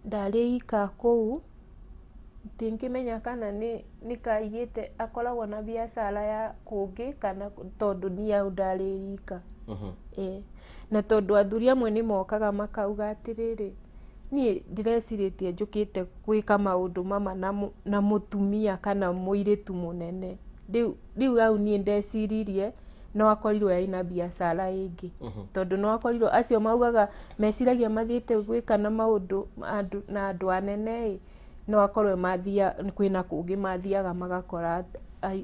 ndarĩ ika kũu, ndingĩmenya kana nĩ kaigĩte akoragwo na biacara ya kũngĩ kana, tondũ niĩ hau ndarĩ ika. Ĩĩ. Na tondũ athuri amwe nĩ mokaga makauga atĩrĩrĩ, niĩ ndĩrecirĩtie njũkĩte gwĩka maũndũ mama na mũtumia kana mũirĩtu mũnene. Rĩu hau niĩ ndeciririe no akorirwo ena biacara ĩngĩ, tondũ no akorirwo acio maugaga meciragia mathiĩte gwĩka na maũndũ andũ, na andũ anene ĩ, no akorwo mathia kwĩna kũngĩ mathiaga magakora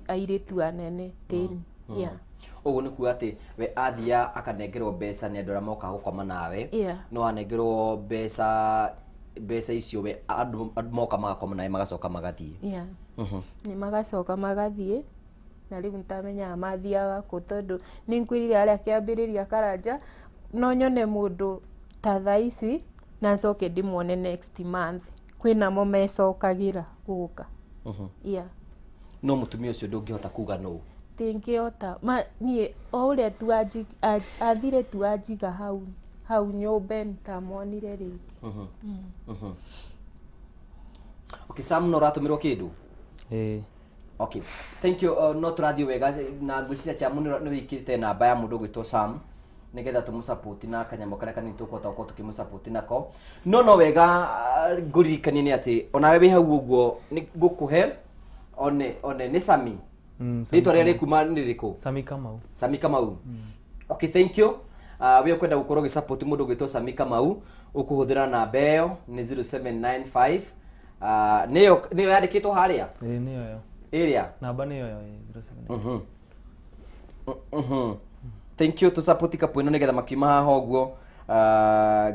airĩtu anene tĩni. Yeah. Ũguo nĩ kuga atĩ we athia akanengerwo mbeca nĩ andũ arĩa mokaga gũkoma nawe? Yeah. No anengerwo mbeca icio, we andũ moka magakoma nawe magacoka magathiĩ? Yeah. Nĩ magacoka magathiĩ, na rĩu nĩtamenyaga mathiaga kũ, tondũ nĩ ngwĩrire harĩa kĩambĩrĩria Karanja no nyone mũndũ ta thaa ici na ncoke ndĩmuone next month, kwĩnamo mecokagĩra gũka. Yeah. No mũtumia ũcio ndũngĩhota kuga nũ? Ndingĩhota ma niĩ, o ũrĩa tu athire tu anjiga hau hau nyũmba nĩtamonire rĩngĩ. Okay, Sam, no ũratũmĩrwo kĩndũ? Ĩĩ. Okay, thank you. No tũrathiĩ wega na ngwĩciria Chamu nĩ wĩkĩrĩte namba ya mũndũ ũgwĩtwo Sam nĩgetha tũmũsupport na kanyamũ karĩa kanini tũkũhota gũkorwo tũkĩmũsupport nako. No wega ngũririkanie nĩ atĩ onawe wĩ hau ũguo nĩ ngũkũhe one nĩ Sami. Sami Rĩtwa rĩrĩa Kamau. rĩkuma nĩ rĩrĩkũ? Sami Kamau. Sami Kamau. Okay, thank you. We ũkwenda gũkorwo ũgĩsupport mũndũ ũgwĩtwo Sami Kamau, ũkũhũthĩra namba ĩyo nĩ 0795, nĩyo yandĩkĩtwo harĩa. Ĩĩ, nĩyo ĩyo. Ĩrĩa namba nĩyo ĩyo, ĩĩ, 07. Thank you. Tũsupport couple ĩno nĩgetha makiuma haha ũguo,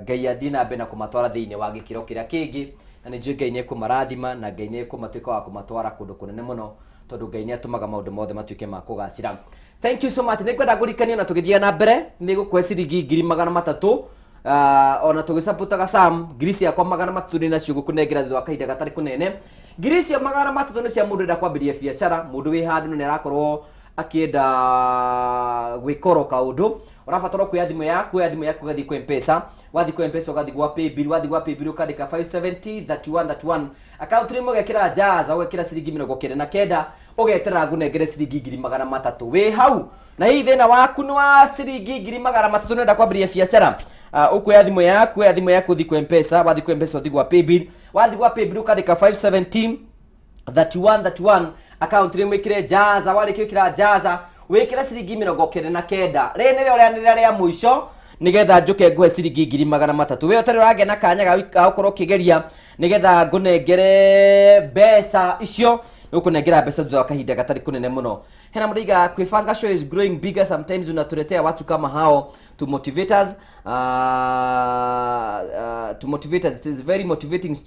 Ngai athiĩ na mbere na kũmatwara thĩinĩ wa gĩkĩro kĩrĩa kĩngĩ, na nĩ njũĩ Ngai nĩ ekũmarathima na Ngai nĩ ekũmatuĩka wa kũmatwara kũndũ kũnene mũno, tondũ Ngai nĩ atũmaga maũndũ mothe matuĩke ma kũgacĩra. Thank you so much. Nĩ ngwenda ngũririkanie na tũgĩthiĩ na mbere nĩ gũkũhe ciringi 300,000, ona tũgĩsupportaga Sam, ngiri ciakwa 300 nĩ nacio gũkũnengera thutha wa kahinda gatarĩ kũnene. Ngiri icio 300 nĩ cia mũndũ ũrenda kwambĩrĩria biacara, mũndũ wĩ handũ na nĩ arakorwo Akienda gwĩkoro kaũndũ, ũrabatara kuoya thimũ yaku, oya thimũ yaku, ũgathiĩ kwa Mpesa. Wathiĩ kwa Mpesa, ũgathiĩ gwa Paybill. Wathiĩ gwa Paybill, ũkandĩka 570 31 31, account name ũgekĩra Jaza, ũgekĩra ciringi 99, ũgeterera ngũnengere ciringi 300,000. Wĩ hau na hihi thĩna waku nĩ wa ciringi 300,000, nĩũrenda kwambĩrĩria biacara, ũkuoya thimũ yaku, oya thimũ yaku, ũthiĩ kwa Mpesa. Wathiĩ kwa Mpesa, ũthiĩ gwa Paybill. Wathiĩ gwa Paybill, ũkandĩka 570 31 31, account nĩ mwĩkĩre Jaza. Warĩkia gwĩkĩra Jaza, wĩkĩre ciringi 99. Rĩrĩ nĩrĩo rĩanĩrĩra rĩa mũico nĩgetha njũke ngũhe ciringi 300,000. We ũtarĩ ũragĩa na kanya ga gũkorwo ũkĩgeria nĩgetha ngũnengere mbeca icio, nĩgũkũnengera mbeca thutha wa kahinda gatarĩ kũnene mũno. Hena mũndũ kwĩbanga show is growing bigger. Sometimes unatuletea watu kama hao to motivate us, to motivate us. It is very motivating story.